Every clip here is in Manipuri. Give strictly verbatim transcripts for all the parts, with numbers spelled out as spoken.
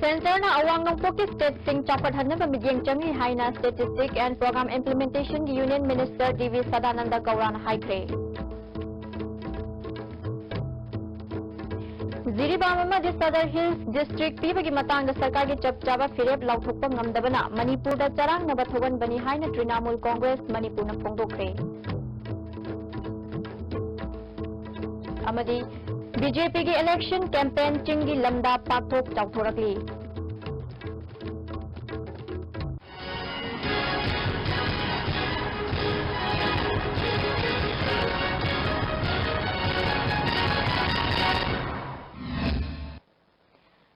Centreꯅ ꯑꯋꯥꯡ ꯅꯣꯡꯄꯣꯛꯀꯤ stateꯁꯤꯡ ꯆꯥꯎꯈꯠꯍꯟꯅꯕ ꯃꯤꯠꯌꯦꯡ ꯆꯪꯂꯤ ꯍꯥꯏꯅ Statistics and Program Implementationꯒꯤ Union Minister D V Sadananda Gauraꯅ ꯍꯥꯏꯈ꯭ꯔꯦ꯫ ꯖꯤꯔꯤꯕꯥꯝ ꯑꯃꯗꯤ Sadar Hills District ꯄꯤꯕꯒꯤ ꯃꯇꯥꯡꯗ ꯁꯔꯀꯥꯔꯒꯤ ꯆꯞ ꯆꯥꯕ ꯐꯤꯔꯦꯞ ꯂꯥꯎꯊꯣꯛꯄ ꯉꯝꯗꯕꯅ ꯃꯅꯤꯄꯨꯔꯗ ꯆꯔꯥꯡꯅꯕ ꯊꯣꯛꯍꯟꯕꯅꯤ ꯍꯥꯏꯅ Trinamool Congress ꯃꯅꯤꯄꯨꯔꯅ ꯐꯣꯡꯗꯣꯛꯈ꯭ꯔꯦ꯫ ꯑꯃꯗꯤ BJPꯒꯤ election campaign ꯆꯤꯡꯒꯤ ꯂꯝꯗ ꯄꯥꯛꯊꯣꯛ ꯆꯥꯎꯊꯣꯔꯛꯂꯤ꯫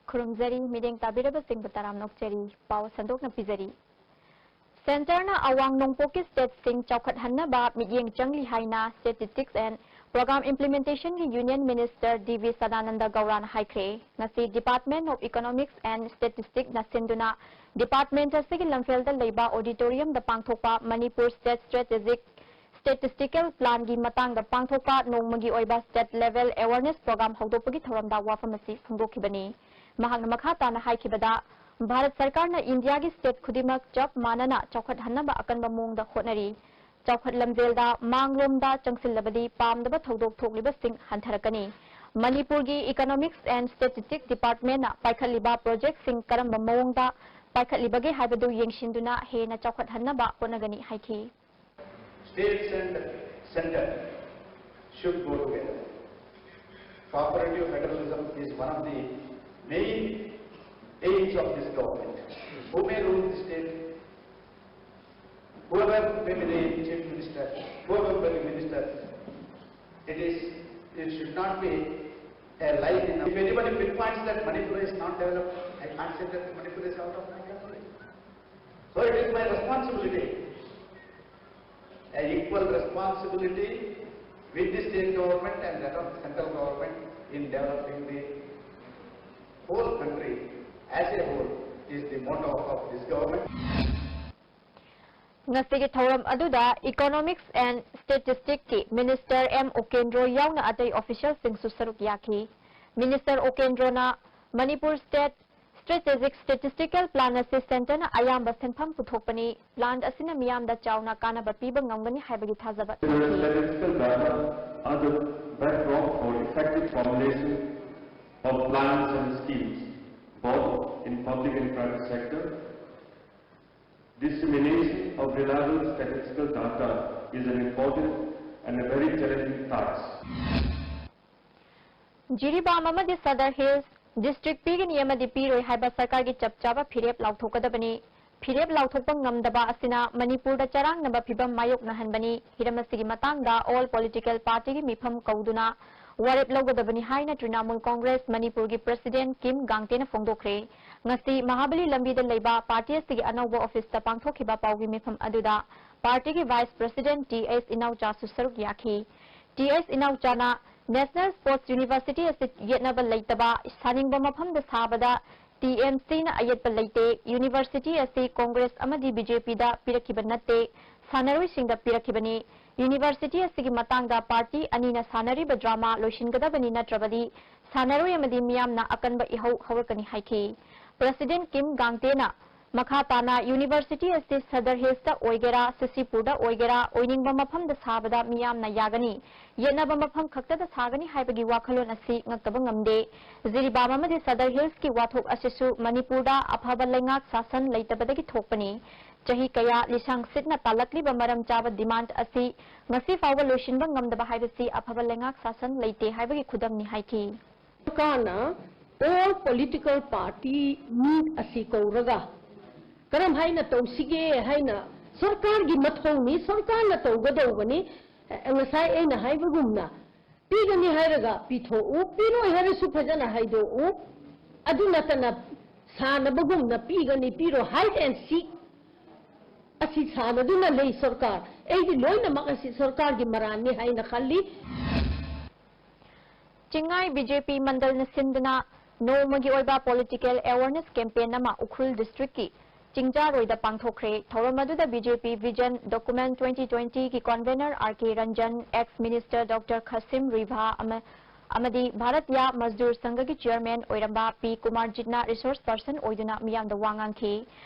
ꯈꯨꯔꯨꯝꯖꯔꯤ, ꯃꯤꯠꯌꯦꯡ ꯇꯥꯕꯤꯔꯕꯁꯤꯡꯕꯨ ꯇꯔꯥꯝꯅ ꯑꯣꯛꯆꯔꯤ꯫ ꯄꯥꯎ ꯁꯟꯗꯣꯛꯅ ꯄꯤꯖꯔꯤ꯫ Centreꯅ ꯑꯋꯥꯡ ꯅꯣꯡꯄꯣꯛꯀꯤ stateꯁꯤꯡ ꯆꯥꯎꯈꯠꯍꯟꯅꯕ ꯃꯤꯠꯌꯦꯡ ꯆꯪꯂꯤ ꯍꯥꯏꯅ Statistics and Program Implementationꯒꯤ Union Minister D V Sadananda Gauraꯅ ꯍꯥꯏꯈ꯭ꯔꯦ꯫ ꯉꯁꯤ Department of Economics and Statisticsꯅ ꯁꯤꯟꯗꯨꯅ department ꯑꯁꯤꯒꯤ ꯂꯝꯐꯦꯜꯗ ꯂꯩꯕ auditoriumꯗ ꯄꯥꯡꯊꯣꯛꯄ Manipur State Strategic Statistical Planꯒꯤ ꯃꯇꯥꯡꯗ ꯄꯥꯡꯊꯣꯛꯄ ꯅꯣꯡꯃꯒꯤ ꯑꯣꯏꯕ state level awareness program ꯍꯧꯗꯣꯛꯄꯒꯤ ꯊꯧꯔꯝꯗ ꯋꯥꯐꯝ ꯑꯁꯤ ꯐꯣꯡꯗꯣꯛꯈꯤꯕꯅꯤ꯫ ꯃꯍꯥꯛꯅ ꯃꯈꯥ ꯇꯥꯅ ꯍꯥꯏꯈꯤꯕꯗ, ꯚꯥꯔꯠ ꯁꯔꯀꯥꯔꯅ ꯏꯟꯗꯤꯌꯥꯒꯤ state ꯈꯨꯗꯤꯡꯃꯛ ꯆꯞ ꯃꯥꯟꯅꯅ ꯆꯥꯎꯈꯠꯍꯟꯅꯕ ꯑꯀꯟꯕ ꯃꯑꯣꯡꯗ ꯍꯣꯠꯅꯔꯤ꯫ ꯆꯥꯎꯈꯠ ꯂꯝꯖꯦꯜꯗ ꯃꯥꯡꯂꯣꯝꯗ ꯆꯪꯁꯤꯜꯂꯕꯗꯤ ꯄꯥꯝꯗꯕ ꯊꯧꯗꯣꯛ ꯊꯣꯛꯂꯤꯕꯁꯤꯡ ꯍꯟꯊꯔꯛꯀꯅꯤ꯫ ꯃꯅꯤꯄꯨꯔꯒꯤ Economics and Statistics Departmentꯅ ꯄꯥꯏꯈꯠꯂꯤꯕ projectꯁꯤꯡ ꯀꯔꯝꯕ ꯃꯑꯣꯡꯗ ꯄꯥꯏꯈꯠꯂꯤꯕꯒꯦ ꯍꯥꯏꯕꯗꯨ ꯌꯦꯡꯁꯤꯟꯗꯨꯅ ꯍꯦꯟꯅ ꯆꯥꯎꯈꯠꯍꯟꯅꯕ ꯍꯣꯠꯅꯒꯅꯤ ꯍꯥꯏꯈꯤ꯫ States and center should go together. Cooperative federalism is one of the main aims of this government. Who may rule the state? Whoever may be the chief minister, whoever may be minister, it is, it should not be a line in. If anybody pinpoints that Manipur is not developed, I can't say that Manipur is out of my control. So it is my responsibility, a equal responsibility with the state government and that of the central government in developing the whole country as a whole is the motto of this government. ꯉꯁꯤꯒꯤ ꯊꯧꯔꯝ ꯑꯗꯨꯗ Economics and Statisticsꯀꯤ Minister M Okendro ꯌꯥꯎꯅ ꯑꯇꯩ officialꯁꯤꯡꯁꯨ ꯁꯔꯨꯛ ꯌꯥꯈꯤ꯫ Minister Okendroꯅ Manipur State Strategic Statistical Plan ꯑꯁꯤ centreꯅ ꯑꯌꯥꯝꯕ ꯁꯦꯟꯐꯝ ꯄꯨꯊꯣꯛꯄꯅꯤ꯫ Plan ꯑꯁꯤꯅ ꯃꯤꯌꯥꯝꯗ ꯆꯥꯎꯅ ꯀꯥꯟꯅꯕ ꯄꯤꯕ ꯉꯝꯒꯅꯤ ꯍꯥꯏꯕꯒꯤ ꯊꯥꯖꯕ ꯊꯝꯈꯤ꯫ Statistical data are the bedrock for effective formulation of plans and schemes, both in public and private sector. Dissemination of reliable statistical data is an important and a very challenging task. Jiribam ꯑꯃꯗꯤ ꯁꯗꯔ ꯍꯤꯜꯁ ꯗꯤꯁꯇ꯭ꯔꯤꯛ ꯄꯤꯒꯅꯤ ꯑꯃꯗꯤ ꯄꯤꯔꯣꯏ ꯍꯥꯏꯕ ꯁꯔꯀꯥꯔꯒꯤ ꯆꯞ ꯆꯥꯕ ꯐꯤꯔꯦꯞ ꯂꯥꯎꯊꯣꯛꯀꯗꯕꯅꯤ꯫ ꯐꯤꯔꯦꯞ ꯂꯥꯎꯊꯣꯛꯄ ꯉꯝꯗꯕ ꯑꯁꯤꯅ ꯃꯅꯤꯄꯨꯔꯗ ꯆꯔꯥꯡꯅꯕ ꯐꯤꯚꯝ ꯃꯥꯌꯣꯛꯅꯍꯟꯕꯅꯤ꯫ ꯍꯤꯔꯝ ꯑꯁꯤꯒꯤ ꯃꯇꯥꯡꯗ all political partyꯒꯤ ꯃꯤꯐꯝ ꯀꯧꯗꯨꯅ ꯋꯥꯔꯦꯞ ꯂꯧꯒꯗꯕꯅꯤ ꯍꯥꯏꯅ ꯇ꯭ꯔꯤꯅꯥꯃꯨꯜ ꯀꯣꯡꯒ꯭ꯔꯦꯁ ꯃꯅꯤꯄꯨꯔꯒꯤ president ꯀꯤꯝ ꯒꯥꯡꯇꯦꯅ ꯐꯣꯡꯗꯣꯛꯈ꯭ꯔꯦ꯫ ꯉꯁꯤ ꯃꯍꯥꯕꯂꯤ ꯂꯝꯕꯤꯗ ꯂꯩꯕ party ꯑꯁꯤꯒꯤ ꯑꯅꯧꯕ officeꯇ ꯄꯥꯡꯊꯣꯛꯈꯤꯕ ꯄꯥꯎꯒꯤ ꯃꯤꯐꯝ ꯑꯗꯨꯗ partyꯒꯤ vice president ꯇꯤ ꯑꯦꯁ ꯏꯅꯥꯎꯆꯥꯁꯨ ꯁꯔꯨꯛ ꯌꯥꯈꯤ꯫ ꯇꯤ ꯑꯦꯁ ꯏꯅꯥꯎꯆꯥꯅ National Sports University ꯑꯁꯤ ꯌꯦꯠꯅꯕ ꯂꯩꯇꯕ, ꯁꯥꯅꯤꯡꯕ ꯃꯐꯝꯗ ꯁꯥꯕꯗ ꯇꯤ ꯑꯦꯝ ꯁꯤꯅ ꯑꯌꯦꯠꯄ ꯂꯩꯇꯦ꯫ University ꯑꯁꯤ ꯀꯣꯡꯒ꯭ꯔꯦꯁ ꯑꯃꯗꯤ ꯕꯤ ꯖꯦ ꯄꯤꯗ ꯄꯤꯔꯛꯈꯤꯕ ꯅꯠꯇꯦ, ꯁꯥꯟꯅꯔꯣꯏꯁꯤꯡꯗ ꯄꯤꯔꯛꯈꯤꯕꯅꯤ꯫ University ꯑꯁꯤꯒꯤ ꯃꯇꯥꯡꯗ party ꯑꯅꯤꯅ ꯁꯥꯟꯅꯔꯤꯕ drama ꯂꯣꯏꯁꯤꯟꯒꯗꯕꯅꯤ, ꯅꯠꯇ꯭ꯔꯕꯗꯤ ꯁꯥꯟꯅꯔꯣꯏ ꯑꯃꯗꯤ ꯃꯤꯌꯥꯝꯅ ꯑꯀꯟꯕ ꯏꯍꯧ ꯍꯧꯔꯛꯀꯅꯤ ꯍꯥꯏꯈꯤ꯫ President ꯀꯤꯝ ꯒꯥꯡꯇꯦꯅ ꯃꯈꯥ ꯇꯥꯅ University ꯑꯁꯤ ꯁꯗꯔ ꯍꯤꯜꯁꯇ ꯑꯣꯏꯒꯦꯔꯥ, ꯁꯤꯁꯤꯄꯨꯔꯗ ꯑꯣꯏꯒꯦꯔꯥ, ꯑꯣꯏꯅꯤꯡꯕ ꯃꯐꯝꯗ ꯁꯥꯕꯗ ꯃꯤꯌꯥꯝꯅ ꯌꯥꯒꯅꯤ, ꯌꯦꯠꯅꯕ ꯃꯐꯝ ꯈꯛꯇꯗ ꯁꯥꯒꯅꯤ ꯍꯥꯏꯕꯒꯤ ꯋꯥꯈꯜꯂꯣꯟ ꯑꯁꯤ ꯉꯛꯇꯕ ꯉꯝꯗꯦ꯫ ꯖꯤꯔꯤꯕꯥꯝ ꯑꯃꯗꯤ ꯁꯗꯔ ꯍꯤꯜꯁꯀꯤ ꯋꯥꯊꯣꯛ ꯑꯁꯤꯁꯨ ꯃꯅꯤꯄꯨꯔꯗ ꯑꯐꯕ ꯂꯩꯉꯥꯛ ꯁꯥꯁꯟ ꯂꯩꯇꯕꯗꯒꯤ ꯊꯣꯛꯄꯅꯤ꯫ ꯆꯍꯤ ꯀꯌꯥ ꯂꯤꯁꯥꯡ ꯁꯤꯠꯅ ꯇꯥꯜꯂꯛꯂꯤꯕ ꯃꯔꯝ ꯆꯥꯕ demand ꯑꯁꯤ ꯉꯁꯤ ꯐꯥꯎꯕ ꯂꯣꯏꯁꯤꯟꯕ ꯉꯝꯗꯕ ꯍꯥꯏꯕꯁꯤ ꯑꯐꯕ ꯂꯩꯉꯥꯛ ꯁꯥꯁꯟ ꯂꯩꯇꯦ ꯍꯥꯏꯕꯒꯤ ꯈꯨꯗꯝꯅꯤ ꯍꯥꯏꯈꯤ꯫ ꯁꯔꯀꯥꯔꯅ all political party meet ꯑꯁꯤ ꯀꯧꯔꯒ ꯀꯔꯝ ꯍꯥꯏꯅ ꯇꯧꯁꯤꯒꯦ ꯍꯥꯏꯅ ꯁꯔꯀꯥꯔꯒꯤ ꯃꯊꯧꯅꯤ, ꯁꯔꯀꯥꯔꯅ ꯇꯧꯒꯗꯧꯕꯅꯤ꯫ ꯉꯁꯥꯏ ꯑꯩꯅ ꯍꯥꯏꯕꯒꯨꯝꯅ ꯄꯤꯒꯅꯤ ꯍꯥꯏꯔꯒ ꯄꯤꯊꯣꯛꯎ, ꯄꯤꯔꯣꯏ ꯍꯥꯏꯔꯁꯨ ꯐꯖꯅ ꯍꯥꯏꯗꯣꯛꯎ꯫ ꯑꯗꯨ ꯅꯠꯇꯅ ꯁꯥꯟꯅꯕꯒꯨꯝꯅ ꯄꯤꯒꯅꯤ ꯄꯤꯔꯣꯏ hide and seek ꯑꯁꯤ ꯁꯥꯟꯅꯗꯨꯅ ꯂꯩ ꯁꯔꯀꯥꯔ꯫ ꯑꯩꯗꯤ ꯂꯣꯏꯅꯃꯛ ꯑꯁꯤ ꯁꯔꯀꯥꯔꯒꯤ ꯃꯔꯥꯟꯅꯤ ꯍꯥꯏꯅ ꯈꯜꯂꯤ꯫ ꯆꯤꯡꯉꯥꯏ ꯕꯤ ꯖꯦ ꯄꯤ ꯃꯟꯗꯜꯅ ꯁꯤꯟꯗꯨꯅ ꯅꯣꯡꯃꯒꯤ ꯑꯣꯏꯕ political awareness campaign ꯑꯃ ꯎꯈ꯭ꯔꯨꯜ districtꯀꯤ ꯆꯤꯡꯖꯥꯔꯣꯏꯗ ꯄꯥꯡꯊꯣꯛꯈ꯭ꯔꯦ꯫ ꯊꯧꯔꯝ ꯑꯗꯨꯗ B J P Vision Document twenty twentyꯒꯤ convener R K Ranjan, ex minister Doctor Khasim Ruivah ꯑꯃ, ꯑꯃꯗꯤ ꯚꯥꯔꯇꯤꯌꯥ ꯃꯖꯗꯨꯔ ꯁꯪꯘꯒꯤ ꯆꯤꯌꯔꯃꯦꯟ ꯑꯣꯏꯔꯝꯕ ꯄꯤ ꯀꯨꯃꯥꯔꯖꯤꯠꯅ ꯔꯤꯁꯣꯔꯁ ꯄꯔꯁꯟ ꯑꯣꯏꯗꯨꯅ ꯃꯤꯌꯥꯝꯗ ꯋꯥ ꯉꯥꯡꯈꯤ꯫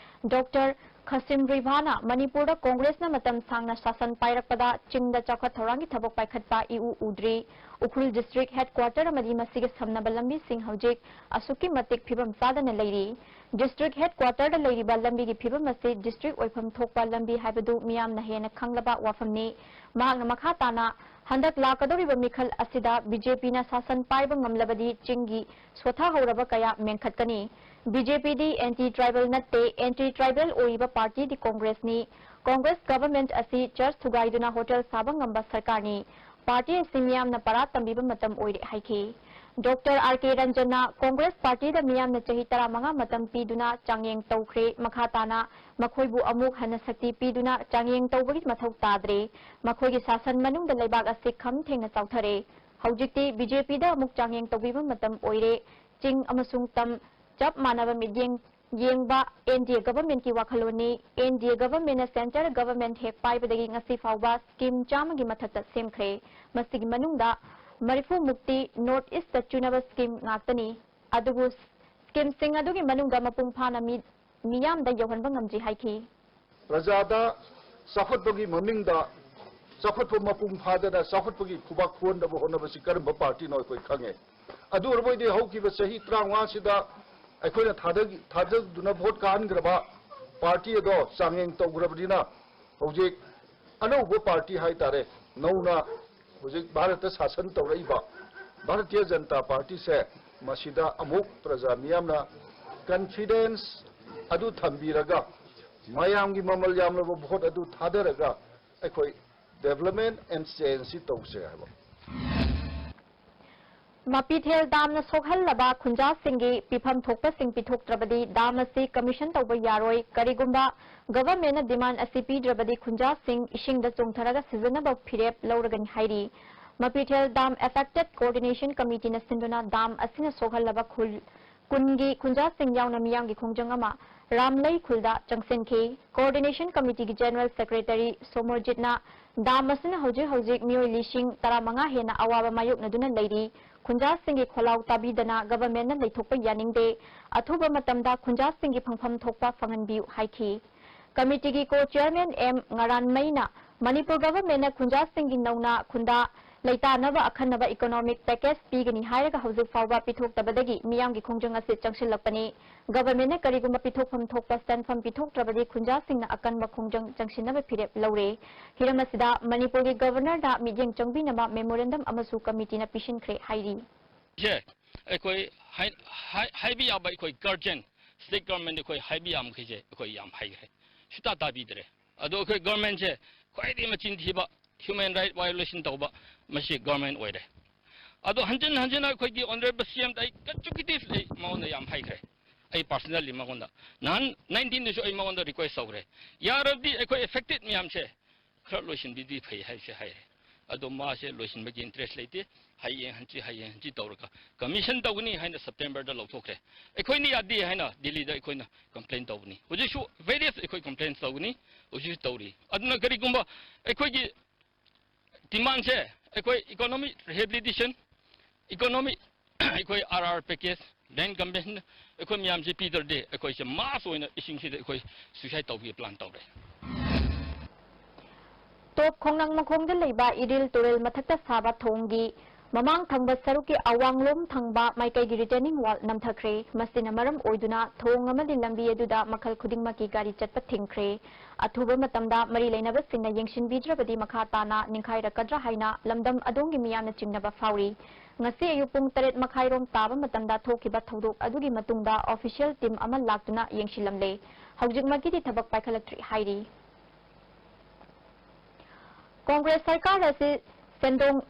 ꯗꯣꯛꯇꯔ ꯈꯁꯤꯝ ꯔꯤꯚꯥꯅ ꯃꯅꯤꯄꯨꯔꯗ ꯀꯣꯡꯒ꯭ꯔꯦꯁꯅ ꯃꯇꯝ ꯁꯥꯡꯅ ꯁꯥꯁꯟ ꯄꯥꯏꯔꯛꯄꯗ ꯆꯤꯡꯗ ꯆꯥꯎꯈꯠ ꯊꯧꯔꯥꯡꯒꯤ ꯊꯕꯛ ꯄꯥꯏꯈꯠꯄ ꯏꯎ ꯎꯗ꯭ꯔꯤ꯫ ꯎꯈ꯭ꯔꯨꯜ ꯗꯤꯁꯇ꯭ꯔꯤꯛ ꯍꯦꯗꯀ꯭ꯋꯥꯇꯔ ꯑꯃꯗꯤ ꯃꯁꯤꯒ ꯁꯝꯅꯕ ꯂꯝꯕꯤꯁꯤꯡ ꯍꯧꯖꯤꯛ ꯑꯁꯨꯛꯀꯤ ꯃꯇꯤꯛ ꯐꯤꯕꯝ ꯆꯥꯗꯅ ꯂꯩꯔꯤ꯫ ꯗꯤꯁꯇ꯭ꯔꯤꯛ ꯍꯦꯗꯀ꯭ꯋꯥꯇꯔꯗ ꯂꯩꯔꯤꯕ ꯂꯝꯕꯤꯒꯤ ꯐꯤꯕꯝ ꯑꯁꯤ ꯗꯤꯁꯇ꯭ꯔꯤꯛ ꯑꯣꯏꯐꯝ ꯊꯣꯛꯄ ꯂꯝꯕꯤ ꯍꯥꯏꯕꯗꯨ ꯃꯤꯌꯥꯝꯅ ꯍꯦꯟꯅ ꯈꯪꯂꯕ ꯋꯥꯐꯝꯅꯤ꯫ ꯃꯍꯥꯛꯅ ꯃꯈꯥ ꯇꯥꯅ, ꯍꯟꯗꯛ ꯂꯥꯛꯀꯗꯧꯔꯤꯕ ꯃꯤꯈꯜ ꯑꯁꯤꯗ ꯕꯤꯖꯦꯄꯤꯅ ꯁꯥꯁꯟ ꯄꯥꯏꯕ ꯉꯝꯂꯕꯗꯤ ꯆꯤꯡꯒꯤ ꯁꯣꯊꯍꯧꯔꯕ ꯀꯌꯥ ꯃꯦꯟꯈꯠꯀꯅꯤ꯫ ꯕꯤꯖꯦꯄꯤꯗꯤ ꯑꯦꯟꯇꯤ ꯇ꯭ꯔꯥꯏꯕꯦꯜ ꯅꯠꯇꯦ, ꯑꯦꯟꯇꯤ ꯇ꯭ꯔꯥꯏꯕꯦꯜ ꯑꯣꯏꯔꯤꯕ ꯄꯥꯔꯇꯤꯗꯤ ꯀꯣꯡꯒ꯭ꯔꯦꯁꯅꯤ꯫ ꯀꯣꯡꯒ꯭ꯔꯦꯁ ꯒꯚꯔꯟꯃꯦꯟꯠ ꯑꯁꯤ ꯆꯔꯆ ꯊꯨꯒꯥꯏꯗꯨꯅ ꯍꯣꯇꯦꯜ ꯁꯥꯕ ꯉꯝꯕ ꯁꯔꯀꯥꯔꯅꯤ꯫ ꯄꯥꯔꯇꯤ ꯑꯁꯤ ꯃꯤꯌꯥꯝꯅ ꯄꯔꯥ ꯇꯝꯕꯤꯕ ꯃꯇꯝ ꯑꯣꯏꯔꯦ ꯍꯥꯏꯈꯤ꯫ ꯗꯣꯛꯇꯔ ꯑꯥꯔ ꯀꯦ ꯔꯟꯖꯟꯅ ꯀꯣꯡꯒ꯭ꯔꯦꯁ ꯄꯥꯔꯇꯤꯗ ꯃꯤꯌꯥꯝꯅ ꯆꯍꯤ ꯇꯔꯥꯃꯉꯥ ꯃꯇꯝ ꯄꯤꯗꯨꯅ ꯆꯥꯡꯌꯦꯡ ꯇꯧꯈ꯭ꯔꯦ꯫ ꯃꯈꯥ ꯇꯥꯅ ꯃꯈꯣꯏꯕꯨ ꯑꯃꯨꯛ ꯍꯟꯅ ꯁꯛꯇꯤ ꯄꯤꯗꯨꯅ ꯆꯥꯡꯌꯦꯡ ꯇꯧꯕꯒꯤ ꯃꯊꯧ ꯇꯥꯗ꯭ꯔꯦ꯫ ꯃꯈꯣꯏꯒꯤ ꯁꯥꯁꯟ ꯃꯅꯨꯡꯗ ꯂꯩꯕꯥꯛ ꯑꯁꯤ ꯈꯝ ꯊꯦꯡꯅ ꯆꯥꯎꯊꯔꯦ꯫ ꯍꯧꯖꯤꯛꯇꯤ ꯕꯤꯖꯦꯄꯤꯗ ꯑꯃꯨꯛ ꯆꯥꯡꯌꯦꯡ ꯇꯧꯕꯤꯕ ꯃꯇꯝ ꯑꯣꯏꯔꯦ꯫ ꯆꯤꯡ ꯑꯃꯁꯨꯡ ꯇꯝ ꯆꯞ ꯃꯥꯟꯅꯕ ꯃꯤꯠꯌꯦꯡ ꯌꯦꯡꯕ ꯑꯦꯟ ꯗꯤ ꯑꯦ ꯒꯚꯔꯟꯃꯦꯟꯠꯀꯤ ꯋꯥꯈꯜꯂꯣꯟꯅꯤ꯫ ꯑꯦꯟ ꯗꯤ ꯑꯦ ꯒꯚꯔꯟꯃꯦꯟꯠꯅ ꯁꯦꯟꯇꯔ ꯒꯚꯔꯟꯃꯦꯟꯠ ꯍꯦꯛ ꯄꯥꯏꯕꯗꯒꯤ ꯉꯁꯤ ꯐꯥꯎꯕ ꯁ꯭ꯀꯤꯝ ꯆꯥꯝꯃꯒꯤ ꯃꯊꯛꯇ ꯁꯦꯝꯈ꯭ꯔꯦ꯫ ꯃꯁꯤꯒꯤ ꯃꯅꯨꯡꯗ ꯃꯔꯤꯐꯨ ꯃꯨꯛꯇꯤ ꯅꯣꯔꯠ ꯏꯁꯇ ꯆꯨꯅꯕ ꯁ꯭ꯀꯤꯝ ꯉꯥꯛꯇꯅꯤ꯫ ꯑꯗꯨꯕꯨ ꯁ꯭ꯀꯤꯝꯁꯤꯡ ꯑꯗꯨꯒꯤ ꯃꯅꯨꯡꯗ ꯃꯄꯨꯡ ꯐꯥꯅ ꯃꯤ, ꯃꯤꯌꯥꯝꯗ ꯌꯧꯍꯟꯕ ꯉꯝꯗ꯭ꯔꯤ ꯍꯥꯏꯈꯤ꯫ ꯄ꯭ꯔꯖꯥꯗ ꯆꯥꯎꯈꯠꯄꯒꯤ ꯃꯃꯤꯡꯗ ꯆꯥꯎꯈꯠꯄ ꯃꯄꯨꯡ ꯐꯥꯗꯅ ꯆꯥꯎꯈꯠꯄꯒꯤ ꯈꯨꯕꯥꯛ ꯈꯨꯍꯟꯅꯕ ꯍꯣꯠꯅꯕꯁꯤ ꯀꯔꯝꯕ ꯄꯥꯔꯇꯤꯅꯣ ꯑꯩꯈꯣꯏ ꯈꯪꯉꯦ꯫ ꯑꯗꯨ ꯑꯣꯏꯔꯕ ꯑꯣꯏꯗꯤ ꯍꯧꯈꯤꯕ ꯆꯍꯤ ꯇꯔꯥꯃꯉꯥꯁꯤꯗ ꯑꯩꯈꯣꯏꯅ ꯊꯥꯗ-, ꯊꯥꯗꯗꯨꯅ ꯚꯣꯠ ꯀꯥꯍꯟꯈ꯭ꯔꯕ ꯄꯥꯔꯇꯤ ꯑꯗꯣ ꯆꯥꯡꯌꯦꯡ ꯇꯧꯈ꯭ꯔꯕꯅꯤꯅ ꯍꯧꯖꯤꯛ ꯑꯅꯧꯕ ꯄꯥꯔꯇꯤ ꯍꯥꯏꯇꯥꯔꯦ, ꯅꯧꯅ ꯍꯧꯖꯤꯛ ꯚꯥꯔꯠꯇ ꯁꯥꯁꯟ ꯇꯧꯔꯛꯏꯕ ꯚꯥꯔꯇꯤꯌ ꯖꯅꯇꯥ ꯄꯥꯔꯇꯤꯁꯦ, ꯃꯁꯤꯗ ꯑꯃꯨꯛ ꯄ꯭ꯔꯖꯥ ꯃꯤꯌꯥꯝꯅ ꯀꯟꯐꯤꯗꯦꯟꯁ ꯑꯗꯨ ꯊꯝꯕꯤꯔꯒ, ꯃꯌꯥꯝꯒꯤ ꯃꯃꯜ ꯌꯥꯝꯂꯕ ꯚꯣꯠ ꯑꯗꯨ ꯊꯥꯗꯔꯒ ꯑꯩꯈꯣꯏ development and change ꯁꯤ ꯇꯧꯁꯦ ꯍꯥꯏꯕ꯫ ꯃꯄꯤꯊꯦꯜ ꯗꯥꯝꯅ ꯁꯣꯛꯍꯜꯂꯕ ꯈꯨꯟꯖꯥꯁꯤꯡꯒꯤ ꯄꯤꯐꯝ ꯊꯣꯛꯄꯁꯤꯡ ꯄꯤꯊꯣꯛꯇ꯭ꯔꯕꯗꯤ ꯗꯥꯝ ꯑꯁꯤ ꯀꯃꯤꯁꯟ ꯇꯧꯕ ꯌꯥꯔꯣꯏ꯫ ꯀꯔꯤꯒꯨꯝꯕ ꯒꯚꯔꯟꯃꯦꯟꯠꯅ ꯗꯤꯃꯥꯟ ꯑꯁꯤ ꯄꯤꯗ꯭ꯔꯕꯗꯤ ꯈꯨꯟꯖꯥꯁꯤꯡ ꯏꯁꯤꯡꯗ ꯆꯣꯡꯊꯔꯒ ꯁꯤꯖꯤꯟꯅꯕ ꯐꯤꯔꯦꯞ ꯂꯧꯔꯒꯅꯤ ꯍꯥꯏꯔꯤ꯫ ꯃꯄꯤꯊꯦꯜ ꯗꯥꯝ ꯑꯦꯐꯦꯛꯇꯦꯗ ꯀꯣꯑꯣꯔꯗꯤꯅꯦꯁꯟ ꯀꯃꯤꯇꯤꯅ ꯁꯤꯟꯗꯨꯅ ꯗꯥꯝ ꯑꯁꯤꯅ ꯁꯣꯛꯍꯜꯂꯕ ꯈꯨꯜ ꯀꯨꯟꯒꯤ ꯈꯨꯟꯖꯥꯁꯤꯡ ꯌꯥꯎꯅ ꯃꯤꯌꯥꯝꯒꯤ ꯈꯣꯡꯖꯪ ꯑꯃ ꯔꯥꯝꯂꯩ ꯈꯨꯜꯗ ꯆꯪꯁꯤꯟꯈꯤ꯫ ꯀꯣꯑꯣꯔꯗꯤꯅꯦꯁꯟ ꯀꯃꯤꯇꯤꯒꯤ ꯖꯦꯅꯔꯦꯜ ꯁꯦꯀ꯭ꯔꯦꯇꯔꯤ ꯁꯣꯃꯔꯖꯤꯠꯅ ꯗꯥꯝ ꯑꯁꯤꯅ ꯍꯧꯖꯤꯛ ꯍꯧꯖꯤꯛ ꯃꯤꯑꯣꯏ ꯂꯤꯁꯤꯡ ꯇꯔꯥꯃꯉꯥ ꯍꯦꯟꯅ ꯑꯋꯥꯕ ꯃꯥꯌꯣꯛꯅꯗꯨꯅ ꯂꯩꯔꯤ꯫ ꯈꯨꯟꯖꯥꯁꯤꯡꯒꯤ ꯈꯣꯜꯂꯥꯎ ꯇꯥꯕꯤꯗꯅ ꯒꯚꯔꯟꯃꯦꯟꯠꯅ ꯂꯩꯊꯣꯛꯄ ꯌꯥꯅꯤꯡꯗꯦ, ꯑꯊꯨꯕ ꯃꯇꯝꯗ ꯈꯨꯟꯖꯥꯁꯤꯡꯒꯤ ꯐꯪꯐꯝ ꯊꯣꯛꯄ ꯐꯪꯍꯟꯕꯤꯌꯨ ꯍꯥꯏꯈꯤ꯫ ꯀꯃꯤꯇꯤꯒꯤ ꯀꯣ ꯆꯤꯌꯔꯃꯦꯟ ꯑꯦꯝ ꯉꯔꯥꯟꯃꯩꯅ ꯃꯅꯤꯄꯨꯔ ꯒꯚꯔꯟꯃꯦꯟꯠꯅ ꯈꯨꯟꯖꯥꯁꯤꯡꯒꯤ ꯅꯧꯅ ꯈꯨꯟꯗꯥ ꯂꯩꯇꯥꯅꯕ ꯑꯈꯟꯅꯕ ꯏꯀꯣꯅꯣꯃꯤꯛ ꯄꯦꯀꯦꯖ ꯄꯤꯒꯅꯤ ꯍꯥꯏꯔꯒ ꯍꯧꯖꯤꯛ ꯐꯥꯎꯕ ꯄꯤꯊꯣꯛꯇꯕꯗꯒꯤ ꯃꯤꯌꯥꯝꯒꯤ ꯈꯣꯡꯖꯪ ꯑꯁꯤ ꯆꯪꯁꯤꯜꯂꯛꯄꯅꯤ꯫ ꯒꯚꯔꯟꯃꯦꯟꯠꯅ ꯀꯔꯤꯒꯨꯝꯕ ꯄꯤꯊꯣꯛꯐꯝ ꯊꯣꯛꯄ ꯁꯦꯟꯐꯝ ꯄꯤꯊꯣꯛꯇ꯭ꯔꯕꯗꯤ ꯈꯨꯟꯖꯥꯁꯤꯡꯅ ꯑꯀꯟꯕ ꯈꯣꯡꯖꯪ ꯆꯪꯁꯤꯟꯅꯕ ꯐꯤꯔꯦꯞ ꯂꯧꯔꯦ꯫ ꯍꯤꯔꯝ ꯑꯁꯤꯗ ꯃꯅꯤꯄꯨꯔꯒꯤ ꯒꯚꯔꯅꯔꯗ ꯃꯤꯠꯌꯦꯡ ꯆꯪꯕꯤꯅꯕ ꯃꯦꯃꯣꯔꯦꯟꯗꯝ ꯑꯃꯁꯨ ꯀꯃꯤꯇꯤꯅ ꯄꯤꯁꯤꯟꯈ꯭ꯔꯦ ꯍꯥꯏꯔꯤ꯫ ꯁꯦ ꯑꯩꯈꯣꯏ ꯍꯥꯏ-, ꯍꯥꯏ-, ꯍꯥꯏꯕ ꯌꯥꯕ ꯑꯩꯈꯣꯏ ꯒꯥꯔꯖꯤꯌꯟ, ꯁ꯭ꯇꯦꯠ ꯒꯚꯔꯟꯃꯦꯟꯠ ꯑꯩꯈꯣꯏ ꯍꯥꯏꯕ ꯌꯥꯕ ꯃꯈꯩꯁꯦ ꯑꯩꯈꯣꯏ ꯌꯥꯝ ꯍꯥꯏꯈ꯭ꯔꯦ, ꯁꯨꯇꯥ ꯇꯥꯕꯤꯗ꯭ꯔꯦ꯫ ꯑꯗꯣ ꯑꯩꯈꯣꯏ ꯒꯚꯔꯟꯃꯦꯟꯠꯁꯦ ꯈ꯭ꯋꯥꯏꯗꯒꯤ ꯃꯆꯤꯟ ꯊꯤꯕ, ꯍ꯭ꯌꯨꯃꯦꯟ ꯔꯥꯏꯠ ꯚꯥꯏꯑꯣꯂꯦꯁꯟ ꯇꯧꯕ ꯃꯁꯤ ꯒꯚꯔꯟꯃꯦꯟꯠ ꯑꯣꯏꯔꯦ꯫ ꯑꯗꯣ ꯍꯟꯖꯤꯟ ꯍꯟꯖꯤꯟꯅ ꯑꯩꯈꯣꯏꯒꯤ ꯑꯣꯅꯔꯦꯕꯜ ꯁꯤ ꯑꯦꯝꯗ ꯑꯩ ꯀꯟꯁꯦꯀ꯭ꯌꯨꯇꯤꯚꯂꯤ ꯃꯉꯣꯟꯗ ꯌꯥꯝ ꯍꯥꯏꯈ꯭ꯔꯦ, ꯑꯩ ꯄꯥꯔꯁꯅꯦꯜꯂꯤ ꯃꯉꯣꯟꯗ꯫ ꯅꯍꯥꯟ ꯅꯥꯏꯟꯇꯤꯟꯗꯁꯨ ꯑꯩ ꯃꯉꯣꯟꯗ ꯔꯤꯀ꯭ꯋꯦꯁ ꯇꯧꯈ꯭ꯔꯦ, ꯌꯥꯔꯕꯗꯤ ꯑꯩꯈꯣꯏ ꯑꯦꯐꯦꯛꯇꯦꯗ ꯃꯌꯥꯝꯁꯦ ꯈꯔ ꯂꯣꯏꯁꯤꯟꯕꯤꯗꯤ ꯐꯩ ꯍꯥꯏꯕꯁꯦ ꯍꯥꯏꯔꯦ꯫ ꯑꯗꯣ ꯃꯥꯁꯦ ꯂꯣꯏꯁꯤꯟꯕꯒꯤ ꯏꯟꯇꯔꯦꯁ ꯂꯩꯇꯦ, ꯍꯌꯦꯡ ꯍꯟꯆꯤꯠ, ꯍꯌꯦꯡ ꯍꯟꯆꯤꯠ ꯇꯧꯔꯒ ꯀꯃꯤꯁꯟ ꯇꯧꯒꯅꯤ ꯍꯥꯏꯅ ꯁꯦꯞꯇꯦꯝꯕꯔꯗ ꯂꯧꯊꯣꯛꯈ꯭ꯔꯦ꯫ ꯑꯩꯈꯣꯏꯅ ꯌꯥꯗꯦ ꯍꯥꯏꯅ ꯗꯤꯜꯂꯤꯗ ꯑꯩꯈꯣꯏꯅ ꯀꯝꯄ꯭ꯂꯦꯟ ꯇꯧꯕꯅꯤ꯫ ꯍꯧꯖꯤꯛꯁꯨ ꯚꯦꯔꯤꯌꯁ ꯑꯩꯈꯣꯏ ꯀꯝꯄ꯭ꯂꯦꯟ ꯇꯧꯒꯅꯤ, ꯍꯧꯖꯤꯛꯁꯨ ꯇꯧꯔꯤ꯫ ꯑꯗꯨꯅ ꯀꯔꯤꯒꯨꯝꯕ ꯑꯩꯈꯣꯏꯒꯤ ꯗꯤꯃꯥꯟꯁꯦ ꯑꯩꯈꯣꯏ ꯏꯀꯣꯅꯣꯃꯤꯛ ꯔꯤꯍꯦꯕꯤꯂꯤꯇꯦꯁꯟ, ꯏꯀꯣꯅꯣꯃꯤꯛ ꯑꯩꯈꯣꯏ ꯑꯥꯔ ꯑꯥꯔ ꯄꯦꯀꯦꯖ, ꯂꯦꯟ ꯀꯝꯄꯦꯟꯁꯦꯁꯟ ꯑꯩꯈꯣꯏ ꯃꯌꯥꯝꯁꯦ ꯄꯤꯗ꯭ꯔꯗꯤ ꯑꯩꯈꯣꯏꯁꯦ ꯃꯥꯁ ꯑꯣꯏꯅ ꯏꯁꯤꯡꯁꯤꯗ ꯑꯩꯈꯣꯏ ꯁꯨꯏꯁꯥꯏꯗ ꯇꯧꯕꯒꯤ ꯄ꯭ꯂꯥꯟ ꯇꯧꯔꯦ꯫ ꯇꯣꯞ ꯈꯣꯡꯅꯥꯡ ꯃꯈꯣꯡꯗ ꯂꯩꯕ ꯏꯔꯤꯜ ꯇꯨꯔꯦꯜ ꯃꯊꯛꯇ ꯁꯥꯕ ꯊꯣꯡꯒꯤ ꯃꯃꯥꯡ ꯊꯪꯕ ꯁꯔꯨꯛꯀꯤ ꯑꯋꯥꯡꯂꯣꯝ ꯊꯪꯕ ꯃꯥꯏꯀꯩꯒꯤ ꯔꯤꯇꯦꯅꯤꯡ ꯋꯥꯜ ꯅꯝꯊꯈ꯭ꯔꯦ꯫ ꯃꯁꯤꯅ ꯃꯔꯝ ꯑꯣꯏꯗꯨꯅ ꯊꯣꯡ ꯑꯃꯗꯤ ꯂꯝꯕꯤ ꯑꯗꯨꯗ ꯃꯈꯜ ꯈꯨꯗꯤꯡꯃꯛꯀꯤ ꯒꯥꯔꯤ ꯆꯠꯄ ꯊꯤꯡꯈ꯭ꯔꯦ꯫ ꯑꯊꯨꯕ ꯃꯇꯝꯗ ꯃꯔꯤ ꯂꯩꯅꯕꯁꯤꯡꯅ ꯌꯦꯡꯁꯤꯟꯕꯤꯗ꯭ꯔꯕꯗꯤ ꯃꯈꯥ ꯇꯥꯅ ꯅꯤꯡꯈꯥꯏꯔꯛꯀꯗ꯭ꯔꯥ ꯍꯥꯏꯅ ꯂꯝꯗꯝ ꯑꯗꯣꯝꯒꯤ ꯃꯤꯌꯥꯝꯅ ꯆꯤꯡꯅꯕ ꯐꯥꯎꯔꯤ꯫ ꯉꯁꯤ ꯑꯌꯨꯛ ꯄꯨꯡ ꯇꯔꯦꯠ ꯃꯈꯥꯏꯔꯣꯝ ꯇꯥꯕ ꯃꯇꯝꯗ ꯊꯣꯛꯈꯤꯕ ꯊꯧꯗꯣꯛ ꯑꯗꯨꯒꯤ ꯃꯇꯨꯡꯗ ꯑꯣꯐꯤꯁꯤꯌꯦꯜ ꯇꯤꯝ ꯑꯃ ꯂꯥꯛꯇꯨꯅ ꯌꯦꯡꯁꯤꯜꯂꯝꯂꯦ꯫ ꯍꯧꯖꯤꯛꯃꯛꯀꯤꯗꯤ ꯊꯕꯛ ꯄꯥꯏꯈꯠꯂꯛꯇ꯭ꯔꯤ ꯍꯥꯏꯔꯤ꯫ ꯀꯣꯡꯒ꯭ꯔꯦꯁ ꯁꯔꯀꯥꯔ ꯑꯁꯤ ꯁꯦꯟꯗꯣꯡ,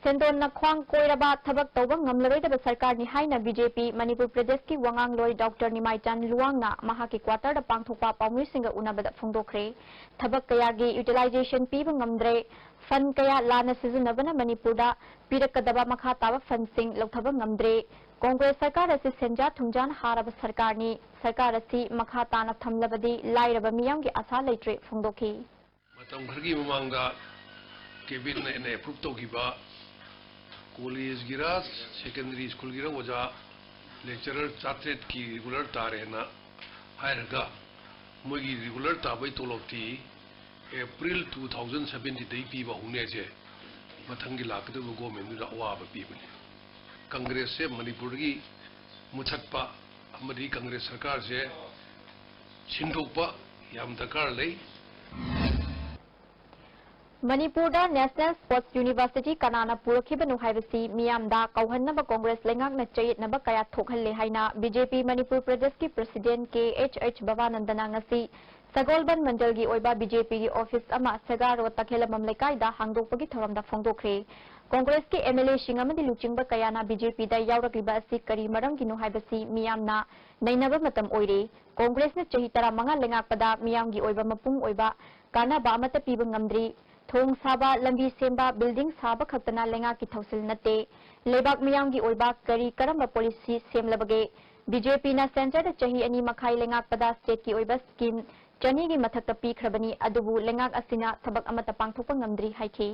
ꯁꯦꯟꯗꯣꯟꯅ ꯈ꯭ꯋꯥꯡ ꯀꯣꯏꯔꯕ ꯊꯕꯛ ꯇꯧꯕ ꯉꯝꯂꯔꯣꯏꯗꯕ ꯁꯔꯀꯥꯔꯅꯤ ꯍꯥꯏꯅ ꯕꯤ ꯖꯦ ꯄꯤ ꯃꯅꯤꯄꯨꯔ ꯄ꯭ꯔꯗꯦꯁꯀꯤ ꯋꯥꯉꯥꯡꯂꯣꯏ ꯗꯣꯛꯇꯔ ꯅꯤꯃꯥꯏꯆꯥꯟ ꯂꯨꯋꯥꯡꯅ ꯃꯍꯥꯛꯀꯤ ꯀ꯭ꯋꯥꯇꯔꯗ ꯄꯥꯡꯊꯣꯛꯄ ꯄꯥꯎꯃꯤꯁꯤꯡꯒ ꯎꯅꯕꯗ ꯐꯣꯡꯗꯣꯛꯈ꯭ꯔꯦ꯫ ꯊꯕꯛ ꯀꯌꯥꯒꯤ ꯌꯨꯇꯤꯂꯥꯏꯖꯦꯁꯟ ꯄꯤꯕ ꯉꯝꯗ꯭ꯔꯦ, ꯐꯟ ꯀꯌꯥ ꯂꯥꯟꯅ ꯁꯤꯖꯤꯟꯅꯕꯅ ꯃꯅꯤꯄꯨꯔꯗ ꯄꯤꯔꯛꯀꯗꯕ ꯃꯈꯥ ꯇꯥꯕ ꯐꯟꯁꯤꯡ ꯂꯧꯊꯕ ꯉꯝꯗ꯭ꯔꯦ꯫ ꯀꯣꯡꯒ꯭ꯔꯦꯁ ꯁꯔꯀꯥꯔ ꯑꯁꯤ ꯁꯦꯟꯖꯥ ꯊꯨꯝꯖꯥꯅ ꯍꯥꯔꯕ ꯁꯔꯀꯥꯔꯅꯤ꯫ ꯁꯔꯀꯥꯔ ꯑꯁꯤ ꯃꯈꯥ ꯇꯥꯅ ꯊꯝꯂꯕꯗꯤ ꯂꯥꯏꯔꯕ ꯃꯤꯌꯥꯝꯒꯤ ꯑꯁꯥ ꯂꯩꯇ꯭ꯔꯦ ꯐꯣꯡꯗꯣꯛꯈꯤ꯫ ꯃꯇꯝ ꯈꯔꯒꯤ ꯃꯃꯥꯡꯗ ꯀꯦꯕꯤꯅꯦꯠꯅ ꯑꯦꯄ꯭ꯔꯨꯞ ꯇꯧꯈꯤꯕ ꯀꯣꯂꯦꯖꯀꯤꯔ ꯁꯦꯀꯦꯟꯗꯔꯤ ꯁ꯭ꯀꯨꯜꯒꯤꯔ ꯑꯣꯖꯥ ꯂꯦꯛꯆꯔꯔ ꯆꯥꯇ꯭ꯔꯦꯠꯀꯤ ꯔꯤꯒꯨꯂꯔ ꯇꯥꯔꯦꯅ ꯍꯥꯏꯔꯒ, ꯃꯣꯏꯒꯤ ꯔꯤꯒꯨꯂꯔ ꯇꯥꯕꯒꯤ ꯇꯣꯂꯣꯞꯇꯤ ꯑꯦꯄ꯭ꯔꯤꯜ ꯇꯨ ꯊꯥꯎꯖꯟ ꯁꯕꯦꯟꯇꯤꯟꯗꯒꯤ ꯄꯤꯕ ꯍꯧꯅꯤ ꯍꯥꯏꯁꯦ ꯃꯊꯪꯒꯤ ꯂꯥꯛꯀꯗꯧꯔꯤꯕ ꯒꯣꯔꯃꯦꯟꯗꯨꯗ ꯑꯋꯥꯕ ꯄꯤꯕꯅꯤ꯫ ꯀꯪꯒ꯭ꯔꯦꯁꯁꯦ ꯃꯅꯤꯄꯨꯔꯗꯒꯤ ꯃꯨꯊꯠꯄ ꯑꯃꯗꯤ ꯀꯪꯒ꯭ꯔꯦꯁ ꯁꯔꯀꯥꯔꯁꯦ ꯁꯤꯟꯗꯣꯛꯄ ꯌꯥꯝ ꯗꯔꯀꯥꯔ ꯂꯩ꯫ ꯃꯅꯤꯄꯨꯔꯗ National Sports University ꯀꯅꯥꯅ ꯄꯨꯔꯛꯈꯤꯕꯅꯣ ꯍꯥꯏꯕꯁꯤ ꯃꯤꯌꯥꯝꯗ ꯀꯧꯍꯟꯅꯕ ꯀꯣꯡꯒ꯭ꯔꯦꯁ ꯂꯩꯉꯥꯛꯅ ꯆꯌꯦꯠꯅꯕ ꯀꯌꯥ ꯊꯣꯛꯍꯜꯂꯦ ꯍꯥꯏꯅ ꯕꯤ ꯖꯦ ꯄꯤ ꯃꯅꯤꯄꯨꯔ ꯄ꯭ꯔꯗꯦꯁꯀꯤ ꯄ꯭ꯔꯁꯤꯗꯦꯟꯠ ꯀꯦ ꯑꯩꯆ ꯑꯩꯆ ꯕꯕꯥꯅꯟꯗꯅ ꯉꯁꯤ ꯁꯒꯣꯜꯕꯟ ꯃꯟꯗꯜꯒꯤ ꯑꯣꯏꯕ ꯕꯤ ꯖꯦ ꯄꯤꯒꯤ ꯑꯣꯐꯤꯁ ꯑꯃ ꯁꯦꯒꯥ ꯔꯣꯗ ꯇꯈꯦꯂꯝꯕꯝ ꯂꯩꯀꯥꯏꯗ ꯍꯥꯡꯗꯣꯛꯄꯒꯤ ꯊꯧꯔꯝꯗ ꯐꯣꯡꯗꯣꯛꯈ꯭ꯔꯦ꯫ ꯀꯣꯡꯒ꯭ꯔꯦꯁꯀꯤ ꯑꯦꯝ ꯑꯦꯜ ꯑꯦꯁꯤꯡ ꯑꯃꯗꯤ ꯂꯨꯆꯤꯡꯕ ꯀꯌꯥꯅ ꯕꯤ ꯖꯦ ꯄꯤꯗ ꯌꯥꯎꯔꯛꯂꯤꯕ ꯑꯁꯤ ꯀꯔꯤ ꯃꯔꯝꯒꯤꯅꯣ ꯍꯥꯏꯕꯁꯤ ꯃꯤꯌꯥꯝꯅ ꯅꯩꯅꯕ ꯃꯇꯝ ꯑꯣꯏꯔꯦ꯫ ꯀꯣꯡꯒ꯭ꯔꯦꯁꯅ ꯆꯍꯤ ꯇꯔꯥꯃꯉꯥ ꯂꯩꯉꯥꯛꯄꯗ ꯃꯤꯌꯥꯝꯒꯤ ꯑꯣꯏꯕ ꯃꯄꯨꯡ ꯑꯣꯏꯕ ꯀꯥꯟꯅꯕ ꯑꯃꯠꯇ ꯄꯤꯕ ꯉꯝꯗ꯭ꯔꯤ꯫ ꯊꯣꯡ ꯁꯥꯕ, ꯂꯝꯕꯤ ꯁꯦꯝꯕ, ꯕꯤꯜꯗꯤꯡ ꯁꯥꯕ ꯈꯛꯇꯅ ꯂꯩꯉꯥꯛꯀꯤ ꯊꯧꯁꯤꯜ ꯅꯠꯇꯦ꯫ ꯂꯩꯕꯥꯛ ꯃꯤꯌꯥꯝꯒꯤ ꯑꯣꯏꯕ ꯀꯔꯤ ꯀꯔꯝꯕ ꯄꯣꯂꯤꯁꯤ ꯁꯦꯝꯂꯕꯒꯦ? ꯕꯤ ꯖꯦ ꯄꯤꯅ ꯁꯦꯟꯇꯔꯗ ꯆꯍꯤ ꯑꯅꯤ ꯃꯈꯥꯏ ꯂꯩꯉꯥꯛꯄꯗ ꯁ꯭ꯇꯦꯠꯀꯤ ꯑꯣꯏꯕ ꯁ꯭ꯀꯤꯝ ꯆꯅꯤꯒꯤ ꯃꯊꯛꯇ ꯄꯤꯈ꯭ꯔꯕꯅꯤ, ꯑꯗꯨꯕꯨ ꯂꯩꯉꯥꯛ ꯑꯁꯤꯅ ꯊꯕꯛ ꯑꯃꯠꯇ ꯄꯥꯡꯊꯣꯛꯄ ꯉꯝꯗ꯭ꯔꯤ ꯍꯥꯏꯈꯤ꯫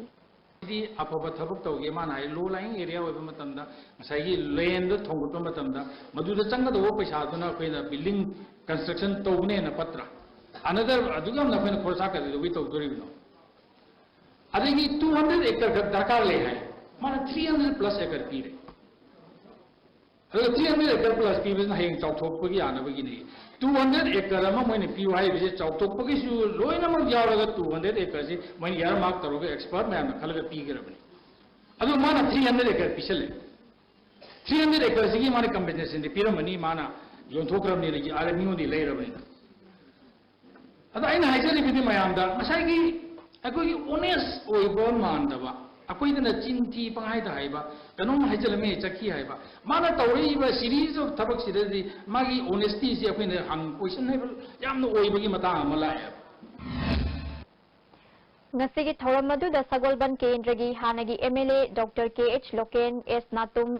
ꯗꯤ ꯑꯐꯕ ꯊꯕꯛ ꯇꯧꯒꯦ꯫ ꯃꯥꯅ ꯍꯥꯏ low lying area ꯑꯣꯏꯕ ꯃꯇꯝꯗ ꯉꯁꯥꯏꯒꯤ land ꯊꯣꯡꯒꯠꯄ ꯃꯇꯝꯗ ꯃꯗꯨꯗ ꯆꯪꯒꯗꯧꯕ ꯄꯩꯁꯥꯗꯨꯅ ꯑꯩꯈꯣꯏꯅ building construction ꯇꯧꯕꯅ ꯍꯦꯟꯅ ꯐꯠꯇ꯭ꯔꯥ? Another ꯑꯗꯨꯛ ꯌꯥꯝꯅ ꯑꯩꯈꯣꯏꯅ ꯈꯣꯔꯁꯥ ꯀꯩꯗꯧꯕꯩ ꯇꯧꯗꯣꯔꯤꯕꯅꯣ? ꯑꯗꯒꯤ two hundred acre ꯈꯛ ꯗꯔꯀꯥꯔ ꯂꯩ ꯍꯥꯏ, ꯃꯥꯅ three hundred plus acre ꯄꯤꯔꯦ꯫ ꯑꯗꯨꯒ three hundred acre plus ꯄꯤꯕꯁꯤꯅ ꯍꯌꯦꯡ ꯆꯥꯎꯊꯣꯛꯄꯒꯤ ꯌꯥꯅꯕꯒꯤꯅꯤ꯫ Two hundred acre ꯑꯃ ꯃꯣꯏꯅ ꯄꯤꯌꯨ ꯍꯥꯏꯔꯤꯕꯁꯦ ꯆꯥꯎꯊꯣꯛꯄꯒꯤꯁꯨ ꯂꯣꯏꯅꯃꯛ ꯌꯥꯎꯔꯒ two hundred acre ꯁꯤ ꯃꯣꯏꯅ earmark ꯇꯧꯔꯒ expert ꯃꯌꯥꯝꯅ ꯈꯜꯂꯒ ꯄꯤꯈ꯭ꯔꯕꯅꯤ꯫ ꯑꯗꯨ ꯃꯥꯅ three hundred acre ꯄꯤꯁꯜꯂꯦ꯫ Three hundred acre ꯁꯤꯒꯤ ꯃꯥꯅ compensation ꯗꯤ ꯄꯤꯔꯝꯃꯅꯤ, ꯃꯥꯅ ꯌꯣꯟꯊꯣꯛꯈ꯭ꯔꯕꯅꯤꯅ, ꯑꯥ, ꯃꯤꯉꯣꯟꯗꯒꯤ ꯂꯩꯔꯕꯅꯤꯅ꯫ ꯑꯗ ꯑꯩꯅ ꯍꯥꯏꯖꯔꯤꯕꯗꯤ ꯃꯌꯥꯝꯗ ꯉꯁꯥꯏꯒꯤ ꯑꯩꯈꯣꯏꯒꯤ honest ꯑꯣꯏꯕ ꯃꯥꯟꯗꯕ, ꯑꯩꯈꯣꯏꯗꯅ ꯆꯤꯟ ꯊꯤ ꯄꯪꯍꯥꯏꯗ ꯍꯥꯏꯕ, ꯀꯩꯅꯣꯝ ꯍꯥꯏꯖꯤꯜꯂꯝꯃꯦ ꯆꯠꯈꯤ ꯍꯥꯏꯕ, ꯃꯥꯅ ꯇꯧꯔꯛꯏꯕ series of ꯊꯕꯛꯁꯤꯗꯗꯤ ꯃꯥꯒꯤ honesty ꯁꯤ ꯑꯩꯈꯣꯏꯅ ꯍꯪ question ꯍꯥꯏꯕ ꯌꯥꯝꯅ ꯑꯣꯏꯕꯒꯤ ꯃꯇꯥꯡ ꯑꯃ ꯂꯥꯛꯑꯦꯕ꯫ ꯉꯁꯤꯒꯤ ꯊꯧꯔꯝ ꯑꯗꯨꯗ ꯁꯒꯣꯜꯕꯟ ꯀꯦꯟꯗ꯭ꯔꯒꯤ ꯍꯥꯟꯅꯒꯤ M L A doctor K H Loken, S Natum,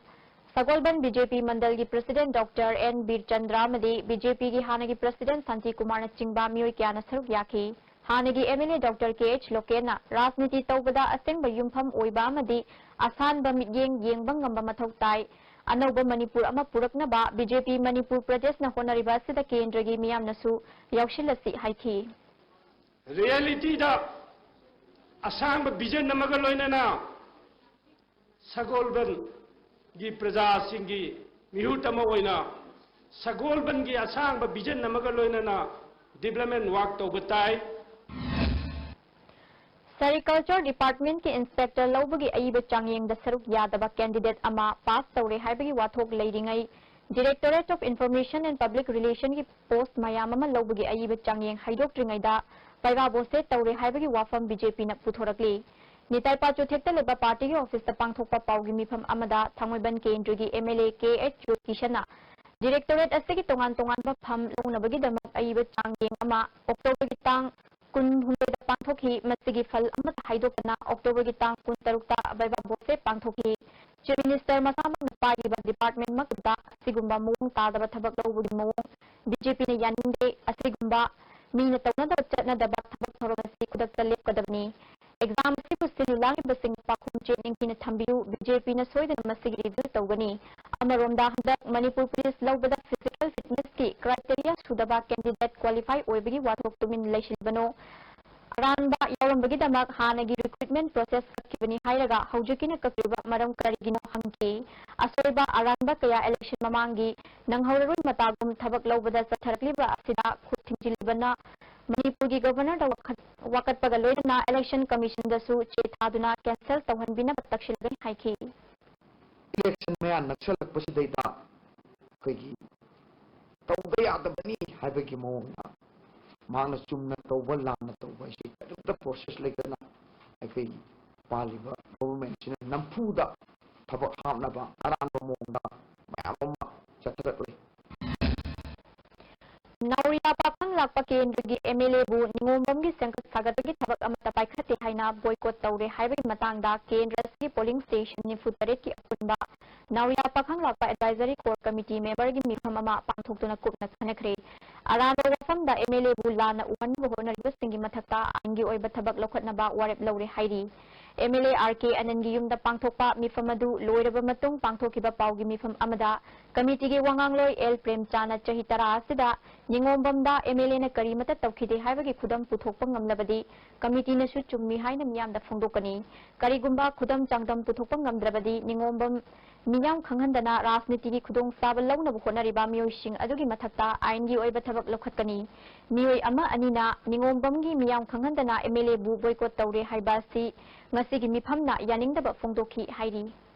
Sagolband B J P ꯃꯟꯗꯜꯒꯤ ꯄ꯭ꯔꯁꯤꯗꯦꯟꯠ ꯗꯣꯛꯇꯔ ꯑꯦꯟ ꯕꯤꯔꯆꯟꯗ꯭ꯔ ꯑꯃꯗꯤ ꯕꯤ ꯖꯦ ꯄꯤꯒꯤ ꯍꯥꯟꯅꯒꯤ ꯄ꯭ꯔꯁꯤꯗꯦꯟꯠ ꯁꯥꯟꯇꯤ ꯀꯨꯃꯥꯔꯅꯆꯤꯡꯕ ꯃꯤꯑꯣꯏ ꯀꯌꯥꯅ ꯁꯔꯨꯛ ꯌꯥꯈꯤ꯫ ꯍꯥꯟꯅꯒꯤ M L A Doctor K H ꯂꯣꯀꯦꯟꯅ ꯔꯥꯖꯅꯤꯇꯤ ꯇꯧꯕꯗ ꯑꯁꯦꯡꯕ ꯌꯨꯝꯐꯝ ꯑꯣꯏꯕ ꯑꯃꯗꯤ ꯑꯁꯥꯟꯕ ꯃꯤꯠꯌꯦꯡ ꯌꯦꯡꯕ ꯉꯝꯕ ꯃꯊꯧ ꯇꯥꯏ꯫ ꯑꯅꯧꯕ ꯃꯅꯤꯄꯨꯔ ꯑꯃ ꯄꯨꯔꯛꯅꯕ B J P ꯃꯅꯤꯄꯨꯔ ꯄ꯭ꯔꯗꯦꯁꯅ ꯍꯣꯠꯅꯔꯤꯕ ꯑꯁꯤꯗ ꯀꯦꯟꯗ꯭ꯔꯒꯤ ꯃꯤꯌꯥꯝꯅꯁꯨ ꯌꯥꯎꯁꯤꯜꯂꯁꯤ ꯍꯥꯏꯈꯤ꯫ ꯔꯤꯌꯦꯂꯤꯇꯤꯗ ꯑꯁꯥꯡꯕ ꯚꯤꯖꯟ ꯑꯃꯒ ꯂꯣꯏꯅꯅ ꯁꯒꯣꯜꯕꯟꯒꯤ ꯄ꯭ꯔꯖꯥꯁꯤꯡꯒꯤ ꯃꯤꯍꯨꯠ ꯑꯃ ꯑꯣꯏꯅ ꯁꯒꯣꯜꯕꯟꯒꯤ ꯑꯁꯥꯡꯕ ꯚꯤꯖꯟ ꯑꯃꯒ ꯂꯣꯏꯅꯅ ꯗꯤꯕ꯭ꯂꯞꯃꯦꯟ ꯋꯥꯔꯛ ꯇꯧꯕ ꯇꯥꯏ꯫ Sericulture Departmentꯀꯤ Inspector ꯂꯧꯕꯒꯤ ꯑꯏꯕ ꯆꯥꯡꯌꯦꯡꯗ ꯁꯔꯨꯛ ꯌꯥꯗꯕ candidate ꯑꯃ pass ꯇꯧꯔꯦ ꯍꯥꯏꯕꯒꯤ ꯋꯥꯊꯣꯛ ꯂꯩꯔꯤꯉꯩ, Directorate of Information and Public Relationꯒꯤ post ꯃꯌꯥꯝ ꯑꯃ ꯂꯧꯕꯒꯤ ꯑꯏꯕ ꯆꯥꯡꯌꯦꯡ ꯍꯥꯏꯗꯣꯛꯇ꯭ꯔꯤꯉꯩꯗ ꯄꯩꯔꯥ ꯕꯣꯁꯦ ꯇꯧꯔꯦ ꯍꯥꯏꯕꯒꯤ ꯋꯥꯐꯝ B J Pꯅ ꯄꯨꯊꯣꯔꯛꯂꯤ꯫ ꯅꯤꯇꯥꯏꯄꯥ ꯆꯨꯊꯦꯛꯇ ꯂꯩꯕ partyꯒꯤ officeꯇ ꯄꯥꯡꯊꯣꯛꯄ ꯄꯥꯎꯒꯤ ꯃꯤꯐꯝ ꯑꯃꯗ ꯊꯥꯡꯃꯩꯕꯟ ꯀꯦꯟꯗ꯭ꯔꯒꯤ M L A K H ꯖꯣꯏꯀꯤꯁꯟꯅ Directorate ꯑꯁꯤꯒꯤ ꯇꯣꯉꯥꯟ ꯇꯣꯉꯥꯟꯕ ꯐꯝ ꯂꯧꯅꯕꯒꯤꯗꯃꯛ ꯑꯏꯕ ꯆꯥꯡꯌꯦꯡ ꯑꯃ Octoberꯒꯤ ꯇꯥꯡ ꯀꯨꯟꯍꯨꯝꯗꯣꯏꯗ ꯄꯥꯡꯊꯣꯛꯈꯤ꯫ ꯃꯁꯤꯒꯤ ꯐꯜ ꯑꯃꯠꯇ ꯍꯥꯏꯗꯣꯛꯇꯅ Octoberꯒꯤ ꯇꯥꯡ ꯀꯨꯟꯇꯔꯨꯛꯇ viva voce ꯄꯥꯡꯊꯣꯛꯈꯤ꯫ Chief Minister ꯃꯁꯥꯃꯛꯅ ꯄꯥꯏꯔꯤꯕ departmentꯃꯛꯇꯗ ꯑꯁꯤꯒꯨꯝꯕ ꯃꯑꯣꯡ ꯇꯥꯗꯕ ꯊꯕꯛ ꯂꯧꯕꯒꯤ ꯃꯑꯣꯡ B J Pꯅ ꯌꯥꯅꯤꯡꯗꯦ꯫ ꯑꯁꯤꯒꯨꯝꯕ ꯃꯤꯅ ꯇꯧꯅꯗꯕ ꯆꯠꯅꯗꯕ ꯊꯕꯛ ꯊꯧꯔꯝ ꯑꯁꯤ ꯈꯨꯗꯛꯇ ꯂꯦꯞꯀꯗꯕꯅꯤ꯫ Exam ꯑꯁꯤꯕꯨ ꯁꯤꯜꯂꯨ ꯂꯥꯡꯂꯤꯕꯁꯤꯡꯅ ꯄꯥꯈꯨꯝ ꯆꯦꯠ ꯅꯤꯡꯊꯤꯅ ꯊꯝꯕꯤꯌꯨ꯫ B J Pꯅ ꯁꯣꯏꯗꯅ ꯃꯁꯤꯒꯤ review ꯇꯧꯒꯅꯤ꯫ ꯑꯃꯔꯣꯝꯗ, ꯍꯟꯗꯛ ꯃꯅꯤꯄꯨꯔ police ꯂꯧꯕꯗ physical fitnessꯀꯤ criteria ꯁꯨꯗꯕ candidate qualify ꯑꯣꯏꯕꯒꯤ ꯋꯥꯊꯣꯛ ꯇꯨꯃꯤꯟ ꯂꯩꯁꯤꯟꯕꯅꯣ? ꯑꯔꯥꯟꯕ ꯌꯥꯎꯔꯝꯕꯒꯤꯗꯃꯛ ꯍꯥꯟꯅꯒꯤ recruitment process ꯀꯛꯈꯤꯕꯅꯤ ꯍꯥꯏꯔꯒ ꯍꯧꯖꯤꯛꯀꯤꯅ ꯀꯛꯇ꯭ꯔꯤꯕ ꯃꯔꯝ ꯀꯔꯤꯒꯤꯅꯣ ꯍꯪꯈꯤ꯫ ꯑꯁꯣꯏꯕ ꯑꯔꯥꯟꯕ ꯀꯌꯥ election ꯃꯃꯥꯡꯒꯤ ꯅꯪꯍꯧꯔꯔꯣꯏ ꯃꯇꯥꯒꯨꯝ ꯊꯕꯛ ꯂꯧꯕꯗ ꯆꯠꯊꯔꯛꯂꯤꯕ ꯑꯁꯤꯗ ꯈꯨꯠ ꯊꯤꯡꯖꯤꯜꯂꯤꯕꯅ ꯃꯅꯤꯄꯨꯔꯒꯤ Governorꯗ ꯋꯥꯀꯠ-, ꯋꯥꯀꯠꯄꯒ ꯂꯣꯏꯅꯅ election commissionꯗꯁꯨ ꯆꯦ ꯊꯥꯗꯨꯅ cancel ꯇꯧꯍꯟꯕꯤꯅꯕ ꯇꯛꯁꯤꯜꯂꯒꯅꯤ ꯍꯥꯏꯈꯤ꯫ Election ꯃꯌꯥ ꯅꯛꯁꯜꯂꯛꯄꯁꯤꯗꯩꯗ ꯑꯩꯈꯣꯏꯒꯤ ꯇꯧꯕ ꯌꯥꯗꯕꯅꯤ ꯍꯥꯏꯕꯒꯤ ꯃꯑꯣꯡꯗ ꯃꯍꯥꯛꯅ ꯆꯨꯝꯅ ꯇꯧꯕ, ꯂꯥꯟꯅ ꯇꯧꯕ ꯍꯥꯏꯁꯤ ꯀꯔꯤꯝꯇ process ꯂꯩꯇꯅ ꯑꯩꯈꯣꯏꯒꯤ ꯄꯥꯜꯂꯤꯕ governmentꯁꯤꯅ ꯅꯝꯐꯨꯗ ꯊꯕꯛ ꯍꯥꯞꯅꯕ ꯑꯔꯥꯟꯕ ꯃꯑꯣꯡꯗ ꯃꯌꯥꯝ ꯑꯃ ꯆꯠꯊꯔꯛꯂꯤ꯫ ꯅꯥꯎꯔꯤꯌꯥ ꯄꯥꯈꯪ ꯂꯥꯛꯄ ꯀꯦꯟꯗ꯭ꯔꯒꯤ M L Aꯕꯨ ꯅꯤꯉꯣꯝꯕꯝꯒꯤ ꯁꯦꯝꯒꯠ ꯁꯥꯒꯠꯄꯒꯤ ꯊꯕꯛ ꯑꯃꯠꯇ ꯄꯥꯏꯈꯠꯇꯦ ꯍꯥꯏꯅ boycott ꯇꯧꯔꯦ ꯍꯥꯏꯕꯒꯤ ꯃꯇꯥꯡꯗ ꯀꯦꯟꯗ꯭ꯔ ꯑꯁꯤꯒꯤ polling station ꯅꯤꯐꯨ ꯇꯔꯦꯠꯀꯤ ꯑꯄꯨꯟꯕ ꯅꯥꯎꯔꯤꯌꯥ ꯄꯥꯈꯪ ꯂꯥꯛꯄ advisory core committee memberꯒꯤ ꯃꯤꯐꯝ ꯑꯃ ꯄꯥꯡꯊꯣꯛꯇꯨꯅ ꯀꯨꯞꯅ ꯈꯟꯅꯈ꯭ꯔꯦ꯫ ꯑꯔꯥꯟꯕ ꯋꯥꯐꯝꯗ MLA ꯕꯨ ꯂꯥꯟꯅ ꯎꯍꯟꯅꯕ ꯍꯣꯠꯅꯔꯤꯕꯁꯤꯡꯒꯤ ꯃꯊꯛꯇ ꯑꯥꯏꯟꯒꯤ ꯑꯣꯏꯕ ꯊꯕꯛ ꯂꯧꯈꯠꯅꯕ ꯋꯥꯔꯦꯞ ꯂꯧꯔꯦ ꯍꯥꯏꯔꯤ꯫ MLA RK ꯑꯅꯟꯒꯤ ꯌꯨꯝꯗ ꯄꯥꯡꯊꯣꯛꯄ ꯃꯤꯐꯝ ꯑꯗꯨ ꯂꯣꯏꯔꯕ ꯃꯇꯨꯡ ꯄꯥꯡꯊꯣꯛꯈꯤꯕ ꯄꯥꯎꯒꯤ ꯃꯤꯐꯝ ꯑꯃꯗ ꯀꯃꯤꯇꯤꯒꯤ ꯋꯥꯉꯥꯡꯂꯣꯏ ꯑꯦꯜ ꯄ꯭ꯔꯦꯝꯆꯥꯅ ꯆꯍꯤ ꯇꯔꯥ ꯑꯁꯤꯗ ꯅꯤꯉꯣꯝꯕꯝꯗ MLA ꯅ ꯀꯔꯤꯃꯠꯇ ꯇꯧꯈꯤꯗꯦ ꯍꯥꯏꯕꯒꯤ ꯈꯨꯗꯝ ꯄꯨꯊꯣꯛꯄ ꯉꯝꯂꯕꯗꯤ ꯀꯃꯤꯇꯤꯅꯁꯨ ꯆꯨꯝꯃꯤ ꯍꯥꯏꯅ ꯃꯤꯌꯥꯝꯗ ꯐꯣꯡꯗꯣꯛꯀꯅꯤ꯫ ꯀꯔꯤꯒꯨꯝꯕ ꯈꯨꯗꯝ ꯆꯥꯡꯗꯝ ꯄꯨꯊꯣꯛꯄ ꯉꯝꯗ꯭ꯔꯕꯗꯤ ꯅꯤꯉꯣꯝꯕꯝ ꯃꯤꯌꯥꯝ ꯈꯪꯍꯟꯗꯅ ꯔꯥꯖꯅꯤꯇꯤꯒꯤ ꯈꯨꯗꯣꯡꯆꯥꯕ ꯂꯧꯅꯕ ꯍꯣꯠꯅꯔꯤꯕ ꯃꯤꯑꯣꯏꯁꯤꯡ ꯑꯗꯨꯒꯤ ꯃꯊꯛꯇ ꯑꯥꯏꯟꯒꯤ ꯑꯣꯏꯕ ꯊꯕꯛ ꯂꯧꯈꯠꯀꯅꯤ꯫ ꯃꯤꯑꯣꯏ ꯑꯃ ꯑꯅꯤꯅ ꯅꯤꯉꯣꯝꯕꯝꯒꯤ ꯃꯤꯌꯥꯝ ꯈꯪꯍꯟꯗꯅ MLA ꯕꯨ boycott ꯇꯧꯔꯦ ꯍꯥꯏꯕ ꯑꯁꯤ ꯉꯁꯤꯒꯤ ꯃꯤꯐꯝꯅ ꯌꯥꯅꯤꯡꯗꯕ ꯐꯣꯡꯗꯣꯛꯈꯤ ꯍꯥꯏꯔꯤ꯫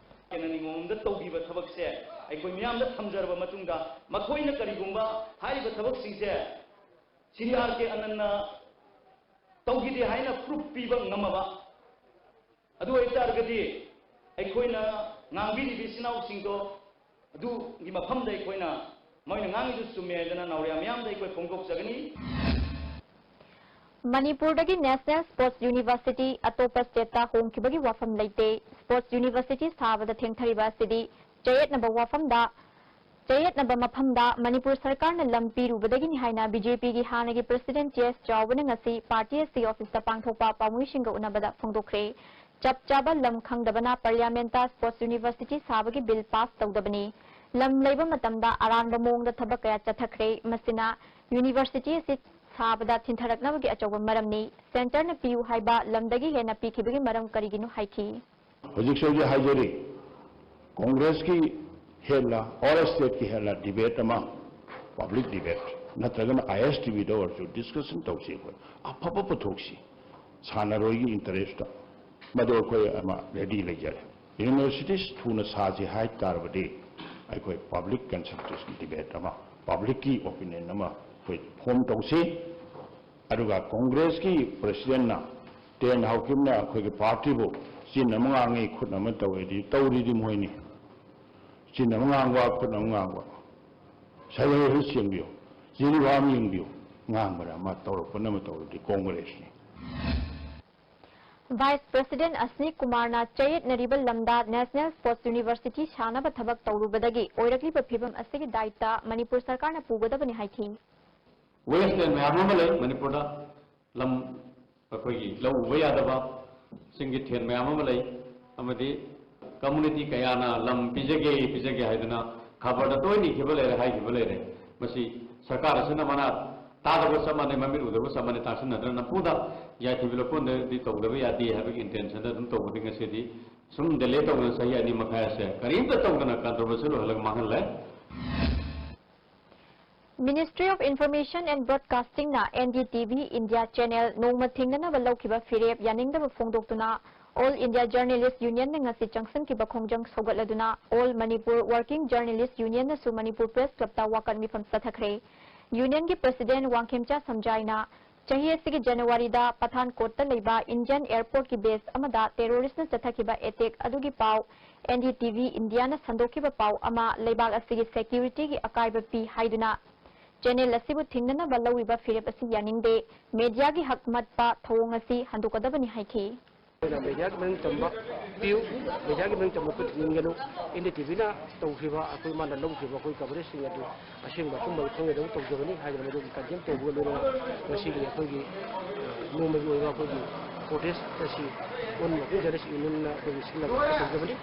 ꯍꯦꯟꯅ ꯅꯤꯉꯣꯝꯕꯝꯗ ꯇꯧꯈꯤꯕ ꯊꯕꯛꯁꯦ ꯑꯩꯈꯣꯏ ꯃꯤꯌꯥꯝꯗ ꯊꯝꯖꯔꯕ ꯃꯇꯨꯡꯗ ꯃꯈꯣꯏꯅ ꯀꯔꯤꯒꯨꯝꯕ ꯍꯥꯏꯔꯤꯕ ꯊꯕꯛꯁꯤꯡꯁꯦ ꯁ꯭ꯔꯤ ꯑꯥꯔ ꯀꯦ ꯑꯅꯟꯅ ꯇꯧꯈꯤꯗꯦ ꯍꯥꯏꯅ proof ꯄꯤꯕ ꯉꯝꯃꯕ, ꯑꯗꯨ ꯑꯣꯏꯇꯥꯔꯒꯗꯤ ꯑꯩꯈꯣꯏꯅ ꯉꯥꯡꯕꯤꯔꯤꯕ ꯏꯆꯤꯟ ꯏꯅꯥꯎꯁꯤꯡꯗꯣ ꯑꯗꯨꯒꯤ ꯃꯐꯝꯗ ꯑꯩꯈꯣꯏꯅ ꯃꯣꯏꯅ ꯉꯥꯡꯉꯤꯗꯨ ꯆꯨꯝꯃꯦ ꯍꯥꯏꯗꯅ ꯅꯥꯎꯔꯤꯌꯥ ꯃꯤꯌꯥꯝꯗ ꯑꯩꯈꯣꯏ ꯐꯣꯡꯗꯣꯛꯆꯒꯅꯤ꯫ ꯃꯅꯤꯄꯨꯔꯗꯒꯤ National Sports University ꯑꯇꯣꯞꯄ state ꯇ ꯍꯣꯡꯈꯤꯕꯒꯤ ꯋꯥꯐꯝ ꯂꯩꯇꯦ꯫ Sports University ꯁꯥꯕꯗ ꯊꯦꯡꯊꯔꯤꯕ ꯑꯁꯤꯗꯤ ꯆꯌꯦꯠꯅꯕ ꯋꯥꯐꯝꯗ, ꯆꯌꯦꯠꯅꯕ ꯃꯐꯝꯗ ꯃꯅꯤꯄꯨꯔ ꯁꯔꯀꯥꯔꯅ ꯂꯝ ꯄꯤꯔꯨꯕꯗꯒꯤꯅꯤ ꯍꯥꯏꯅ BJP ꯒꯤ ꯍꯥꯟꯅꯒꯤ president T S ꯆꯥꯎꯕꯅ ꯉꯁꯤ party ꯑꯁꯤꯒꯤ office ꯇ ꯄꯥꯡꯊꯣꯛꯄ ꯄꯥꯎꯃꯤꯁꯤꯡꯒ ꯎꯅꯕꯗ ꯐꯣꯡꯗꯣꯛꯈ꯭ꯔꯦ꯫ ꯆꯞ ꯆꯥꯕ ꯂꯝ ꯈꯪꯗꯕꯅ parliament ꯇ Sports University ꯁꯥꯕꯒꯤ bill pass ꯇꯧꯗꯕꯅꯤ꯫ ꯂꯝ ꯂꯩꯕ ꯃꯇꯝꯗ ꯑꯔꯥꯟꯕ ꯃꯑꯣꯡꯗ ꯊꯕꯛ ꯀꯌꯥ ꯆꯠꯊꯈ꯭ꯔꯦ꯫ ꯃꯁꯤꯅ university ꯑꯁꯤ ꯁꯥꯕꯗ ꯊꯤꯟꯊꯔꯛꯅꯕꯒꯤ ꯑꯆꯧꯕ ꯃꯔꯝꯅꯤ꯫ Centre ꯅ ꯄꯤꯌꯨ ꯍꯥꯏꯕ ꯂꯝꯗꯒꯤ ꯍꯦꯟꯅ ꯄꯤꯈꯤꯕꯒꯤ ꯃꯔꯝ ꯀꯔꯤꯒꯤꯅꯣ ꯍꯥꯏꯈꯤ꯫ ꯍꯧꯖꯤꯛꯁꯨ ꯍꯧꯖꯤꯛ ꯍꯥꯏꯖꯔꯤ, Congress ꯀꯤ ꯍꯦꯠꯂ, all state ꯀꯤ ꯍꯦꯠꯂ debate ꯑꯃ, public debate, ꯅꯠꯇ꯭ꯔꯒꯅ ISTV ꯗ ꯑꯣꯏꯔꯁꯨ discussion ꯇꯧꯁꯤ꯫ ꯑꯩꯈꯣꯏ ꯑꯐꯕ ꯄꯨꯊꯣꯛꯁꯤ꯫ ꯁꯥꯟꯅꯔꯣꯏꯒꯤ interest ꯇ ꯃꯗꯨ ꯑꯩꯈꯣꯏ ꯑꯃ ready ꯂꯩꯖꯔꯦ꯫ Universities ꯊꯨꯅ ꯁꯥꯁꯤ ꯍꯥꯏ ꯇꯥꯔꯕꯗꯤ ꯑꯩꯈꯣꯏ public consultation debate ꯑꯃ, public ꯀꯤ opinion ꯑꯃ ꯑꯩꯈꯣꯏ form ꯇꯧꯁꯤ꯫ ꯑꯗꯨꯒ Congress ꯀꯤ president ꯅ, ꯇꯦꯟ ꯍꯥꯎꯀꯤꯞꯅ ꯑꯩꯈꯣꯏꯒꯤ party ꯕꯨ ꯆꯤꯟ ꯑꯃ ꯉꯥꯡꯉꯤ, ꯈꯨꯠ ꯑꯃ ꯇꯧꯋꯦꯗꯤ ꯇꯧꯔꯤꯗꯤ ꯃꯣꯏꯅꯤ꯫ ꯆꯤꯟ ꯑꯃ ꯉꯥꯡꯕ, ꯈꯨꯠ ꯑꯃ ꯉꯥꯡꯕ꯫ Survival ꯌꯦꯡꯕꯤꯌꯨ, ꯖꯤꯔꯤꯕꯥꯝ ꯌꯦꯡꯕꯤꯌꯨ, ꯉꯥꯡꯕꯅ ꯑꯃ, ꯇꯧꯔꯛꯄꯅ ꯑꯃ ꯇꯧꯔꯗꯤ Congress ꯅꯤ꯫ Vice President ꯑꯁꯅꯤ ꯀꯨꯃꯥꯔꯅ ꯆꯌꯦꯠꯅꯔꯤꯕ ꯂꯝꯗ National Sports University ꯁꯥꯅꯕ ꯊꯕꯛ ꯇꯧꯔꯨꯕꯗꯒꯤ ꯑꯣꯏꯔꯛꯂꯤꯕ ꯐꯤꯚꯝ ꯑꯁꯤꯒꯤ ꯗꯥꯏꯇ ꯃꯅꯤꯄꯨꯔ ꯁꯔꯀꯥꯔꯅ ꯄꯨꯒꯗꯕꯅꯤ ꯍꯥꯏꯈꯤ꯫ Waste land ꯃꯌꯥꯝ ꯑꯃ ꯂꯩ ꯃꯅꯤꯄꯨꯔꯗ, ꯂꯝ ꯑꯩꯈꯣꯏꯒꯤ ꯂꯧ ꯎꯕ ꯌꯥꯗꯕ ꯆꯤꯡꯒꯤ ꯊꯦꯟ ꯃꯌꯥꯝ ꯑꯃ ꯂꯩ, ꯑꯃꯗꯤ community ꯀꯌꯥꯅ ꯂꯝ ꯄꯤꯖꯒꯦ, ꯄꯤꯖꯒꯦ ꯍꯥꯏꯗꯨꯅ ꯈꯕꯔꯗ ꯇꯣꯏꯅ ꯏꯈꯤꯕ ꯂꯩꯔꯦ, ꯍꯥꯏꯈꯤꯕ ꯂꯩꯔꯦ꯫ ꯃꯁꯤ ꯁꯔꯀꯥꯔ ꯑꯁꯤꯅ ꯃꯅꯥ ꯇꯥꯗꯕ ꯆꯞ ꯃꯥꯟꯅꯩ, ꯃꯃꯤꯠ ꯎꯗꯕ ꯆꯞ ꯃꯥꯟꯅꯩ, ꯇꯥꯁꯤꯟꯅꯗꯅ ꯅꯝꯐꯨꯗ ꯌꯥꯏꯐꯕꯤ ꯂꯧꯀꯣꯟꯗꯗꯤ ꯇꯧꯗꯕ ꯌꯥꯗꯦ ꯍꯥꯏꯕꯒꯤ intentionꯗ ꯑꯗꯨꯝ ꯇꯧꯕꯗꯤ ꯉꯁꯤꯗꯤ ꯁꯨꯝ delay ꯇꯧꯗꯅ ꯆꯍꯤ ꯑꯅꯤ ꯃꯈꯥꯏ ꯑꯁꯦ ꯀꯔꯤꯝꯇ ꯇꯧꯗꯅ controversial ꯑꯣꯏꯍꯜꯂꯒ ꯃꯥꯡꯍꯜꯂꯦ꯫ Ministry of Information and Broadcastingꯅ N D T V India channel ꯅꯣꯡꯃ ꯊꯤꯡꯅꯅꯕ ꯂꯧꯈꯤꯕ ꯐꯤꯔꯦꯞ ꯌꯥꯅꯤꯡꯗꯕ ꯐꯣꯡꯗꯣꯛꯇꯨꯅ All India Journalist Unionꯅ ꯉꯁꯤ ꯆꯪꯁꯤꯟꯈꯤꯕ ꯈꯣꯡꯖꯪ ꯁꯧꯒꯠꯂꯗꯨꯅ All Manipur Working Journalist Unionꯅꯁꯨ Manipur Press Clubꯇ ꯋꯥꯀꯠ ꯃꯤꯐꯝ ꯆꯠꯊꯈ꯭ꯔꯦ꯫ Unionꯒꯤ President ꯋꯥꯡꯈꯦꯝꯆꯥ ꯁꯝꯖꯥꯏꯅ ꯆꯍꯤ ꯑꯁꯤꯒꯤ ꯖꯅꯋꯥꯔꯤꯗ ꯄꯊꯥꯟꯀꯣꯠꯇ ꯂꯩꯕ Indian airportꯀꯤ base ꯑꯃꯗ terroristꯅ ꯆꯠꯊꯈꯤꯕ attack ꯑꯗꯨꯒꯤ ꯄꯥꯎ N D T V Indiaꯅ ꯁꯟꯗꯣꯛꯈꯤꯕ ꯄꯥꯎ ꯑꯃ ꯂꯩꯕꯥꯛ ꯑꯁꯤꯒꯤ securityꯒꯤ ꯑꯀꯥꯏꯕ ꯄꯤ ꯍꯥꯏꯗꯨꯅ channel ꯑꯁꯤꯕꯨ ꯊꯤꯡꯅꯅꯕ ꯂꯧꯔꯤꯕ ꯐꯤꯔꯦꯞ ꯑꯁꯤ ꯌꯥꯅꯤꯡꯗꯦ, mediaꯒꯤ ꯍꯛ ꯃꯠꯄ ꯊꯧꯑꯣꯡ ꯑꯁꯤ ꯍꯟꯗꯣꯛꯀꯗꯕꯅꯤ ꯍꯥꯏꯈꯤ꯫ ꯑꯩꯈꯣꯏꯅ mediaꯒꯤ ꯃꯅꯤꯡ ꯇꯝꯕ ꯄꯤꯌꯨ, mediaꯒꯤ ꯃꯅꯤꯡ ꯇꯝꯕ ꯑꯩꯈꯣꯏ ꯊꯤꯡꯒꯅꯨ, NDTVꯅ ꯇꯧꯈꯤꯕ ꯑꯩꯈꯣꯏ ꯃꯥꯅ ꯂꯧꯈꯤꯕ ꯑꯩꯈꯣꯏ coverageꯁꯤꯡ ꯑꯗꯨ ꯑꯁꯦꯡꯕ ꯑꯆꯨꯝꯕ ꯈꯪꯒꯗꯕ ꯇꯧꯖꯕꯅꯤ ꯍꯥꯏꯗꯅ ꯃꯗꯨꯒꯤ condemn ꯇꯧꯕꯒ ꯂꯣꯏꯅꯅ ꯉꯁꯤꯒꯤ ꯑꯩꯈꯣꯏꯒꯤ, ꯑ, ꯅꯣꯡꯃꯒꯤ ꯑꯣꯏꯕ ꯑꯩꯈꯣꯏꯒꯤ protest ꯑꯁꯤ All Manipur Journalist Unionꯅ ꯑꯩꯈꯣꯏꯒꯤ ꯁꯤꯜꯂꯒ ꯇꯧꯖꯕꯅꯤ꯫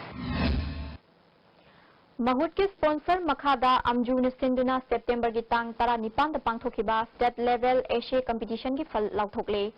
ꯃꯍꯨꯠꯀꯤ sponsor ꯃꯈꯥꯗ ꯑꯝꯖꯨꯅ ꯁꯤꯟꯗꯨꯅ Septemberꯒꯤ ꯇꯥꯡ ꯇꯔꯥꯅꯤꯄꯥꯟꯗ ꯄꯥꯡꯊꯣꯛꯈꯤꯕ state level essay competitionꯒꯤ ꯐꯜ ꯂꯥꯎꯊꯣꯛꯂꯦ꯫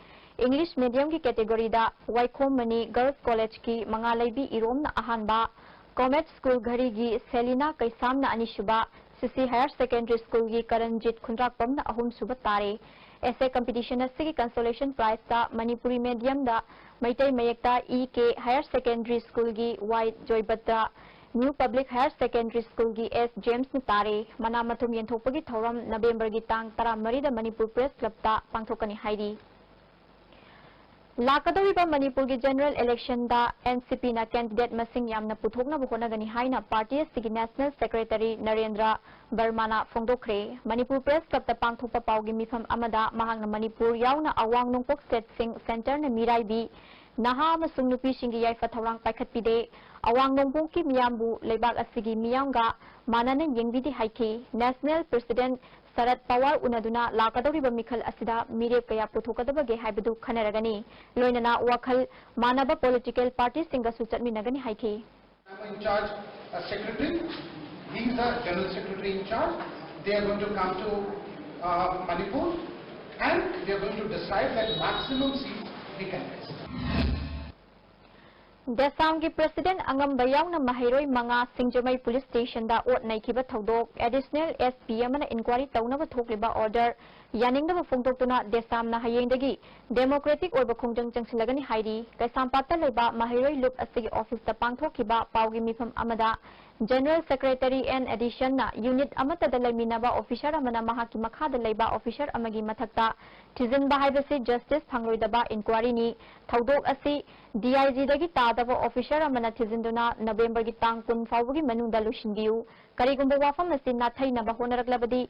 English mediumꯒꯤ categoryꯗ ꯋꯥꯏꯈꯣꯝ ꯃꯅꯤ Girls Collegeꯀꯤ ꯃꯉꯥꯂꯩꯕꯤ ꯏꯔꯣꯝꯅ ꯑꯍꯥꯟꯕ, Comet School ꯘꯔꯤꯒꯤ ꯁꯦꯂꯤꯅꯥ ꯀꯩꯁꯥꯝꯅ ꯑꯅꯤꯁꯨꯕ, ꯁꯤꯁꯤ Higher Secondary Schoolꯒꯤ ꯀꯔꯟꯖꯤꯠ ꯈꯨꯟꯗ꯭ꯔꯥꯛꯄꯝꯅ ꯑꯍꯨꯝꯁꯨꯕ ꯇꯥꯔꯦ꯫ Essay competition ꯑꯁꯤꯒꯤ consolation prizeꯇ Manipuri mediumꯗ Meitei ꯃꯌꯦꯛꯇ E K Higher Secondary Schoolꯒꯤ Y ꯖꯣꯏꯕꯇ꯭ꯔ, New Public Higher Secondary Schoolꯒꯤ S ꯖꯦꯝꯁꯅ ꯇꯥꯔꯦ꯫ ꯃꯅꯥ ꯃꯊꯨꯝ ꯌꯦꯟꯊꯣꯛꯄꯒꯤ ꯊꯧꯔꯝ Novemberꯒꯤ ꯇꯥꯡ ꯇꯔꯥꯃꯔꯤꯗ ꯃꯅꯤꯄꯨꯔ Press Clubꯇ ꯄꯥꯡꯊꯣꯛꯀꯅꯤ ꯍꯥꯏꯔꯤ꯫ ꯂꯥꯛꯀꯗꯧꯔꯤꯕ ꯃꯅꯤꯄꯨꯔꯒꯤ general electionꯗ NCPꯅ candidate ꯃꯁꯤꯡ ꯌꯥꯝꯅ ꯄꯨꯊꯣꯛꯅꯕ ꯍꯣꯠꯅꯒꯅꯤ ꯍꯥꯏꯅ party ꯑꯁꯤꯒꯤ National Secretary Narendra ꯕꯔꯃꯥꯅ ꯐꯣꯡꯗꯣꯛꯈ꯭ꯔꯦ꯫ Manipur Press Clubꯇ ꯄꯥꯡꯊꯣꯛꯄ ꯄꯥꯎꯒꯤ ꯃꯤꯐꯝ ꯑꯃꯗ ꯃꯍꯥꯛꯅ ꯃꯅꯤꯄꯨꯔ ꯌꯥꯎꯅ ꯑꯋꯥꯡ ꯅꯣꯡꯄꯣꯛ stateꯁꯤꯡ centreꯅ ꯃꯤꯔꯥꯏꯕꯤ, ꯅꯍꯥ ꯑꯃꯁꯨꯡ ꯅꯨꯄꯤꯁꯤꯡꯒꯤ ꯌꯥꯏꯐ ꯊꯧꯔꯥꯡ ꯄꯥꯏꯈꯠꯄꯤꯗꯦ, ꯑꯋꯥꯡ ꯅꯣꯡꯄꯣꯛꯀꯤ ꯃꯤꯌꯥꯝꯕꯨ ꯂꯩꯕꯥꯛ ꯑꯁꯤꯒꯤ ꯃꯤꯌꯥꯝꯒ ꯃꯥꯟꯅꯅ ꯌꯦꯡꯕꯤꯗꯦ ꯍꯥꯏꯈꯤ꯫ National President ꯁꯔꯠ ꯄꯋꯥꯔ ꯎꯅꯗꯨꯅ ꯂꯥꯛꯀꯗꯧꯔꯤꯕ ꯃꯤꯈꯜ ꯑꯁꯤꯗ ꯃꯤꯔꯦꯞ ꯀꯌꯥ ꯄꯨꯊꯣꯛꯀꯗꯕꯒꯦ ꯍꯥꯏꯕꯗꯨ ꯈꯟꯅꯔꯒꯅꯤ꯫ ꯂꯣꯏꯅꯅ ꯋꯥꯈꯜ ꯃꯥꯟꯅꯕ political party ꯁꯤꯡꯒꯁꯨ ꯆꯠꯃꯤꯟꯅꯒꯅꯤ ꯍꯥꯏꯈꯤ꯫ I'm in charge, a secretary. He is a general secretary in charge. They are going to come to uh, Manipur and they are going to decide that maximum seats we can raise. ꯗꯦꯁꯥꯝꯒꯤ President ꯑꯉꯝꯕ ꯌꯥꯎꯅ ꯃꯍꯩꯔꯣꯏ ꯃꯉꯥ ꯁꯤꯡꯖꯃꯩ Police Station ꯗ ꯑꯣꯠ ꯅꯩꯈꯤꯕ ꯊꯧꯗꯣꯛ Additional S P ꯑꯃꯅ inquiry ꯇꯧꯅꯕ ꯊꯣꯛꯂꯤꯕ order ꯌꯥꯅꯤꯡꯗꯕ ꯐꯣꯡꯗꯣꯛꯇꯨꯅ ꯗꯦꯁꯥꯝꯅ ꯍꯌꯦꯡꯗꯒꯤ democratic ꯑꯣꯏꯕ ꯈꯣꯡꯖꯪ ꯆꯪꯁꯤꯜꯂꯒꯅꯤ ꯍꯥꯏꯔꯤ꯫ ꯀꯩꯁꯥꯝꯄꯥꯠꯇ ꯂꯩꯕ ꯃꯍꯩꯔꯣꯏ ꯂꯨꯞ ꯑꯁꯤꯒꯤ office ꯇ ꯄꯥꯡꯊꯣꯛꯈꯤꯕ ꯄꯥꯎꯒꯤ ꯃꯤꯐꯝ ꯑꯃꯗ General Secretary and Addition ꯅ unit ꯑꯃꯠꯇꯗ ꯂꯩꯃꯤꯟꯅꯕ officer ꯑꯃꯅ ꯃꯍꯥꯛꯀꯤ ꯃꯈꯥꯗ ꯂꯩꯕ officer ꯑꯃꯒꯤ ꯃꯊꯛꯇ ꯊꯤꯖꯤꯟꯕ ꯍꯥꯏꯕꯁꯤ justice ꯐꯪꯂꯣꯏꯗꯕ inquiry ꯅꯤ꯫ ꯊꯧꯗꯣꯛ ꯑꯁꯤ D I G ꯗꯒꯤ ꯇꯥꯗꯕ officer ꯑꯃꯅ ꯊꯤꯖꯤꯟꯗꯨꯅ November ꯒꯤ ꯇꯥꯡ ꯀꯨꯟ ꯐꯥꯎꯕꯒꯤ ꯃꯅꯨꯡꯗ ꯂꯣꯏꯁꯤꯟꯕꯤꯌꯨ꯫ ꯀꯔꯤꯒꯨꯝꯕ ꯋꯥꯐꯝ ꯑꯁꯤ ꯅꯥꯊꯩꯅꯕ ꯍꯣꯠꯅꯔꯛꯂꯕꯗꯤ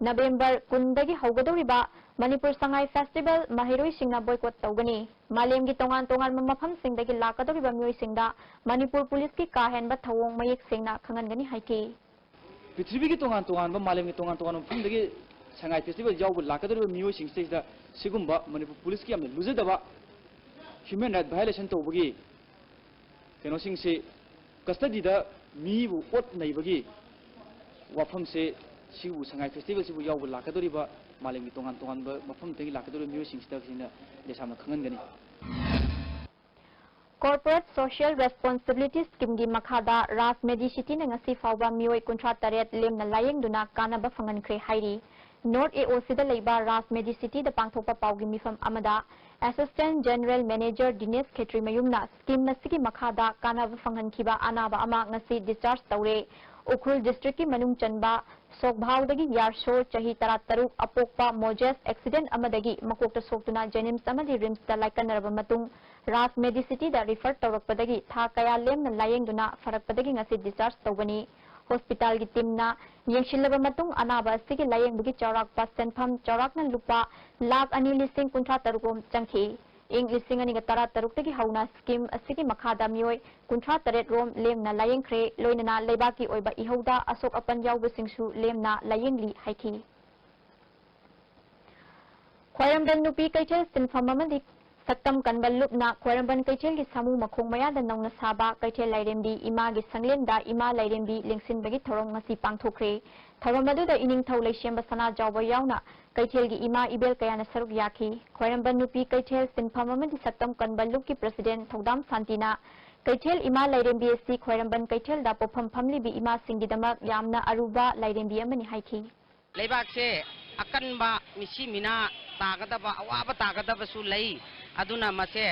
November ꯀꯨꯟꯗꯒꯤ ꯍꯧꯒꯗꯧꯔꯤꯕ ꯃꯅꯤꯄꯨꯔ ꯁꯉꯥꯏ Festival ꯃꯍꯩꯔꯣꯏꯁꯤꯡꯅ boycott ꯇꯧꯒꯅꯤ꯫ ꯃꯥꯂꯦꯝꯒꯤ ꯇꯣꯉꯥꯟ ꯇꯣꯉꯥꯟꯕ ꯃꯐꯝꯁꯤꯡꯗꯒꯤ ꯂꯥꯛꯀꯗꯧꯔꯤꯕ ꯃꯤꯑꯣꯏꯁꯤꯡꯗ ꯃꯅꯤꯄꯨꯔ Police ꯀꯤ ꯀꯥ ꯍꯦꯟꯕ ꯊꯧꯑꯣꯡ ꯃꯌꯦꯛ ꯁꯦꯡꯅ ꯈꯪꯍꯟꯒꯅꯤ ꯍꯥꯏꯈꯤ꯫ ꯄ꯭ꯔꯤꯊꯤꯕꯤꯒꯤ ꯇꯣꯉꯥꯟ ꯇꯣꯉꯥꯟꯕ, ꯃꯥꯂꯦꯝꯒꯤ ꯇꯣꯉꯥꯟ ꯇꯣꯉꯥꯟꯕ ꯃꯐꯝꯗꯒꯤ ꯁꯉꯥꯏ Festival ꯌꯥꯎꯕ ꯂꯥꯛꯀꯗꯧꯔꯤꯕ ꯃꯤꯑꯣꯏꯁꯤꯡꯁꯤꯗꯩꯁꯤꯗ ꯁꯤꯒꯨꯝꯕ ꯃꯅꯤꯄꯨꯔ Police ꯀꯤ ꯌꯥꯝꯅ ꯂꯨꯖꯗꯕ, human right violation ꯇꯧꯕꯒꯤ ꯀꯩꯅꯣꯁꯤꯡꯁꯤ, custody ꯗ ꯃꯤꯕꯨ ꯑꯣꯠ ꯅꯩꯕꯒꯤ ꯋꯥꯐꯝꯁꯦ, ꯁꯤꯕꯨ ꯁꯉꯥꯏ Festival ꯁꯤꯕꯨ ꯌꯥꯎꯕ ꯂꯥꯛꯀꯗꯧꯔꯤꯕ ꯃꯥꯂꯦꯝꯒꯤ ꯇꯣꯉꯥꯟ ꯇꯣꯉꯥꯟꯕ ꯃꯐꯝꯗꯒꯤ ꯂꯥꯛꯀꯗꯧꯔꯤꯕ ꯃꯤꯑꯣꯏꯁꯤꯡꯁꯤꯗ ꯁꯤꯅ ꯗꯦꯁꯥꯝꯅ ꯈꯪꯍꯟꯒꯅꯤ꯫ Corporate Social Responsibility Scheme ꯒꯤ ꯃꯈꯥꯗ Raj Medicity ꯅ ꯉꯁꯤ ꯐꯥꯎꯕ ꯃꯤꯑꯣꯏ ꯀꯨꯟꯊ꯭ꯔꯥ ꯇꯔꯦꯠ ꯂꯦꯝꯅ ꯂꯥꯌꯦꯡꯗꯨꯅ ꯀꯥꯟꯅꯕ ꯐꯪꯍꯟꯈ꯭ꯔꯦ ꯍꯥꯏꯔꯤ꯫ North A O C ꯗ ꯂꯩꯕ Raj Medicity ꯗ ꯄꯥꯡꯊꯣꯛꯄ ꯄꯥꯎꯒꯤ ꯃꯤꯐꯝ ꯑꯃꯗ Assistant General Manager ꯗꯤꯅꯦꯁ ꯈꯦꯇ꯭ꯔꯤꯃꯌꯨꯝꯅ scheme ꯑꯁꯤꯒꯤ ꯃꯈꯥꯗ ꯀꯥꯟꯅꯕ ꯐꯪꯍꯟꯈꯤꯕ ꯑꯅꯥꯕ ꯑꯃ ꯉꯁꯤ discharge ꯇꯧꯔꯦ꯫ ꯎꯈ꯭ꯔꯨꯜ district ꯀꯤ ꯃꯅꯨꯡ ꯆꯟꯕ ꯁꯣꯛꯚꯥꯎꯗꯒꯤ ꯌꯥꯔꯁꯣ ꯆꯍꯤ ꯇꯔꯥꯇꯔꯨꯛ ꯑꯄꯣꯛꯄ ꯃꯣꯖꯦꯁ accident ꯑꯃꯗꯒꯤ ꯃꯀꯣꯛꯇ ꯁꯣꯛꯇꯨꯅ JNIMS ꯑꯃꯗꯤ RIMS ꯇ ꯂꯥꯏꯀꯠꯅꯔꯕ ꯃꯇꯨꯡ Raj Medicity ꯗ refer ꯇꯧꯔꯛꯄꯗꯒꯤ ꯊꯥ ꯀꯌꯥ ꯂꯦꯝꯅ ꯂꯥꯌꯦꯡꯗꯨꯅ ꯐꯔꯛꯄꯗꯒꯤ ꯉꯁꯤ discharge ꯇꯧꯕꯅꯤ꯫ Hospital ꯒꯤ team ꯅ ꯌꯦꯡꯁꯤꯜꯂꯕ ꯃꯇꯨꯡ ꯑꯅꯥꯕ ꯑꯁꯤꯒꯤ ꯂꯥꯌꯦꯡꯕꯒꯤ ꯆꯥꯎꯔꯥꯛꯄ ꯁꯦꯟꯐꯝ ꯆꯥꯎꯔꯥꯛꯅ ꯂꯨꯄꯥ ꯂꯥꯈ ꯑꯅꯤ ꯂꯤꯁꯤꯡ ꯀꯨꯟꯊ꯭ꯔꯥ ꯇꯔꯨꯛ ꯔꯣꯝ ꯆꯪꯈꯤ꯫ ꯏꯪ ꯂꯤꯁꯤꯡ ꯑꯅꯤꯒ ꯇꯔꯥꯇꯔꯨꯛꯇꯒꯤ ꯍꯧꯅ scheme ꯑꯁꯤꯒꯤ ꯃꯈꯥꯗ ꯃꯤꯑꯣꯏ ꯀꯨꯟꯊ꯭ꯔꯥ ꯇꯔꯦꯠ ꯔꯣꯝ ꯂꯦꯝꯅ ꯂꯥꯌꯦꯡꯈ꯭ꯔꯦ, ꯂꯣꯏꯅꯅ ꯂꯩꯕꯥꯛꯀꯤ ꯑꯣꯏꯕ ꯏꯍꯧꯗ ꯑꯁꯣꯛ ꯑꯄꯟ ꯌꯥꯎꯕꯁꯤꯡꯁꯨ ꯂꯦꯝꯅ ꯂꯥꯌꯦꯡꯂꯤ ꯍꯥꯏꯈꯤ꯫ ꯈ꯭ꯋꯥꯏꯔꯝꯕꯟ ꯅꯨꯄꯤ ꯀꯩꯊꯦꯜ ꯁꯤꯟꯐꯝ ꯑꯃꯗꯤ ꯁꯛꯇꯝ ꯀꯟꯕ ꯂꯨꯞꯅ ꯈ꯭ꯋꯥꯏꯔꯝꯕꯟ ꯀꯩꯊꯦꯜꯒꯤ ꯁꯥꯃꯨ ꯃꯈꯣꯡ ꯃꯌꯥꯗ ꯅꯧꯅ ꯁꯥꯕ ꯀꯩꯊꯦꯜ ꯂꯥꯏꯔꯦꯝꯕꯤ ꯏꯃꯥꯒꯤ ꯁꯪꯂꯦꯟꯗ ꯏꯃꯥ ꯂꯥꯏꯔꯦꯝꯕꯤ ꯂꯦꯡꯁꯤꯟꯕꯒꯤ ꯊꯧꯔꯝ ꯉꯁꯤ ꯄꯥꯡꯊꯣꯛꯈ꯭ꯔꯦ꯫ ꯊꯧꯔꯝ ꯑꯗꯨꯗ ꯏꯅꯤꯡꯊꯧ ꯂꯩꯁꯦꯝꯕ ꯁꯅꯥꯖꯥꯎꯕ ꯌꯥꯎꯅ ꯀꯩꯊꯦꯜꯒꯤ ꯏꯃꯥ ꯏꯕꯦꯜ ꯀꯌꯥꯅ ꯁꯔꯨꯛ ꯌꯥꯈꯤ꯫ ꯈ꯭ꯋꯥꯏꯔꯝꯕꯟ ꯅꯨꯄꯤ ꯀꯩꯊꯦꯜ ꯁꯤꯟꯐꯝ ꯑꯃꯗꯤ ꯁꯛꯇꯝ ꯀꯟꯕ ꯂꯨꯞꯀꯤ ꯄ꯭ꯔꯁꯤꯗꯦꯟ ꯊꯧꯗꯥꯝ ꯁꯥꯟꯇꯤꯅ ꯀꯩꯊꯦꯜ ꯏꯃꯥ ꯂꯥꯏꯔꯦꯝꯕꯤ ꯑꯁꯤ ꯈ꯭ꯋꯥꯏꯔꯝꯕꯟ ꯀꯩꯊꯦꯜꯗ ꯄꯣꯛꯐꯝ ꯐꯝꯂꯤꯕꯤ ꯏꯃꯥꯁꯤꯡꯒꯤꯗꯃꯛ ꯌꯥꯝꯅ ꯑꯔꯨꯕ ꯂꯥꯏꯔꯦꯝꯕꯤ ꯑꯃꯅꯤ ꯍꯥꯏꯈꯤ꯫ ꯂꯩꯕꯥꯛꯁꯦ ꯑꯀꯟꯕ ꯃꯤꯁꯤ ꯃꯤꯅꯥ ꯇꯥꯒꯗꯕ, ꯑꯋꯥꯕ ꯇꯥꯒꯗꯕꯁꯨ ꯂꯩ꯫ ꯑꯗꯨꯅ ꯃꯁꯦ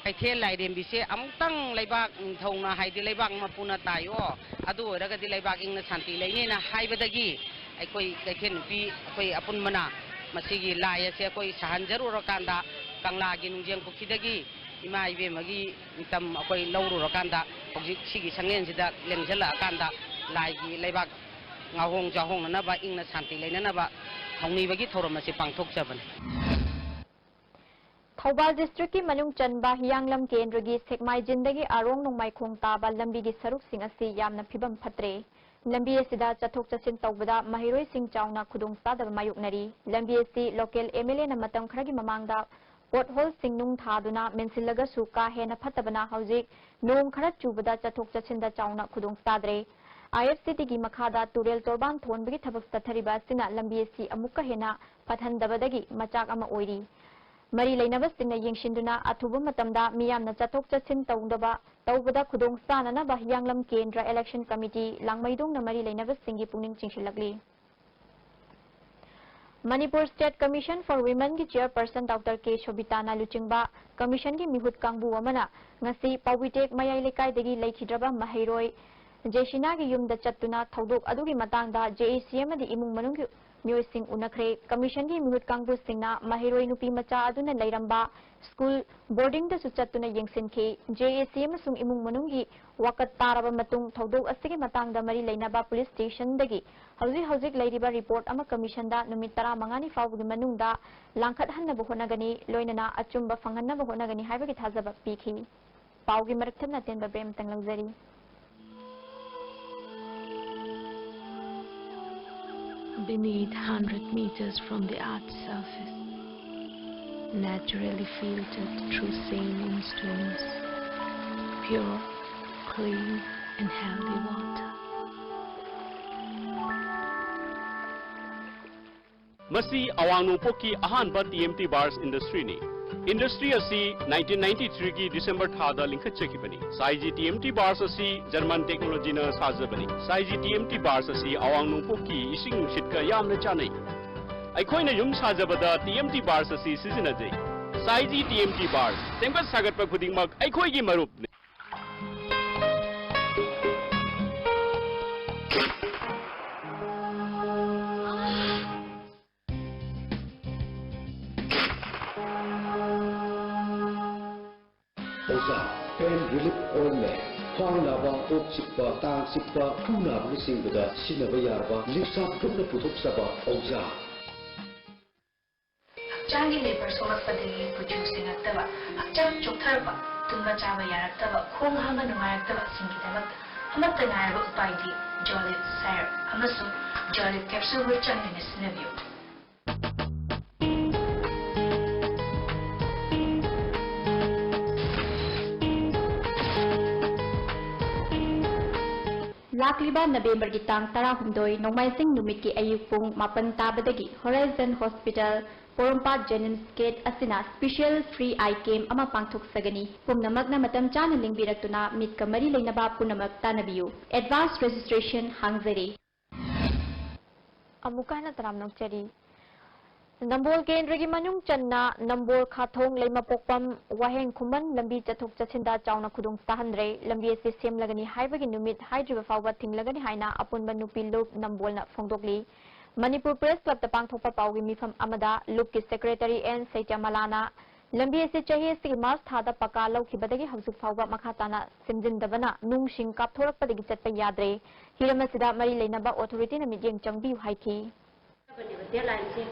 ꯀꯩꯊꯦꯜ ꯂꯥꯏꯔꯦꯝꯕꯤꯁꯦ ꯑꯃꯨꯛꯇꯪ ꯂꯩꯕꯥꯛ ꯅꯤꯡꯊꯧꯅ, ꯍꯥꯏꯗꯤ ꯂꯩꯕꯥꯛ ꯃꯄꯨꯅ ꯇꯥꯏꯌꯣ, ꯑꯗꯨ ꯑꯣꯏꯔꯒꯗꯤ ꯂꯩꯕꯥꯛ ꯏꯪꯅ ꯁꯥꯟꯇꯤ ꯂꯩꯅꯦꯅ ꯍꯥꯏꯕꯗꯒꯤ ꯑꯩꯈꯣꯏ ꯀꯩꯊꯦꯜ ꯅꯨꯄꯤ ꯑꯩꯈꯣꯏ ꯑꯄꯨꯟꯕꯅ ꯃꯁꯤꯒꯤ ꯂꯥꯏ ꯑꯁꯦ ꯑꯩꯈꯣꯏ ꯁꯥꯍꯟꯖꯔꯨꯔꯀꯥꯟꯗ ꯀꯪꯂꯥꯒꯤ ꯅꯨꯡꯖꯦꯡ ꯄꯨꯈ꯭ꯔꯤꯗꯒꯤ ꯏꯃꯥ ꯏꯕꯦꯝꯃꯒꯤ ꯃꯤꯇꯝ ꯑꯩꯈꯣꯏ ꯂꯧꯔꯨꯔꯀꯥꯟꯗ ꯍꯧꯖꯤꯛ ꯁꯤꯒꯤ ꯁꯪꯂꯦꯟꯁꯤꯗ ꯂꯦꯡꯁꯤꯜꯂꯛꯑꯀꯥꯟꯗ ꯂꯥꯏꯒꯤ ꯂꯩꯕꯥꯛ ꯉꯥꯍꯣꯡ ꯆꯥꯍꯣꯡꯅꯅꯕ, ꯏꯪꯅ ꯁꯥꯟꯇꯤ ꯂꯩꯅꯅꯕ ꯊꯧꯅꯤꯕꯒꯤ ꯊꯧꯔꯝ ꯑꯁꯤ ꯄꯥꯡꯊꯣꯛꯆꯕꯅꯤ꯫ ꯊꯧꯕꯥꯜ ꯗꯤꯁꯇ꯭ꯔꯤꯛꯀꯤ ꯃꯅꯨꯡ ꯆꯟꯕ ꯍꯤꯌꯥꯡꯂꯝ ꯀꯦꯟꯗ꯭ꯔꯒꯤ ꯁꯦꯛꯃꯥꯏꯖꯤꯟꯗꯒꯤ ꯑꯔꯣꯡ ꯅꯣꯡꯃꯥꯏꯈꯣꯡ ꯇꯥꯕ ꯂꯝꯕꯤꯒꯤ ꯁꯔꯨꯛꯁꯤꯡ ꯑꯁꯤ ꯌꯥꯝꯅ ꯐꯤꯕꯝ ꯐꯠꯇ꯭ꯔꯦ꯫ ꯂꯝꯕꯤ ꯑꯁꯤꯗ ꯆꯠꯊꯣꯛ ꯆꯠꯁꯤꯟ ꯇꯧꯕꯗ ꯃꯍꯩꯔꯣꯏꯁꯤꯡ ꯆꯥꯎꯅ ꯈꯨꯗꯣꯡꯆꯥꯗꯕ ꯃꯥꯌꯣꯛꯅꯔꯤ꯫ ꯂꯝꯕꯤ ꯑꯁꯤ ꯂꯣꯀꯦꯜ ꯑꯦꯝ ꯑꯦꯜ ꯑꯦꯅ ꯃꯇꯝ ꯈꯔꯒꯤ ꯃꯃꯥꯡꯗ ꯄꯣꯠꯍꯣꯜꯁꯤꯡ ꯅꯨꯡ ꯊꯥꯗꯨꯅ ꯃꯦꯟꯁꯤꯜꯂꯒꯁꯨ ꯀꯥ ꯍꯦꯟꯅ ꯐꯠꯇꯕꯅ ꯍꯧꯖꯤꯛ ꯅꯣꯡ ꯈꯔ ꯆꯨꯕꯗ ꯆꯠꯊꯣꯛ ꯆꯠꯁꯤꯟꯗ ꯆꯥꯎꯅ ꯈꯨꯗꯣꯡ ꯆꯥꯗ꯭ꯔꯦ꯫ ꯑꯥꯏ ꯑꯦꯐ ꯁꯤ ꯇꯤꯒꯤ ꯃꯈꯥꯗ ꯇꯨꯔꯦꯜ ꯇꯣꯔꯕꯥꯟ ꯊꯣꯟꯕꯒꯤ ꯊꯕꯛ ꯆꯠꯊꯔꯤꯕ ꯑꯁꯤꯅ ꯂꯝꯕꯤ ꯑꯁꯤ ꯑꯃꯨꯛꯀ ꯍꯦꯟꯅ ꯐꯠꯍꯟꯗꯕꯗꯒꯤ ꯃꯆꯥꯛ ꯑꯃ ꯑꯣꯏꯔꯤ꯫ ꯃꯔꯤ ꯂꯩꯅꯕꯁꯤꯡꯅ ꯌꯦꯡꯁꯤꯟꯗꯨꯅ ꯑꯊꯨꯕ ꯃꯇꯝꯗ ꯃꯤꯌꯥꯝꯅ ꯆꯠꯊꯣꯛ ꯆꯠꯁꯤꯟ ꯇꯧꯗꯕ, ꯇꯧꯕꯗ ꯈꯨꯗꯣꯡ ꯆꯥꯅꯅꯕ ꯍꯤꯌꯥꯡꯂꯝ ꯀꯦꯟꯗ꯭ꯔ ꯏꯂꯦꯛꯁꯟ ꯀꯃꯤꯇꯤ ꯂꯥꯡꯃꯩꯗꯣꯡꯅ ꯃꯔꯤ ꯂꯩꯅꯕꯁꯤꯡꯒꯤ ꯄꯨꯛꯅꯤꯡ ꯆꯤꯡꯁꯤꯜꯂꯛꯂꯤ꯫ Manipur State Commission for Womenꯒꯤ chairperson Doctor ꯀꯦ ꯁꯣꯕꯤꯇꯥꯅ ꯂꯨꯆꯤꯡꯕ commissionꯒꯤ ꯃꯤꯍꯨꯠ ꯀꯥꯡꯕꯨ ꯑꯃꯅ ꯉꯁꯤ ꯄꯥꯎꯕꯤꯇꯦꯛ ꯃꯌꯥꯏ ꯂꯩꯀꯥꯏꯗꯒꯤ ꯂꯩꯈꯤꯗ꯭ꯔꯕ ꯃꯍꯩꯔꯣꯏ ꯖꯦꯁꯤꯅꯥꯒꯤ ꯌꯨꯝꯗ ꯆꯠꯇꯨꯅ ꯊꯧꯗꯣꯛ ꯑꯗꯨꯒꯤ ꯃꯇꯥꯡꯗ J A C ꯑꯃꯗꯤ ꯏꯃꯨꯡ ꯃꯅꯨꯡꯒꯤ ꯃꯤꯑꯣꯏꯁꯤꯡ ꯎꯅꯈ꯭ꯔꯦ꯫ Commissionꯒꯤ ꯃꯤꯍꯨꯠ ꯀꯥꯡꯕꯨꯁꯤꯡꯅ ꯃꯍꯩꯔꯣꯏ ꯅꯨꯄꯤ ꯃꯆꯥ ꯑꯗꯨꯅ ꯂꯩꯔꯝꯕ school boardingꯗꯁꯨ ꯆꯠꯇꯨꯅ ꯌꯦꯡꯁꯤꯟꯈꯤ꯫ J A C ꯑꯃꯁꯨꯡ ꯏꯃꯨꯡ ꯃꯅꯨꯡꯒꯤ ꯋꯥꯀꯠ ꯇꯥꯔꯕ ꯃꯇꯨꯡ ꯊꯧꯗꯣꯛ ꯑꯁꯤꯒꯤ ꯃꯇꯥꯡꯗ ꯃꯔꯤ ꯂꯩꯅꯕ police stationꯗꯒꯤ ꯍꯧꯖꯤꯛ ꯍꯧꯖꯤꯛ ꯂꯩꯔꯤꯕ report ꯑꯃ commissionꯗ ꯅꯨꯃꯤꯠ ꯇꯔꯥꯃꯉꯥꯅꯤ ꯐꯥꯎꯕꯒꯤ ꯃꯅꯨꯡꯗ ꯂꯥꯡꯈꯠꯍꯟꯅꯕ ꯍꯣꯠꯅꯒꯅꯤ, ꯂꯣꯏꯅꯅ ꯑꯆꯨꯝꯕ ꯐꯪꯍꯟꯅꯕ ꯍꯣꯠꯅꯒꯅꯤ ꯍꯥꯏꯕꯒꯤ ꯊꯥꯖꯕ ꯄꯤꯈꯤ꯫ ꯄꯥꯎꯒꯤ ꯃꯔꯛ ꯊꯠꯅ ꯑꯇꯦꯟꯕ break ꯑꯃꯇꯪ ꯂꯧꯖꯔꯤ꯫ Beneath hundred meters from the earth's surface, Naturally filtered through saline streams, pure, clean, and healthy water. ꯃꯁꯤ ꯑꯋꯥꯡ ꯅꯣꯡꯄꯣꯛꯀꯤ ꯑꯍꯥꯟꯕ ꯇꯤ ꯑꯦꯝ ꯇꯤ ꯕꯥꯔꯁ ꯏꯟꯗꯁꯇ꯭ꯔꯤꯅꯤ꯫ ꯏꯟꯗꯁꯇ꯭ꯔꯤ ꯑꯁꯤ ꯅꯥꯏꯟꯇꯤꯟ ꯅꯥꯏꯟꯇꯤ ꯊ꯭ꯔꯤꯒꯤ ꯗꯤꯁꯦꯝꯕꯔ ꯊꯥꯗ ꯂꯤꯡꯈꯠꯆꯈꯤꯕꯅꯤ꯫ ꯁꯥꯏꯖꯤ ꯇꯤ ꯑꯦꯝ ꯇꯤ ꯕꯥꯔꯁ ꯑꯁꯤ ꯖꯔꯃꯟ ꯇꯦꯛꯅꯣꯂꯣꯖꯤꯅ ꯁꯥꯖꯕꯅꯤ꯫ ꯁꯥꯏꯖꯤ ꯇꯤ ꯑꯦꯝ ꯇꯤ ꯕꯥꯔꯁ ꯑꯁꯤ ꯑꯋꯥꯡ ꯅꯣꯡꯄꯣꯛꯀꯤ ꯏꯁꯤꯡ ꯅꯨꯡꯁꯤꯠꯀ ꯌꯥꯝꯅ ꯆꯥꯟꯅꯩ꯫ ꯑꯩꯈꯣꯏꯅ ꯌꯨꯝ ꯁꯥꯖꯕꯗ ꯇꯤ ꯑꯦꯝ ꯇꯤ ꯕꯥꯔꯁ ꯑꯁꯤ ꯁꯤꯖꯤꯟꯅꯖꯩ꯫ ꯁꯥꯏꯖꯤ ꯇꯤ ꯑꯦꯝ ꯇꯤ ꯕꯥꯔꯁ, ꯁꯦꯝꯒꯠ ꯁꯥꯒꯠꯄ ꯈꯨꯗꯤꯡꯃꯛ ꯑꯩꯈꯣꯏꯒꯤ ꯃꯔꯨꯞꯅꯤ꯫ ꯑꯣꯖꯥ, pain relief ointment, ꯈ꯭ꯋꯥꯡ ꯅꯥꯕ, ꯀꯣꯛ ꯆꯤꯛꯄ, ꯇꯥꯡ ꯆꯤꯛꯄ, ꯈꯨ ꯅꯥꯕꯅꯆꯤꯡꯕꯗ ꯁꯤꯖꯤꯟꯅꯕ ꯌꯥꯔꯕ ꯂꯤꯞꯁꯥꯞ ꯒ꯭ꯔꯨꯞꯅ ꯄꯨꯊꯣꯛꯆꯕ ꯑꯣꯖꯥ꯫ ꯍꯛꯆꯥꯡꯒꯤ ꯂꯦꯕꯔ ꯁꯣꯛꯂꯛꯄꯗꯒꯤ ꯀꯨꯆꯨ ꯁꯦꯡꯉꯛꯇꯕ, ꯍꯛꯆꯥꯡ ꯆꯣꯛꯊꯔꯛꯄ, ꯇꯨꯝꯕ ꯆꯥꯕ ꯌꯥꯔꯛꯇꯕ, ꯈꯣꯡ ꯍꯥꯝꯕ ꯅꯨꯡꯉꯥꯏꯔꯛꯇꯕꯁꯤꯡꯒꯤꯗꯃꯛꯇ ꯑꯃꯠꯇ ꯉꯥꯏꯔꯕ ꯎꯄꯥꯏꯗꯤ ꯖꯣꯂꯤꯞ ꯁꯥꯏꯔꯞ ꯑꯃꯁꯨꯡ ꯖꯣꯂꯤꯞ ꯀꯦꯞꯁꯨꯜꯕꯨ ꯆꯥꯡ ꯅꯥꯏꯅ ꯁꯤꯖꯤꯟꯅꯕꯤꯌꯨ꯫ ꯂꯥꯛꯂꯤꯕ ꯅꯕꯦꯝꯕꯔꯒꯤ ꯇꯥꯡ ꯇꯔꯥꯍꯨꯝꯗꯣꯏ, ꯅꯣꯡꯃꯥꯏꯖꯤꯡ ꯅꯨꯃꯤꯠꯀꯤ ꯑꯌꯨꯛ ꯄꯨꯡ ꯃꯥꯄꯟ ꯇꯥꯕꯗꯒꯤ ꯍꯣꯔꯥꯏꯖꯟ ꯍꯣꯁꯄꯤꯇꯥꯜ, ꯄꯣꯔꯣꯝꯄꯥꯠ ꯖꯦꯅꯤꯝꯁ ꯒꯦꯠ ꯑꯁꯤꯅ special free eye camp ꯑꯃ ꯄꯥꯡꯊꯣꯛꯆꯒꯅꯤ꯫ ꯄꯨꯝꯅꯃꯛꯅ ꯃꯇꯝ ꯆꯥꯅ ꯂꯦꯡꯕꯤꯔꯛꯇꯨꯅ ꯃꯤꯠꯀ ꯃꯔꯤ ꯂꯩꯅꯕ ꯄꯨꯝꯅꯃꯛ ꯇꯥꯟꯅꯕꯤꯌꯨ꯫ Advance registration ꯍꯥꯡꯖꯔꯤ꯫ ꯑꯃꯨꯛꯀ ꯍꯟꯅ ꯇꯔꯥꯝꯅ ꯑꯣꯛꯆꯔꯤ꯫ ꯅꯝꯕꯣꯜ ꯀꯦꯟꯗ꯭ꯔꯒꯤ ꯃꯅꯨꯡ ꯆꯟꯅ ꯅꯝꯕꯣꯜ ꯈꯥꯊꯣꯡ ꯂꯩꯃꯄꯣꯛꯄꯝ ꯋꯥꯍꯦꯡ ꯈꯨꯃꯟ ꯂꯝꯕꯤ ꯆꯠꯊꯣꯛ ꯆꯠꯁꯤꯟꯗ ꯆꯥꯎꯅ ꯈꯨꯗꯣꯡ ꯆꯥꯍꯟꯗ꯭ꯔꯦ꯫ ꯂꯝꯕꯤ ꯑꯁꯤ ꯁꯦꯝꯂꯒꯅꯤ ꯍꯥꯏꯕꯒꯤ ꯅꯨꯃꯤꯠ ꯍꯥꯏꯗ꯭ꯔꯤꯕ ꯐꯥꯎꯕ ꯊꯤꯡꯂꯒꯅꯤ ꯍꯥꯏꯅ ꯑꯄꯨꯟꯕ ꯅꯨꯄꯤ ꯂꯨꯞ ꯅꯝꯕꯣꯜꯅ ꯐꯣꯡꯗꯣꯛꯂꯤ꯫ ꯃꯅꯤꯄꯨꯔ ꯄ꯭ꯔꯦꯁ ꯀ꯭ꯂꯕꯇ ꯄꯥꯡꯊꯣꯛꯄ ꯄꯥꯎꯒꯤ ꯃꯤꯐꯝ ꯑꯃꯗ ꯂꯨꯞꯀꯤ ꯁꯦꯀ꯭ꯔꯦꯇꯔꯤ ꯑꯦꯟ ꯁꯩꯇ꯭ꯌꯃꯂꯥꯅ ꯂꯝꯕꯤ ꯑꯁꯤ ꯆꯍꯤ ꯑꯁꯤꯒꯤ ꯃꯥꯔꯆ ꯊꯥꯗ ꯄꯀꯥ ꯂꯧꯈꯤꯕꯗꯒꯤ ꯍꯧꯖꯤꯛ ꯐꯥꯎꯕ ꯃꯈꯥ ꯇꯥꯅ ꯁꯦꯝꯖꯤꯟꯗꯕꯅ ꯅꯨꯡꯁꯤꯡ ꯀꯥꯞꯊꯣꯔꯛꯄꯗꯒꯤ ꯆꯠꯄ ꯌꯥꯗ꯭ꯔꯦ꯫ ꯍꯤꯔꯝ ꯑꯁꯤꯗ ꯃꯔꯤ ꯂꯩꯅꯕ ꯑꯣꯊꯣꯔꯤꯇꯤꯅ ꯃꯤꯠꯌꯦꯡ ꯆꯪꯕꯤꯌꯨ ꯍꯥꯏꯈꯤ꯫ ꯗꯦꯠ ꯂꯥꯏꯟꯁꯦ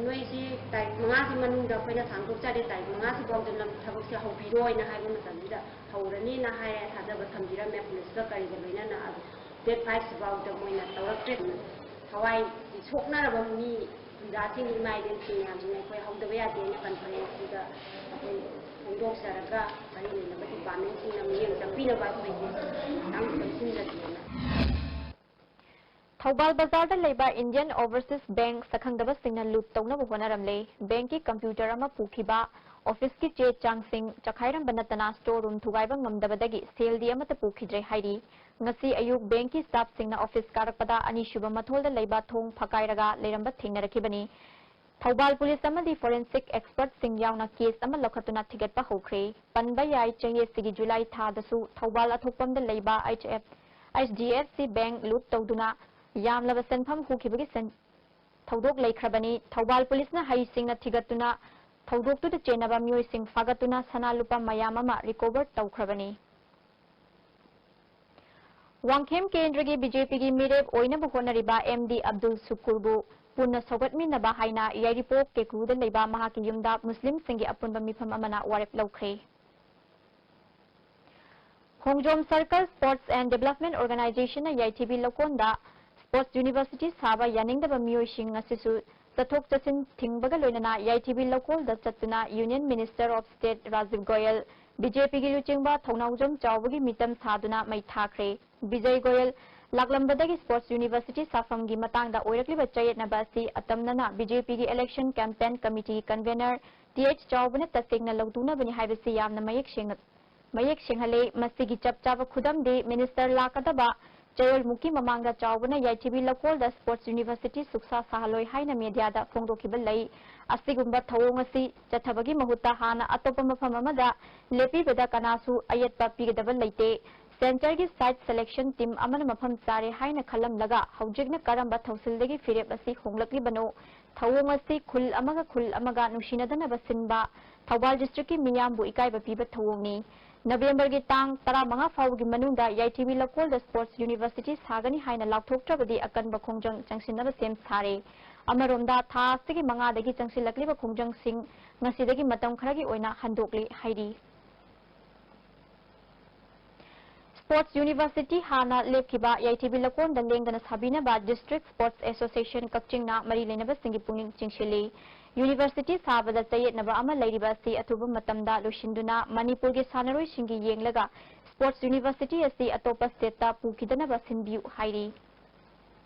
ꯅꯣꯏꯁꯤ ꯇꯥꯔꯤꯛ ꯃꯉꯥꯁꯤ ꯃꯅꯨꯡꯗ ꯑꯩꯈꯣꯏꯅ ꯁꯥꯡꯗꯣꯛꯆꯔꯦ, ꯇꯥꯔꯤꯛ ꯃꯉꯥꯁꯤ ꯐꯥꯎꯗ ꯅꯪ ꯊꯕꯛꯁꯦ ꯍꯧꯕꯤꯔꯣ ꯍꯥꯏꯅ ꯍꯥꯏꯕ ꯃꯇꯝꯁꯤꯗ ꯍꯧꯔꯅꯤꯅ ꯍꯥꯏꯔꯦ, ꯊꯥꯖꯕ ꯊꯝꯕꯤꯔꯝꯃꯦ꯫ ꯄꯨꯂꯤꯁꯀ ꯀꯔꯤꯒ ꯂꯣꯏꯅꯅ ꯑꯗꯨ ꯗꯦꯠ ꯐꯥꯏꯚꯁꯤ ꯐꯥꯎꯗ ꯃꯣꯏꯅ ꯇꯧꯔꯛꯇ꯭ꯔꯦ꯫ ꯊꯋꯥꯏ ꯁꯣꯛꯅꯔꯕ ꯃꯤ ꯑꯣꯖꯥꯁꯤꯡ, ꯏꯃꯥ ꯏꯕꯦꯜꯁꯤꯡ ꯃꯌꯥꯝꯁꯤꯅ ꯑꯩꯈꯣꯏ ꯍꯧꯗꯕ ꯌꯥꯗꯦꯅ ꯀꯟꯐꯔꯦꯟꯁꯁꯤꯗ ꯑꯩꯈꯣꯏ ꯐꯣꯡꯗꯣꯛꯆꯔꯒ ꯃꯔꯤ ꯂꯩꯅꯕ ꯗꯤꯄꯥꯔꯠꯃꯦꯟꯁꯤꯡꯅ ꯃꯤꯠꯌꯦꯡ ꯆꯪꯕꯤꯅꯕ ꯑꯩꯈꯣꯏꯒꯤ ꯇꯥꯡ ꯈꯟꯖꯒꯦꯅ꯫ ꯊꯧꯕꯥꯜ ꯕꯖꯥꯔꯗ ꯂꯩꯕ ꯏꯟꯗꯤꯌꯟ ꯑꯣꯚꯔꯁꯤꯁ ꯕꯦꯡꯛ ꯁꯛꯈꯪꯗꯕꯁꯤꯡꯅ ꯂꯨꯠ ꯇꯧꯅꯕ ꯍꯣꯠꯅꯔꯝꯂꯦ꯫ ꯕꯦꯡꯛꯀꯤ ꯀꯝꯄ꯭ꯌꯨꯇꯔ ꯑꯃ ꯄꯨꯈꯤꯕ, ꯑꯣꯐꯤꯁꯀꯤ ꯆꯦ ꯆꯥꯡꯁꯤꯡ ꯆꯈꯥꯏꯔꯝꯕ ꯅꯠꯇꯅ ꯁ꯭ꯇꯣꯔ ꯔꯨꯝ ꯊꯨꯒꯥꯏꯕ ꯉꯝꯗꯕꯗꯒꯤ ꯁꯦꯜꯗꯤ ꯑꯃꯠꯇ ꯄꯨꯈꯤꯗ꯭ꯔꯦ ꯍꯥꯏꯔꯤ꯫ ꯉꯁꯤ ꯑꯌꯨꯛ ꯕꯦꯡꯛꯀꯤ ꯁ꯭ꯇꯥꯐꯁꯤꯡꯅ ꯑꯣꯐꯤꯁ ꯀꯥꯔꯛꯄꯗ ꯑꯅꯤꯁꯨꯕ ꯃꯊꯣꯜꯗ ꯂꯩꯕ ꯊꯣꯡ ꯐꯛꯀꯥꯏꯔꯒ ꯂꯩꯔꯝꯕ ꯊꯦꯡꯅꯔꯛꯈꯤꯕꯅꯤ꯫ ꯊꯧꯕꯥꯜ ꯄꯨꯂꯤꯁ ꯑꯃꯗꯤ ꯐꯣꯔꯦꯟꯁꯤꯛ ꯑꯦꯛꯁꯄꯔꯠꯁꯤꯡ ꯌꯥꯎꯅ ꯀꯦꯁ ꯑꯃ ꯂꯧꯈꯠꯇꯨꯅ ꯊꯤꯒꯠꯄ ꯍꯧꯈ꯭ꯔꯦ꯫ ꯄꯟꯕ ꯌꯥꯏ, ꯆꯍꯤ ꯑꯁꯤꯒꯤ ꯖꯨꯂꯥꯏ ꯊꯥꯗꯁꯨ ꯊꯧꯕꯥꯜ ꯑꯊꯣꯛꯄꯝꯗ ꯂꯩꯕ H F, H D F C bank ꯂꯨꯠ ꯇꯧꯗꯨꯅ ꯌꯥꯝꯂꯕ ꯁꯦꯟꯐꯝ ꯍꯨꯈꯤꯕꯒꯤ ꯁꯦꯟ-, ꯊꯧꯗꯣꯛ ꯂꯩꯈ꯭ꯔꯕꯅꯤ꯫ ꯊꯧꯕꯥꯜ ꯄꯨꯂꯤꯁꯅ ꯍꯩꯁꯤꯡꯅ ꯊꯤꯒꯠꯇꯨꯅ ꯊꯧꯗꯣꯛꯇꯨꯗ ꯆꯦꯟꯅꯕ ꯃꯤꯑꯣꯏꯁꯤꯡ ꯐꯥꯒꯠꯇꯨꯅ ꯁꯅꯥ ꯂꯨꯄꯥ ꯃꯌꯥꯝ ꯑꯃ ꯔꯤꯀꯣꯚꯔ ꯇꯧꯈ꯭ꯔꯕꯅꯤ꯫ ꯋꯥꯡꯈꯦꯝ ꯀꯦꯟꯗ꯭ꯔꯒꯤ ꯕꯤ ꯖꯦ ꯄꯤꯒꯤ ꯃꯤꯔꯦꯞ ꯑꯣꯏꯅꯕ ꯍꯣꯠꯅꯔꯤꯕ ꯑꯦꯝ ꯗꯤ ꯑꯕꯗꯨꯜ ꯁꯨꯀꯨꯔꯕꯨ ꯄꯨꯟꯅ ꯁꯧꯒꯠꯃꯤꯟꯅꯕ ꯍꯥꯏꯅ ꯌꯥꯏꯔꯤꯄꯣꯛ ꯀꯦꯀ꯭ꯔꯨꯗ ꯂꯩꯕ ꯃꯍꯥꯛꯀꯤ ꯌꯨꯝꯗ ꯃꯨꯁꯂꯤꯝꯁꯤꯡꯒꯤ ꯑꯄꯨꯟꯕ ꯃꯤꯐꯝ ꯑꯃꯅ ꯋꯥꯔꯦꯞ ꯂꯧꯈ꯭ꯔꯦ꯫ ꯈꯣꯡꯖꯣꯝ Circle Sports and Development Organizationꯅ ꯌꯥꯏꯊꯤꯕꯤ ꯂꯧꯀꯣꯟꯗ Sports University ꯁꯥꯕ ꯌꯥꯅꯤꯡꯗꯕ ꯃꯤꯑꯣꯏꯁꯤꯡ ꯑꯁꯤꯁꯨ ꯆꯠꯊꯣꯛ ꯆꯠꯁꯤꯟ ꯊꯤꯡꯕꯒ ꯂꯣꯏꯅꯅ ꯌꯥꯏꯊꯤꯕꯤ ꯂꯧꯀꯣꯜꯗ ꯆꯠꯇꯨꯅ Union Minister of State Rajiv Goyal, B J ꯄꯤꯒꯤ ꯂꯨꯆꯤꯡꯕ ꯊꯧꯅꯥꯎꯖꯝ ꯆꯥꯎꯕꯒꯤ ꯃꯤꯇꯝ ꯁꯥꯗꯨꯅ ꯃꯩ ꯊꯥꯈ꯭ꯔꯦ꯫ ꯕꯤꯖꯌ ꯒꯣꯌꯜ ꯂꯥꯛꯂꯝꯕꯗꯒꯤ Sports University ꯁꯥꯐꯝꯒꯤ ꯃꯇꯥꯡꯗ ꯑꯣꯏꯔꯛꯂꯤꯕ ꯆꯌꯦꯠꯅꯕ ꯑꯁꯤ ꯑꯇꯝꯅꯅ ꯕꯤ ꯖꯦ ꯄꯤꯒꯤ Election Campaign Committee Convener T H ꯆꯥꯎꯕꯅ ꯇꯁꯦꯡꯅ ꯂꯧꯇꯨꯅꯕꯅꯤ ꯍꯥꯏꯕꯁꯤ ꯌꯥꯝꯅ ꯃꯌꯦꯛ ꯁꯦꯡꯅ ꯃꯌꯦꯛ ꯁꯦꯡꯍꯜꯂꯦ꯫ ꯃꯁꯤꯒꯤ ꯆꯞ ꯆꯥꯕ ꯈꯨꯗꯝꯗꯤ Minister ꯂꯥꯛꯀꯗꯕ ꯆꯌꯣꯜꯃꯨꯛꯀꯤ ꯃꯃꯥꯡꯗ ꯆꯥꯎꯕꯅ ꯌꯥꯏꯊꯤꯕꯤ ꯂꯧꯀꯣꯜꯗ Sports University ꯁꯨꯛꯁꯥ ꯁꯥꯍꯜꯂꯣꯏ ꯍꯥꯏꯅ mediaꯗ ꯐꯣꯡꯗꯣꯛꯈꯤꯕ ꯂꯩ꯫ ꯑꯁꯤꯒꯨꯝꯕ ꯊꯧꯑꯣꯡ ꯑꯁꯤ ꯆꯠꯊꯕꯒꯤ ꯃꯍꯨꯠꯇ ꯍꯥꯟꯅ ꯑꯇꯣꯞꯄ ꯃꯐꯝ ꯑꯃꯗ ꯂꯦꯞꯄꯤꯕꯗ ꯀꯅꯥꯁꯨ ꯑꯌꯦꯠꯄ ꯄꯤꯒꯗꯕ ꯂꯩꯇꯦ꯫ Centreꯒꯤ site selection team ꯑꯃꯅ ꯃꯐꯝ ꯆꯥꯔꯦ ꯍꯥꯏꯅ ꯈꯜꯂꯝꯂꯒ ꯍꯧꯖꯤꯛꯅ ꯀꯔꯝꯕ ꯊꯧꯁꯤꯜꯗꯒꯤ ꯐꯤꯔꯦꯞ ꯑꯁꯤ ꯍꯣꯡꯂꯛꯂꯤꯕꯅꯣ? ꯊꯧꯑꯣꯡ ꯑꯁꯤ ꯈꯨꯜ ꯑꯃꯒ ꯈꯨꯜ ꯑꯃꯒ ꯅꯨꯡꯁꯤꯅꯗꯅꯕ ꯁꯤꯟꯕ, ꯊꯧꯕꯥꯜ districtꯀꯤ ꯃꯤꯌꯥꯝꯕꯨ ꯏꯀꯥꯏꯕ ꯄꯤꯕ ꯊꯧꯑꯣꯡꯅꯤ꯫ Novemberꯒꯤ ꯇꯥꯡ ꯇꯔꯥꯃꯉꯥ ꯐꯥꯎꯕꯒꯤ ꯃꯅꯨꯡꯗ ꯌꯥꯏꯊꯤꯕꯤ ꯂꯧꯀꯣꯜꯗ Sports University ꯁꯥꯒꯅꯤ ꯍꯥꯏꯅ ꯂꯥꯎꯊꯣꯛꯇ꯭ꯔꯕꯗꯤ ꯑꯀꯟꯕ ꯈꯣꯡꯖꯪ ꯆꯪꯁꯤꯟꯅꯕ ꯁꯦꯝ ꯁꯥꯔꯦ꯫ ꯑꯃꯔꯣꯝꯗ ꯊꯥ ꯑꯁꯤꯒꯤ ꯃꯉꯥꯗꯒꯤ ꯆꯪꯁꯤꯜꯂꯛꯂꯤꯕ ꯈꯣꯡꯖꯪꯁꯤꯡ ꯉꯁꯤꯗꯒꯤ ꯃꯇꯝ ꯈꯔꯒꯤ ꯑꯣꯏꯅ ꯍꯟꯗꯣꯛꯂꯤ ꯍꯥꯏꯔꯤ꯫ Sports University ꯍꯥꯟꯅ ꯂꯦꯞꯈꯤꯕ ꯌꯥꯏꯊꯤꯕꯤ ꯂꯀꯣꯟꯗ ꯂꯦꯡꯗꯅ ꯁꯥꯕꯤꯅꯕ District Sports Association ꯀꯛꯆꯤꯡꯅ ꯃꯔꯤ ꯂꯩꯅꯕꯁꯤꯡꯒꯤ ꯄꯨꯛꯅꯤꯡ ꯆꯤꯡꯁꯤꯜꯂꯤ꯫ University ꯁꯥꯕꯗ ꯆꯌꯦꯠꯅꯕ ꯑꯃ ꯂꯩꯔꯤꯕ ꯑꯁꯤ ꯑꯊꯨꯕ ꯃꯇꯝꯗ ꯂꯣꯏꯁꯤꯟꯗꯨꯅ ꯃꯅꯤꯄꯨꯔꯒꯤ ꯁꯥꯟꯅꯔꯣꯏꯁꯤꯡꯒꯤ ꯌꯦꯡꯂꯒ Sports University ꯑꯁꯤ ꯑꯇꯣꯞꯄ stateꯇ ꯄꯨꯈꯤꯗꯅꯕ ꯁꯤꯟꯕꯤꯌꯨ ꯍꯥꯏꯔꯤ꯫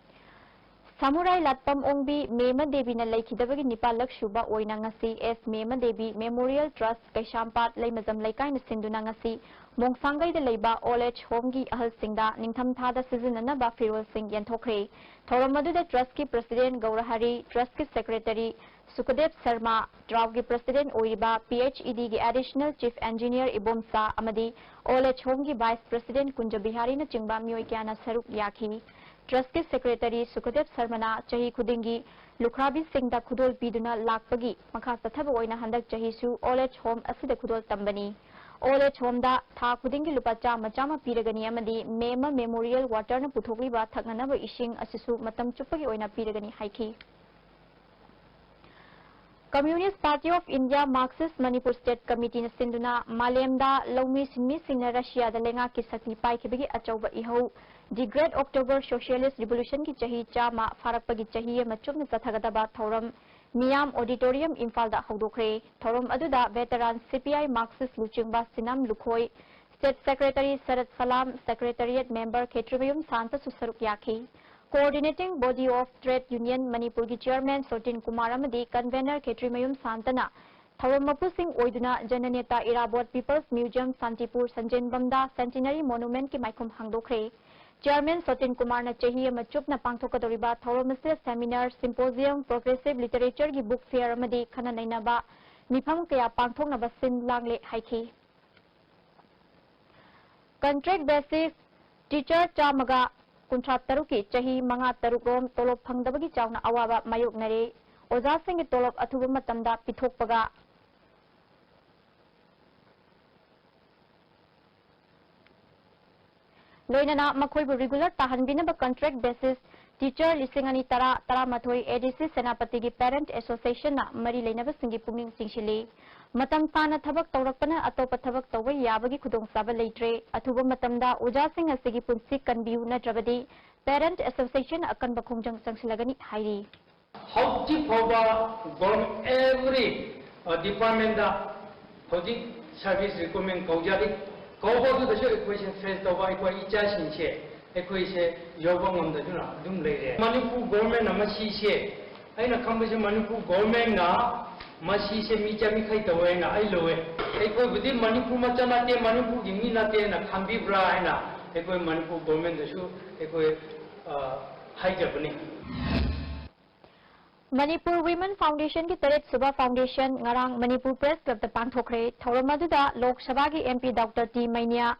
ꯁꯃꯨꯔꯥꯏ ꯂꯥꯠꯄꯝ ꯑꯣꯡꯕꯤ ꯃꯦꯃ ꯗꯦꯕꯤꯅ ꯂꯩꯈꯤꯗꯕꯒꯤ ꯅꯤꯄꯥꯜꯂꯛ ꯁꯨꯕ ꯑꯣꯏꯅ ꯉꯁꯤ ꯑꯦꯁ ꯃꯦꯃ ꯗꯦꯕꯤ Memorial Trust ꯀꯩꯁꯥꯝꯄꯥꯠ ꯂꯩꯃꯖꯝ ꯂꯩꯀꯥꯏꯅ ꯁꯤꯟꯗꯨꯅ ꯉꯁꯤ ꯃꯣꯡꯁꯥꯡꯒꯩꯗ ꯂꯩꯕ Old Age Homeꯒꯤ ꯑꯍꯜꯁꯤꯡꯗ ꯅꯤꯡꯊꯝꯊꯥꯗ ꯁꯤꯖꯤꯟꯅꯅꯕ ꯐꯤꯔꯣꯜꯁꯤꯡ ꯌꯦꯟꯊꯣꯛꯈ꯭ꯔꯦ꯫ ꯊꯧꯔꯝ ꯑꯗꯨꯗ Trustꯀꯤ President ꯒꯧꯔꯍꯔꯤ, Trustꯀꯤ Secretary ꯁꯨꯈꯗꯦꯕ ꯁꯔꯃ, TRAUꯒꯤ President ꯑꯣꯏꯔꯤꯕ PHEDꯒꯤ Additional Chief Engineer ꯏꯕꯣꯝꯆꯥ ꯑꯃꯗꯤ Old Age Homeꯒꯤ Vice President ꯀꯨꯟꯖ ꯕꯤꯍꯥꯔꯤꯅꯆꯤꯡꯕ ꯃꯤꯑꯣꯏ ꯀꯌꯥꯅ ꯁꯔꯨꯛ ꯌꯥꯈꯤ꯫ Trustꯀꯤ Secretary ꯁꯨꯈꯗꯦꯕ ꯁꯔꯃꯅ ꯆꯍꯤ ꯈꯨꯗꯤꯡꯒꯤ ꯂꯨꯈ꯭ꯔꯥꯕꯤꯁꯤꯡꯗ ꯈꯨꯗꯣꯜ ꯄꯤꯗꯨꯅ ꯂꯥꯛꯄꯒꯤ ꯃꯈꯥ ꯆꯠꯊꯕ ꯑꯣꯏꯅ ꯍꯟꯗꯛ ꯆꯍꯤꯁꯨ Old Age Home ꯑꯁꯤꯗ ꯈꯨꯗꯣꯜ ꯇꯝꯕꯅꯤ꯫ Old Age Homeꯗ ꯊꯥ ꯈꯨꯗꯤꯡꯒꯤ ꯂꯨꯄꯥ ꯆꯥꯝꯃ ꯆꯥꯝꯃ ꯄꯤꯔꯒꯅꯤ ꯑꯃꯗꯤ ꯃꯦꯃ Memorial Waterꯅ ꯄꯨꯊꯣꯛꯂꯤꯕ ꯊꯛꯅꯅꯕ ꯏꯁꯤꯡ ꯑꯁꯤꯁꯨ ꯃꯇꯝ ꯆꯨꯞꯄꯒꯤ ꯑꯣꯏꯅ ꯄꯤꯔꯒꯅꯤ ꯍꯥꯏꯈꯤ꯫ Communist Party of India Marxist Manipur State Committeeꯅ ꯁꯤꯟꯗꯨꯅ ꯃꯥꯂꯦꯝꯗ ꯂꯧꯃꯤ ꯁꯤꯟꯃꯤꯁꯤꯡꯅ ꯔꯁꯤꯌꯥꯗ ꯂꯩꯉꯥꯛꯀꯤ ꯁꯛꯇꯤ ꯄꯥꯏꯈꯤꯕꯒꯤ ꯑꯆꯧꯕ ꯏꯍꯧ, The Great October Socialist Revolutionꯒꯤ ꯆꯍꯤ ꯆꯥꯝꯃ ꯐꯥꯔꯛꯄꯒꯤ ꯆꯍꯤ ꯑꯃ ꯆꯨꯞꯅ ꯆꯠꯊꯒꯗꯕ ꯊꯧꯔꯝ ꯃꯤꯌꯥꯝ Auditorium ꯏꯝꯐꯥꯜꯗ ꯍꯧꯗꯣꯛꯈ꯭ꯔꯦ꯫ ꯊꯧꯔꯝ ꯑꯗꯨꯗ veteran CPI Marxist ꯂꯨꯆꯤꯡꯕ ꯁꯤꯅꯥꯝ ꯂꯨꯈꯣꯏ, State Secretary ꯁꯔꯠ ꯁꯂꯥꯝ, Secretariat Member ꯈꯦꯇ꯭ꯔꯤꯃꯌꯨꯝ ꯁꯥꯟꯇꯁꯨ ꯁꯔꯨꯛ ꯌꯥꯈꯤ꯫ Coordinating Body of Trade Union ꯃꯅꯤꯄꯨꯔꯒꯤ Chairman ꯁꯣꯇꯤꯟ ꯀꯨꯃꯥꯔ ꯑꯃꯗꯤ Convener ꯈꯦꯇ꯭ꯔꯤꯃꯌꯨꯝ ꯁꯥꯟꯇꯅ ꯊꯧꯔꯝ ꯃꯄꯨꯁꯤꯡ ꯑꯣꯏꯗꯨꯅ ꯖꯅꯅꯦꯇꯥ ꯏꯔꯥꯕꯣꯠ People's Museum ꯁꯥꯟꯇꯤꯄꯨꯔ ꯁꯟꯖꯦꯟꯕꯝꯗ Centenary Monumentꯀꯤ ꯃꯥꯏꯈꯨꯝ ꯍꯥꯡꯗꯣꯛꯈ꯭ꯔꯦ꯫ Chairman ꯁꯣꯇꯤꯟ ꯀꯨꯃꯥꯔꯅ ꯆꯍꯤ ꯑꯃ ꯆꯨꯞꯅ ꯄꯥꯡꯊꯣꯛꯀꯗꯧꯔꯤꯕ ꯊꯧꯔꯝ ꯑꯁꯤꯗ seminar, symposium, progressive literatureꯒꯤ book fair ꯑꯃꯗꯤ ꯈꯟꯅ ꯅꯩꯅꯕ ꯃꯤꯐꯝ ꯀꯌꯥ ꯄꯥꯡꯊꯣꯛꯅꯕ ꯁꯤꯟ ꯂꯥꯡꯂꯦ ꯍꯥꯏꯈꯤ꯫ Contract basis teacher ꯆꯥꯝꯃꯒ ꯀꯨꯟꯊ꯭ꯔꯥ ꯇꯔꯨꯛꯀꯤ ꯆꯍꯤ ꯃꯉꯥ ꯇꯔꯨꯛ ꯔꯣꯝ ꯇꯣꯂꯣꯞ ꯐꯪꯗꯕꯒꯤ ꯆꯥꯎꯅ ꯑꯋꯥꯕ ꯃꯥꯌꯣꯛꯅꯔꯦ꯫ ꯑꯣꯖꯥꯁꯤꯡꯒꯤ ꯇꯣꯂꯣꯞ ꯑꯊꯨꯕ ꯃꯇꯝꯗ ꯄꯤꯊꯣꯛꯄꯒ ꯂꯣꯏꯅꯅ ꯃꯈꯣꯏꯕꯨ regular ꯇꯥꯍꯟꯕꯤꯅꯕ contract basis teacher ꯂꯤꯁꯤꯡ ꯑꯅꯤ ꯇꯔꯥ ꯇꯔꯥꯃꯥꯊꯣꯏ ADC ꯁꯦꯅꯥꯄꯇꯤꯒꯤ Parent Associationꯅ ꯃꯔꯤ ꯂꯩꯅꯕꯁꯤꯡꯒꯤ ꯄꯨꯛꯅꯤꯡ ꯆꯤꯡꯁꯤꯜꯂꯤ꯫ ꯃꯇꯝ ꯁꯥꯡꯅ ꯊꯕꯛ ꯇꯧꯔꯛꯄꯅ ꯑꯇꯣꯞꯄ ꯊꯕꯛ ꯇꯧꯕ ꯌꯥꯕꯒꯤ ꯈꯨꯗꯣꯡꯆꯥꯕ ꯂꯩꯇ꯭ꯔꯦ꯫ ꯑꯊꯨꯕ ꯃꯇꯝꯗ ꯑꯣꯖꯥꯁꯤꯡ ꯑꯁꯤꯒꯤ ꯄꯨꯟꯁꯤ ꯀꯟꯕꯤꯌꯨ, ꯅꯠꯇ꯭ꯔꯕꯗꯤ Parent Association ꯑꯀꯟꯕ ꯈꯣꯡꯖꯪ ꯆꯪꯁꯤꯜꯂꯒꯅꯤ ꯍꯥꯏꯔꯤ꯫ ꯍꯧꯖꯤꯛ ꯐꯥꯎꯕ ꯒꯣꯔꯃꯦꯟ ꯑꯦꯚ꯭ꯔꯤ ꯗꯤꯄꯥꯔꯠꯃꯦꯟꯗ ꯍꯧꯖꯤꯛ ꯁꯥꯔꯚꯤꯁ ꯔꯤꯀ꯭ꯔꯨꯠꯃꯦꯟ ꯀꯧꯖꯔꯤ꯫ ꯀꯧꯕꯗꯨꯗꯁꯨ ꯑꯩꯈꯣꯏꯁꯦ ꯐꯦꯁ ꯇꯧꯕ, ꯑꯩꯈꯣꯏ ꯏꯆꯥꯁꯤꯡꯁꯦ ꯑꯩꯈꯣꯏꯁꯦ ꯌꯧꯕ ꯉꯝꯗꯗꯨꯅ ꯑꯗꯨꯝ ꯂꯩꯔꯦ꯫ ꯃꯅꯤꯄꯨꯔ ꯒꯣꯔꯃꯦꯟꯅ ꯃꯁꯤꯁꯦ, ꯑꯩꯅ ꯈꯪꯕꯁꯦ ꯃꯅꯤꯄꯨꯔ ꯒꯣꯔꯃꯦꯟꯅ ꯃꯁꯤꯁꯦ ꯃꯤ ꯆꯥꯃꯤꯈꯩ ꯇꯧꯋꯦꯅ ꯑꯩ ꯂꯧꯋꯦ꯫ ꯑꯩꯈꯣꯏꯕꯨꯗꯤ ꯃꯅꯤꯄꯨꯔ ꯃꯆꯥ ꯅꯠꯇꯦ, ꯃꯅꯤꯄꯨꯔꯒꯤ ꯃꯤ ꯅꯠꯇꯦꯅ ꯈꯟꯕꯤꯕ꯭ꯔꯥ ꯍꯥꯏꯅ ꯑꯩꯈꯣꯏ ꯃꯅꯤꯄꯨꯔ ꯒꯣꯔꯃꯦꯟꯗꯁꯨ ꯑꯩꯈꯣꯏ ꯍꯥꯏꯖꯕꯅꯤ꯫ ꯃꯅꯤꯄꯨꯔ ꯋꯤꯃꯦꯟ ꯐꯥꯎꯟꯗꯦꯁꯟꯒꯤ ꯇꯔꯦꯠ ꯁꯨꯕ ꯐꯥꯎꯟꯗꯦꯁꯟ ꯉꯔꯥꯡ ꯃꯅꯤꯄꯨꯔ ꯄ꯭ꯔꯦꯁ ꯀ꯭ꯂꯕꯇ ꯄꯥꯡꯊꯣꯛꯈ꯭ꯔꯦ꯫ ꯊꯧꯔꯝ ꯑꯗꯨꯗ ꯂꯣꯛ ꯁꯚꯥꯒꯤ MP Doctor T ꯃꯩꯅ꯭ꯌꯥ,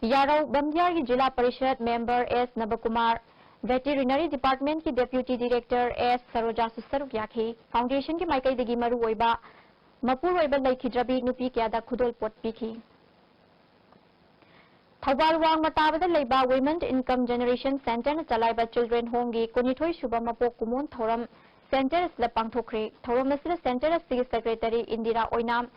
ꯌꯥꯔꯧ ꯕꯝꯗꯤꯌꯥꯔꯒꯤ ꯖꯤꯂꯥ ꯄꯔꯤꯁꯠ ꯃꯦꯝꯕꯔ ꯑꯦꯁ ꯅꯕꯀꯨꯃꯥꯔ, Veterinary Departmentꯀꯤ Deputy Director ꯑꯦꯁ ꯁꯔꯣꯖꯥꯁꯨ ꯁꯔꯨꯛ ꯌꯥꯈꯤ꯫ ꯐꯥꯎꯟꯗꯦꯁꯟꯒꯤ ꯃꯥꯏꯀꯩꯗꯒꯤ ꯃꯔꯨꯑꯣꯏꯕ ꯃꯄꯨꯔꯣꯏꯕ ꯂꯩꯈꯤꯗ꯭ꯔꯕꯤ ꯅꯨꯄꯤ ꯀꯌꯥꯗ ꯈꯨꯗꯣꯜꯄꯣꯠ ꯄꯤꯈꯤ꯫ ꯊꯧꯕꯥꯜ ꯋꯥꯡꯃ ꯇꯥꯕꯗ ꯂꯩꯕ Women Income Generation Centreꯅ ꯆꯂꯥꯏꯕ Children Homeꯒꯤ ꯀꯨꯟꯅꯤꯊꯣꯏ ꯁꯨꯕ ꯃꯄꯣꯛ ꯀꯨꯝꯑꯣꯟ ꯊꯧꯔꯝ ꯁꯦꯟꯇꯔ ꯑꯁꯤꯗ ꯄꯥꯡꯊꯣꯛꯈ꯭ꯔꯦ꯫ ꯊꯧꯔꯝ ꯑꯁꯤꯗ ꯁꯦꯟꯇꯔ ꯑꯁꯤꯒꯤ secretary Indira Oinam,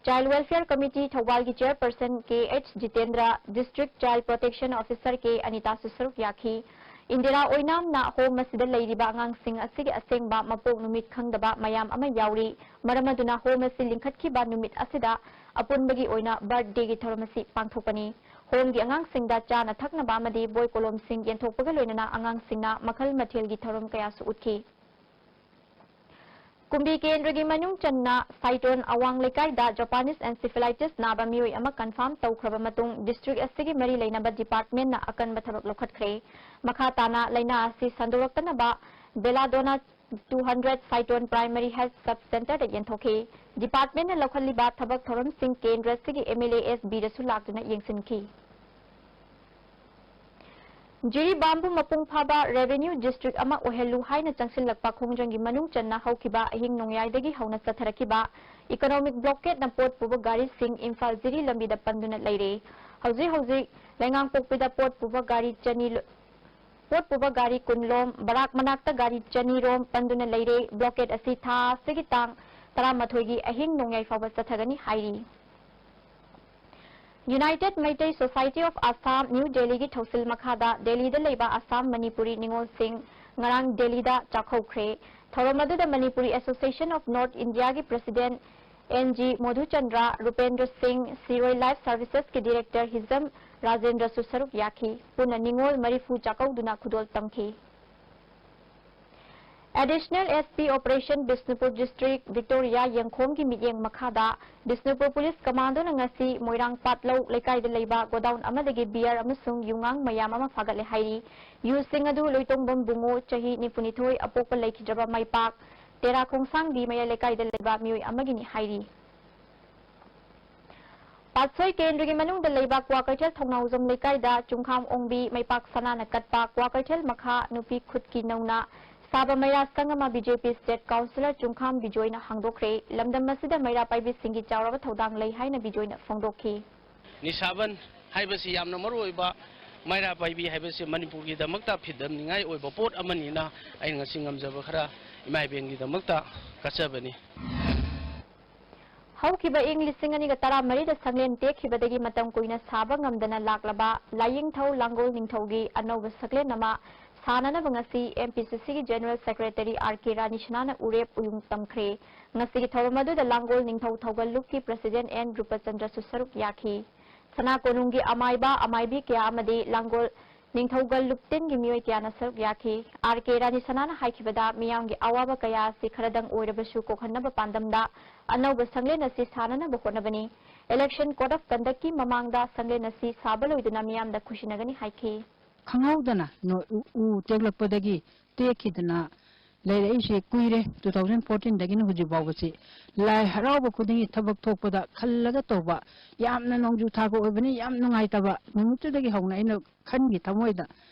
Child Welfare Committee ꯊꯧꯕꯥꯜꯒꯤ chairperson K H Jitendra, District Child Protection Officer K ꯑꯅꯤꯇꯥꯁꯨ ꯁꯔꯨꯛ ꯌꯥꯈꯤ꯫ ꯏꯟꯗꯤꯔꯥ ꯑꯣꯏꯅꯥꯝꯅ ꯍꯣꯝ ꯑꯁꯤꯗ ꯂꯩꯔꯤꯕ ꯑꯉꯥꯡꯁꯤꯡ ꯑꯁꯤꯒꯤ ꯑꯁꯦꯡꯕ ꯃꯄꯣꯛ ꯅꯨꯃꯤꯠ ꯈꯪꯗꯕ ꯃꯌꯥꯝ ꯑꯃ ꯌꯥꯎꯔꯤ꯫ ꯃꯔꯝ ꯑꯗꯨꯅ ꯍꯣꯝ ꯑꯁꯤ ꯂꯤꯡꯈꯠꯈꯤꯕ ꯅꯨꯃꯤꯠ ꯑꯁꯤꯗ ꯑꯄꯨꯟꯕꯒꯤ ꯑꯣꯏꯅ ꯕꯥꯔꯠ ꯗꯦꯒꯤ ꯊꯧꯔꯝ ꯑꯁꯤ ꯄꯥꯡꯊꯣꯛꯄꯅꯤ꯫ ꯍꯣꯝꯒꯤ ꯑꯉꯥꯡꯁꯤꯡꯗ ꯆꯥꯅ ꯊꯛꯅꯕ ꯑꯃꯗꯤ ꯕꯣꯏ ꯀꯣꯂꯣꯝꯁꯤꯡ ꯌꯦꯟꯊꯣꯛꯄꯒ ꯂꯣꯏꯅꯅ ꯑꯉꯥꯡꯁꯤꯡꯅ ꯃꯈꯜ ꯃꯊꯦꯜꯒꯤ ꯊꯧꯔꯝ ꯀꯌꯥꯁꯨ ꯎꯠꯈꯤ꯫ ꯀꯨꯝꯕꯤ ꯀꯦꯟꯗ꯭ꯔꯒꯤ ꯃꯅꯨꯡ ꯆꯟꯅ ꯁꯥꯏꯇꯣꯟ ꯑꯋꯥꯡ ꯂꯩꯀꯥꯏꯗ Japanese encephalitis ꯅꯥꯕ ꯃꯤꯑꯣꯏ ꯑꯃ ꯀꯟꯐꯥꯔꯝ ꯇꯧꯈ꯭ꯔꯕ ꯃꯇꯨꯡ, ꯗꯤꯁꯇ꯭ꯔꯤꯛ ꯑꯁꯤꯒꯤ ꯃꯔꯤ ꯂꯩꯅꯕ ꯗꯤꯄꯥꯔꯠꯃꯦꯟꯅ ꯑꯀꯟꯕ ꯊꯕꯛ ꯂꯧꯈꯠꯈ꯭ꯔꯦ꯫ ꯃꯈꯥ ꯇꯥꯅ ꯂꯥꯏꯅꯥ ꯑꯁꯤ ꯁꯟꯗꯣꯔꯛꯇꯅꯕ Belladonna two hundred Saiton Primary Health Sub Centreꯗ ꯌꯦꯟꯊꯣꯛꯈꯤ꯫ ꯗꯤꯄꯥꯔꯠꯃꯦꯟꯅ ꯂꯧꯈꯠꯂꯤꯕ ꯊꯕꯛ ꯊꯧꯔꯝꯁꯤꯡ ꯀꯦꯟꯗ꯭ꯔ ꯑꯁꯤꯒꯤ MLA ꯑꯦꯁ ꯕꯤꯗꯁꯨ ꯂꯥꯛꯇꯨꯅ ꯌꯦꯡꯁꯤꯟꯈꯤ꯫ ꯖꯤꯔꯤꯕꯥꯝꯕꯨ ꯃꯄꯨꯡ ꯐꯥꯕ revenue district ꯑꯃ ꯑꯣꯏꯍꯜꯂꯨ ꯍꯥꯏꯅ ꯆꯪꯁꯤꯜꯂꯛꯄ ꯈꯣꯡꯖꯪꯒꯤ ꯃꯅꯨꯡ ꯆꯟꯅ ꯍꯧꯈꯤꯕ ꯑꯍꯤꯡ ꯅꯣꯡꯌꯥꯏꯗꯒꯤ ꯍꯧꯅ ꯆꯠꯊꯔꯛꯈꯤꯕ economic blockadeꯅ ꯄꯣꯠ ꯄꯨꯕ ꯒꯥꯔꯤꯁꯤꯡ ꯏꯝꯐꯥꯜ ꯖꯤꯔꯤ ꯂꯝꯕꯤꯗ ꯄꯟꯗꯨꯅ ꯂꯩꯔꯦ꯫ ꯍꯧꯖꯤꯛ ꯍꯧꯖꯤꯛ ꯂꯩꯉꯥꯡꯄꯣꯛꯄꯤꯗ ꯄꯣꯠ ꯄꯨꯕ ꯒꯥꯔꯤ ꯆꯅꯤ ꯂꯣ-, ꯄꯣꯠ ꯄꯨꯕ ꯒꯥꯔꯤ ꯀꯨꯟ ꯂꯣꯝ, ꯕꯔꯥꯛ ꯃꯅꯥꯛꯇ ꯒꯥꯔꯤ ꯆꯅꯤ ꯔꯣꯝ ꯄꯟꯗꯨꯅ ꯂꯩꯔꯦ꯫ Blockade ꯑꯁꯤ ꯊꯥ ꯑꯁꯤꯒꯤ ꯇꯥꯡ ꯇꯔꯥꯃꯥꯊꯣꯏꯒꯤ ꯑꯍꯤꯡ ꯅꯣꯡꯌꯥꯏ ꯐꯥꯎꯕ ꯆꯠꯊꯒꯅꯤ ꯍꯥꯏꯔꯤ꯫ United Meitei Society of Assam, New Delhi ꯒꯤ ꯊꯧꯁꯤꯜ ꯃꯈꯥꯗ ꯗꯦꯜꯂꯤꯗ ꯂꯩꯕ ꯑꯁꯥꯝ ꯃꯅꯤꯄꯨꯔꯤ ꯅꯤꯉꯣꯜꯁꯤꯡ ꯉꯔꯥꯡ ꯗꯦꯜꯂꯤꯗ ꯆꯥꯛꯀꯧꯈ꯭ꯔꯦ꯫ ꯊꯧꯔꯝ ꯑꯗꯨꯗ Manipuri Association of North India ꯒꯤ President ꯑꯦꯟ ꯖꯤ ꯃꯣꯙꯨꯆꯟꯗ꯭ꯔ, ꯔꯨꯄꯦꯟꯗ꯭ꯔ ꯁꯤꯡ, ꯁꯤꯔꯣꯏ Life Services ꯀꯤ Director ꯍꯤꯖꯝ ꯔꯥꯖꯦꯟꯗ꯭ꯔꯁꯨ ꯁꯔꯨꯛ ꯌꯥꯈꯤ꯫ ꯄꯨꯟꯅ ꯅꯤꯉꯣꯜ ꯃꯔꯤꯐꯨ ꯆꯥꯛꯀꯧꯗꯨꯅ ꯈꯨꯗꯣꯜ ꯇꯝꯈꯤ꯫ Additional S P Operation Bishnupur District Victoria ꯌꯦꯡꯈꯣꯝꯒꯤ ꯃꯤꯠꯌꯦꯡ ꯃꯈꯥꯗ ꯕꯤꯁꯅꯨꯄꯨꯔ ꯄꯨꯂꯤꯁ ꯀꯃꯥꯟꯗꯣꯅ ꯉꯁꯤ ꯃꯣꯏꯔꯥꯡ ꯄꯥꯠꯂꯧ ꯂꯩꯀꯥꯏꯗ ꯂꯩꯕ ꯒꯣꯗꯥꯎꯟ ꯑꯃꯗꯒꯤ ꯕꯤꯌꯔ ꯑꯃꯁꯨꯡ ꯌꯨꯉꯥꯡ ꯃꯌꯥꯝ ꯑꯃ ꯐꯥꯒꯠꯂꯦ ꯍꯥꯏꯔꯤ꯫ ꯌꯨꯁꯤꯡ ꯑꯗꯨ ꯂꯣꯏꯇꯣꯡꯕꯝ ꯕꯨꯡꯉꯣ, ꯆꯍꯤ ꯅꯤꯐꯨꯅꯤꯊꯣꯏ, ꯑꯄꯣꯛꯄ ꯂꯩꯈꯤꯗ꯭ꯔꯕ ꯃꯥꯏꯄꯥꯛ ꯇꯦꯔꯥ ꯈꯣꯡꯁꯥꯡꯕꯤ ꯃꯌꯥꯏ ꯂꯩꯀꯥꯏꯗ ꯂꯩꯕ ꯃꯤꯑꯣꯏ ꯑꯃꯒꯤꯅꯤ ꯍꯥꯏꯔꯤ꯫ ꯄꯥꯠꯁꯣꯏ ꯀꯦꯟꯗ꯭ꯔꯒꯤ ꯃꯅꯨꯡꯗ ꯂꯩꯕ ꯀ꯭ꯋꯥꯀꯩꯊꯦꯜ ꯊꯧꯅꯥꯎꯖꯝ ꯂꯩꯀꯥꯏꯗ ꯆꯨꯡꯈꯥꯝ ꯑꯣꯡꯕꯤ ꯃꯩꯄꯥꯛ ꯁꯅꯥꯅ ꯀꯠꯄ ꯀ꯭ꯋꯥꯀꯩꯊꯦꯜ ꯃꯈꯥ ꯅꯨꯄꯤ ꯈꯨꯠꯀꯤ ꯅꯧꯅ ꯁꯥꯕ ꯃꯩꯔꯥ ꯁꯪ ꯑꯃ B J P State Councillor ꯆꯨꯡꯈꯥꯝ ꯕꯤꯖꯣꯏꯅ ꯍꯥꯡꯗꯣꯛꯈ꯭ꯔꯦ꯫ ꯂꯝꯗꯝ ꯑꯁꯤꯗ ꯃꯩꯔꯥ ꯄꯥꯏꯕꯤꯁꯤꯡꯒꯤ ꯆꯥꯎꯔꯕ ꯊꯧꯗꯥꯡ ꯂꯩ ꯍꯥꯏꯅ ꯕꯤꯖꯣꯏꯅ ꯐꯣꯡꯗꯣꯛꯈꯤ꯫ ꯅꯤꯁꯥꯕꯟ ꯍꯥꯏꯕꯁꯤ ꯌꯥꯝꯅ ꯃꯔꯨ ꯑꯣꯏꯕ ꯃꯩꯔꯥ ꯄꯥꯏꯕꯤ ꯍꯥꯏꯕꯁꯤ ꯃꯅꯤꯄꯨꯔꯒꯤꯗꯃꯛꯇ ꯐꯤꯗꯝꯅꯤꯡꯉꯥꯏ ꯑꯣꯏꯕ ꯄꯣꯠ ꯑꯃꯅꯤꯅ ꯑꯩꯅ ꯉꯁꯤ ꯉꯝꯖꯕ ꯈꯔ ꯏꯃꯥ ꯏꯕꯦꯟꯒꯤꯗꯃꯛꯇ ꯀꯠꯆꯕꯅꯤ꯫ ꯍꯧꯈꯤꯕ ꯏꯪ ꯂꯤꯁꯤꯡ ꯑꯅꯤꯒ ꯇꯔꯥꯃꯔꯤꯗ ꯁꯪꯂꯦꯟ ꯇꯦꯛꯈꯤꯕꯗꯒꯤ ꯃꯇꯝ ꯀꯨꯏꯅ ꯁꯥꯕ ꯉꯝꯗꯅ ꯂꯥꯛꯂꯕ ꯂꯥꯏꯌꯦꯡꯊꯧ ꯂꯥꯡꯒꯣꯜ ꯅꯤꯡꯊꯧꯒꯤ ꯑꯅꯧꯕ ꯁꯛꯂꯦꯟ ꯑꯃ ꯁꯥꯅꯅꯕ ꯉꯁꯤ M P C C ꯒꯤ General Secretary R K ꯔꯥꯅꯤꯁꯅꯥꯅ ꯎꯔꯦꯞ ꯎꯌꯨꯡ ꯇꯝꯈ꯭ꯔꯦ꯫ ꯉꯁꯤꯒꯤ ꯊꯧꯔꯝ ꯑꯗꯨꯗ ꯂꯥꯡꯒꯣꯜ ꯅꯤꯡꯊꯧ ꯊꯧꯒꯜ ꯂꯨꯞꯀꯤ President N ꯔꯨꯄꯆꯟꯗ꯭ꯔꯁꯨ ꯁꯔꯨꯛ ꯌꯥꯈꯤ꯫ ꯁꯅꯥ ꯀꯣꯅꯨꯡꯒꯤ ꯑꯃꯥꯏꯕ, ꯑꯃꯥꯏꯕꯤ ꯀꯌꯥ ꯑꯃꯗꯤ ꯂꯥꯡꯒꯣꯜ ꯅꯤꯡꯊꯧꯒꯜ ꯂꯨꯞꯇꯤꯟꯒꯤ ꯃꯤꯑꯣꯏ ꯀꯌꯥꯅ ꯁꯔꯨꯛ ꯌꯥꯈꯤ꯫ R K ꯔꯥꯅꯤꯁꯅꯥꯅ ꯍꯥꯏꯈꯤꯕꯗ, ꯃꯤꯌꯥꯝꯒꯤ ꯑꯋꯥꯕ ꯀꯌꯥ ꯑꯁꯤ ꯈꯔꯗꯪ ꯑꯣꯏꯔꯕꯁꯨ ꯀꯣꯛꯍꯟꯅꯕ ꯄꯥꯟꯗꯝꯗ ꯑꯅꯧꯕ ꯁꯪꯂꯦꯟ ꯑꯁꯤ ꯁꯥꯅꯅꯕ ꯍꯣꯠꯅꯕꯅꯤ꯫ Election Code of Conductꯀꯤ ꯃꯃꯥꯡꯗ ꯁꯪꯂꯦꯟ ꯑꯁꯤ ꯁꯥꯕ ꯂꯣꯏꯗꯨꯅ ꯃꯤꯌꯥꯝꯗ ꯈꯨꯠꯁꯤꯟꯅꯒꯅꯤ ꯍꯥꯏꯈꯤ꯫ ꯈꯪꯍꯧꯗꯅ ꯅꯣ-, ꯎ, ꯎ ꯇꯦꯛꯂꯛꯄꯗꯒꯤ ꯇꯦꯛꯈꯤꯗꯅ ꯂꯩꯔꯛꯏꯁꯦ ꯀꯨꯏꯔꯦ꯫ Two thousand fourteen ꯗꯒꯤꯅ ꯍꯧꯖꯤꯛ ꯐꯥꯎꯕꯁꯤ ꯂꯥꯏ ꯍꯔꯥꯎꯕ ꯈꯨꯗꯤꯡꯒꯤ ꯊꯕꯛ ꯊꯣꯛꯄꯗ ꯈꯜꯂꯒ ꯇꯧꯕ, ꯌꯥꯝꯅ ꯅꯣꯡꯖꯨ ꯊꯥꯒ ꯑꯣꯏꯕꯅꯤ, ꯌꯥꯝ ꯅꯨꯡꯉꯥꯏꯇꯕ꯫ ꯅꯨꯃꯤꯠꯇꯨꯗꯒꯤ ꯍꯧꯅ ꯑꯩꯅ ꯈꯟꯈꯤ ꯊꯃꯣꯏꯗ,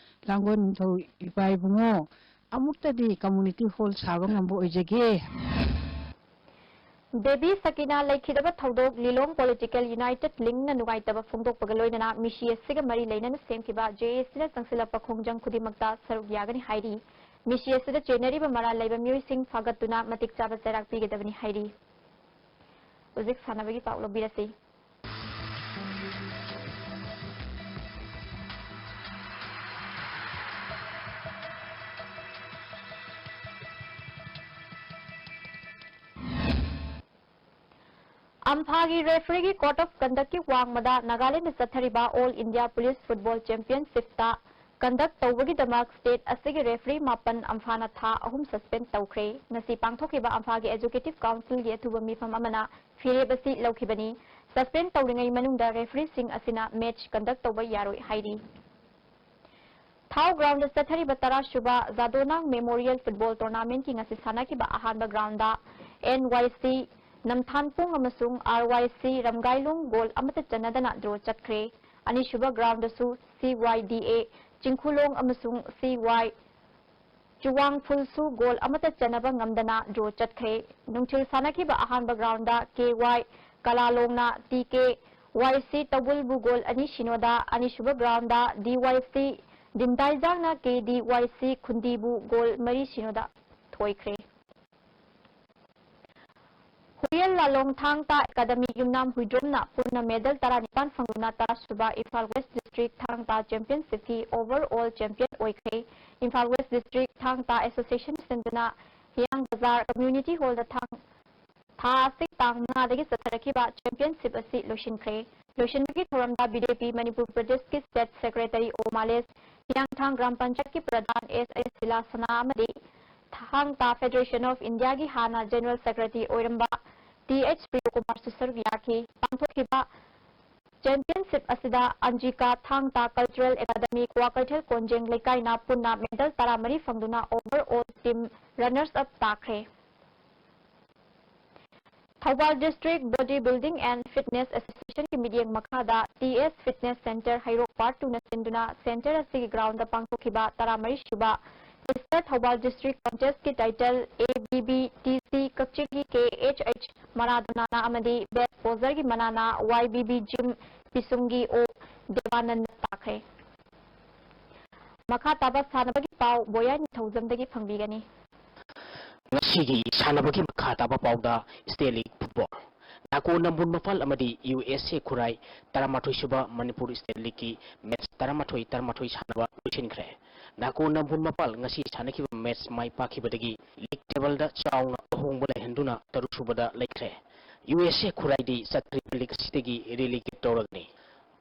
"ꯂꯥꯡꯒꯣꯜ ꯅꯤꯡꯊꯧ ꯏꯄꯥ ꯏꯕꯨꯡꯉꯣ, ꯑꯃꯨꯛꯇꯗꯤ community hall ꯁꯥꯕ ꯉꯝꯕ ꯑꯣꯏꯖꯒꯦ"꯫ ꯕꯦꯕꯤ ꯁꯀꯤꯅꯥ ꯂꯩꯈꯤꯗꯕ ꯊꯧꯗꯣꯛ ꯂꯤꯂꯣꯡ Political United Linkꯅ ꯅꯨꯡꯉꯥꯏꯇꯕ ꯐꯣꯡꯗꯣꯛꯄꯒ ꯂꯣꯏꯅꯅ ꯃꯤꯁꯤ ꯑꯁꯤꯒ ꯃꯔꯤ ꯂꯩꯅꯅ ꯁꯦꯝꯈꯤꯕ J A Cꯅ ꯆꯪꯁꯤꯜꯂꯛꯄ ꯈꯣꯡꯖꯪ ꯈꯨꯗꯤꯡꯃꯛꯇ ꯁꯔꯨꯛ ꯌꯥꯒꯅꯤ ꯍꯥꯏꯔꯤ꯫ ꯃꯤꯁꯤ ꯑꯁꯤꯗ ꯆꯦꯟꯅꯔꯤꯕ ꯃꯔꯥꯜ ꯂꯩꯕ ꯃꯤꯑꯣꯏꯁꯤꯡ ꯐꯥꯒꯠꯇꯨꯅ ꯃꯇꯤꯛ ꯆꯥꯕ ꯆꯩꯔꯥꯛ ꯄꯤꯒꯗꯕꯅꯤ ꯍꯥꯏꯔꯤ꯫ ꯍꯧꯖꯤꯛ ꯁꯥꯟꯅꯕꯒꯤ ꯄꯥꯎ ꯂꯧꯕꯤꯔꯁꯤ꯫ ꯑꯝꯐꯥꯒꯤ refereeꯒꯤ code of conductꯀꯤ ꯋꯥꯡꯃꯗ ꯅꯥꯒꯥꯂꯦꯟꯗ ꯆꯠꯊꯔꯤꯕ All India Police Football Championshipꯇ conduct ꯇꯧꯕꯒꯤꯗꯃꯛ state ꯑꯁꯤꯒꯤ referee ꯃꯥꯄꯟ ꯑꯝꯐꯥꯅ ꯊꯥ ꯑꯍꯨꯝ suspend ꯇꯧꯈ꯭ꯔꯦ꯫ ꯉꯁꯤ ꯄꯥꯡꯊꯣꯛꯈꯤꯕ ꯑꯝꯐꯥꯒꯤ Executive Councilꯒꯤ ꯑꯊꯨꯕ ꯃꯤꯐꯝ ꯑꯃꯅ ꯐꯤꯔꯦꯞ ꯑꯁꯤ ꯂꯧꯈꯤꯕꯅꯤ꯫ Suspend ꯇꯧꯔꯤꯉꯩ ꯃꯅꯨꯡꯗ refereeꯁꯤꯡ ꯑꯁꯤꯅ match conduct ꯇꯧꯕ ꯌꯥꯔꯣꯏ ꯍꯥꯏꯔꯤ꯫ ꯊꯥꯎ groundꯗ ꯆꯠꯊꯔꯤꯕ ꯇꯔꯥꯁꯨꯕ ꯖꯥꯗꯣꯅꯥꯡ Memorial Football Tournamentꯀꯤ ꯉꯁꯤ ꯁꯥꯟꯅꯈꯤꯕ ꯑꯍꯥꯟꯕ groundꯗ NYC ꯅꯝꯊꯥꯟꯄꯨꯡ ꯑꯃꯁꯨꯡ RYC ꯔꯝꯒꯥꯏꯂꯨꯡ goal ꯑꯃꯠꯇ ꯆꯟꯅꯗꯅ draw ꯆꯠꯈ꯭ꯔꯦ꯫ ꯑꯅꯤꯁꯨꯕ groundꯗꯁꯨ CYDA ꯆꯤꯡꯈꯨꯂꯣꯡ ꯑꯃꯁꯨꯡ CY ꯆꯨꯋꯥꯡꯐꯨꯜꯁꯨ goal ꯑꯃꯠꯇ ꯆꯟꯅꯕ ꯉꯝꯗꯅ draw ꯆꯠꯈ꯭ꯔꯦ꯫ ꯅꯨꯡꯊꯤꯜ ꯁꯥꯟꯅꯈꯤꯕ ꯑꯍꯥꯟꯕ groundꯗ KY ꯀꯂꯥꯂꯣꯡꯅ TKYC ꯇꯧꯕꯨꯜꯕꯨ goal ꯑꯅꯤ ꯁꯤꯅꯣꯗ, ꯑꯅꯤꯁꯨꯕ groundꯗ DYC ꯗꯤꯟꯗꯥꯏꯖꯥꯡꯅ KDYC ꯈꯨꯟꯗꯤꯕꯨ goal ꯃꯔꯤ ꯁꯤꯅꯣꯗ ꯊꯣꯏꯈ꯭ꯔꯦ꯫ ꯍꯨꯏꯌꯦꯜ ꯂꯥꯂꯣꯡ ꯊꯥꯡ ꯇꯥ Academy ꯌꯨꯝꯅꯥꯝ ꯍꯨꯏꯗ꯭ꯔꯣꯝꯅ ꯄꯨꯟꯅ medal ꯇꯔꯥꯅꯤꯄꯥꯟ ꯐꯪꯗꯨꯅ ꯇꯔꯥꯁꯨꯕ ꯏꯝꯐꯥꯜ West District ꯊꯥꯡ ꯇꯥ Championshipꯀꯤ overall champion ꯑꯣꯏꯈ꯭ꯔꯦ꯫ ꯏꯝꯐꯥꯜ West District ꯊꯥꯡ ꯇꯥ Association ꯁꯤꯟꯗꯨꯅ ꯍꯤꯌꯥꯡ ꯕꯖꯥꯔ Community Hallꯗ ꯊꯥꯡ ꯊꯥ ꯑꯁꯤ ꯇꯥꯡ ꯃꯉꯥꯗꯒꯤ ꯆꯠꯊꯔꯛꯈꯤꯕ championship ꯑꯁꯤ ꯂꯣꯏꯁꯤꯟꯈ꯭ꯔꯦ꯫ ꯂꯣꯏꯁꯤꯟꯕꯒꯤ ꯊꯧꯔꯝꯗ BJP ꯃꯅꯤꯄꯨꯔ ꯄ꯭ꯔꯗꯦꯁꯀꯤ state secretary ꯑꯣ ꯃꯥꯂꯦꯁ, ꯍꯤꯌꯥꯡꯊꯥꯡ ꯒ꯭ꯔꯥꯝ ꯄꯟꯆꯥꯌꯠꯀꯤ ꯄ꯭ꯔꯙꯥꯟ ꯑꯦꯁ ꯑꯦꯁ ꯁꯤꯂꯥꯁꯅꯥ ꯑꯃꯗꯤ ꯊꯥꯡ ꯇꯥ Federation of Indiaꯒꯤ ꯍꯥꯟꯅ general secretary ꯑꯣꯏꯔꯝꯕ ꯇꯤ ꯑꯩꯆ ꯄ꯭ꯔꯤꯌꯣꯀꯨꯃꯥꯔꯁꯨ ꯁꯔꯨꯛ ꯌꯥꯈꯤ꯫ ꯄꯥꯡꯊꯣꯛꯈꯤꯕ championship ꯑꯁꯤꯗ ꯑꯟꯖꯤꯀꯥ ꯊꯥꯡ ꯇꯥ Cultural Academy, ꯀ꯭ꯋꯥꯀꯩꯊꯦꯜ ꯀꯣꯟꯖꯦꯡ ꯂꯩꯀꯥꯏꯅ ꯄꯨꯟꯅ medal ꯇꯔꯥꯃꯔꯤ ꯐꯪꯗꯨꯅ overall team runners up ꯇꯥꯈ꯭ꯔꯦ꯫ Thoubal District Body Building and Fitness Associationꯒꯤ ꯃꯤꯠꯌꯦꯡ ꯃꯈꯥꯗ ꯇꯤ ꯑꯦꯁ Fitness Centre ꯍꯩꯔꯣꯛ Part Twoꯅ ꯁꯤꯟꯗꯨꯅ centre ꯑꯁꯤꯒꯤ groundꯗ ꯄꯥꯡꯊꯣꯛꯈꯤꯕ ꯇꯔꯥꯃꯔꯤꯁꯨꯕ Mister Thoubal District Contestꯀꯤ title ABBTC ꯀꯛꯆꯤꯡꯒꯤ ꯀꯦ ꯑꯩꯆ ꯑꯩꯆ ꯃꯔꯥꯗꯣꯅꯥꯅ ꯑꯃꯗꯤ Best Poserꯒꯤ ꯃꯅꯥꯅ ꯋꯥꯏ ꯕꯤ ꯕꯤ Gym ꯄꯤꯁꯨꯝꯒꯤ ꯑꯣ ꯗꯦꯕꯥꯅꯟꯗ ꯇꯥꯈ꯭ꯔꯦ꯫ ꯃꯈꯥ ꯇꯥꯕ ꯁꯥꯟꯅꯕꯒꯤ ꯄꯥꯎ ꯕꯣꯌꯥꯏ ꯅꯤꯡꯊꯧꯖꯝꯗꯒꯤ ꯐꯪꯕꯤꯒꯅꯤ꯫ ꯉꯁꯤꯒꯤ ꯁꯥꯟꯅꯕꯒꯤ ꯃꯈꯥ ꯇꯥꯕ ꯄꯥꯎꯗ State League Football, ꯅꯥꯀꯣ ꯅꯝꯕꯨꯜ ꯃꯄꯥꯜ ꯑꯃꯗꯤ ꯌꯨ ꯑꯦꯁ ꯑꯦ ꯈꯨꯔꯥꯏ ꯇꯔꯥꯃꯥꯊꯣꯏ ꯁꯨꯕ ꯃꯅꯤꯄꯨꯔ State Leagueꯀꯤ match ꯇꯔꯥꯃꯥꯊꯣꯏ ꯇꯔꯥꯃꯥꯊꯣꯏ ꯁꯥꯟꯅꯕ ꯂꯣꯏꯁꯤꯟꯈ꯭ꯔꯦ꯫ ꯅꯥꯀꯣ ꯅꯝꯕꯨꯜ ꯃꯄꯥꯜ ꯉꯁꯤ ꯁꯥꯟꯅꯈꯤꯕ match ꯃꯥꯏ ꯄꯥꯛꯈꯤꯕꯗꯒꯤ league tableꯗ ꯆꯥꯎꯅ ꯑꯍꯣꯡꯕ ꯂꯩꯍꯟꯗꯨꯅ ꯇꯔꯨꯛ ꯁꯨꯕꯗ ꯂꯩꯈ꯭ꯔꯦ꯫ ꯌꯨ ꯑꯦꯁ ꯑꯦ ꯈꯨꯔꯥꯏꯗꯤ ꯆꯠꯊꯔꯤꯕ league ꯑꯁꯤꯗꯒꯤ relegate ꯇꯧꯔꯒꯅꯤ꯫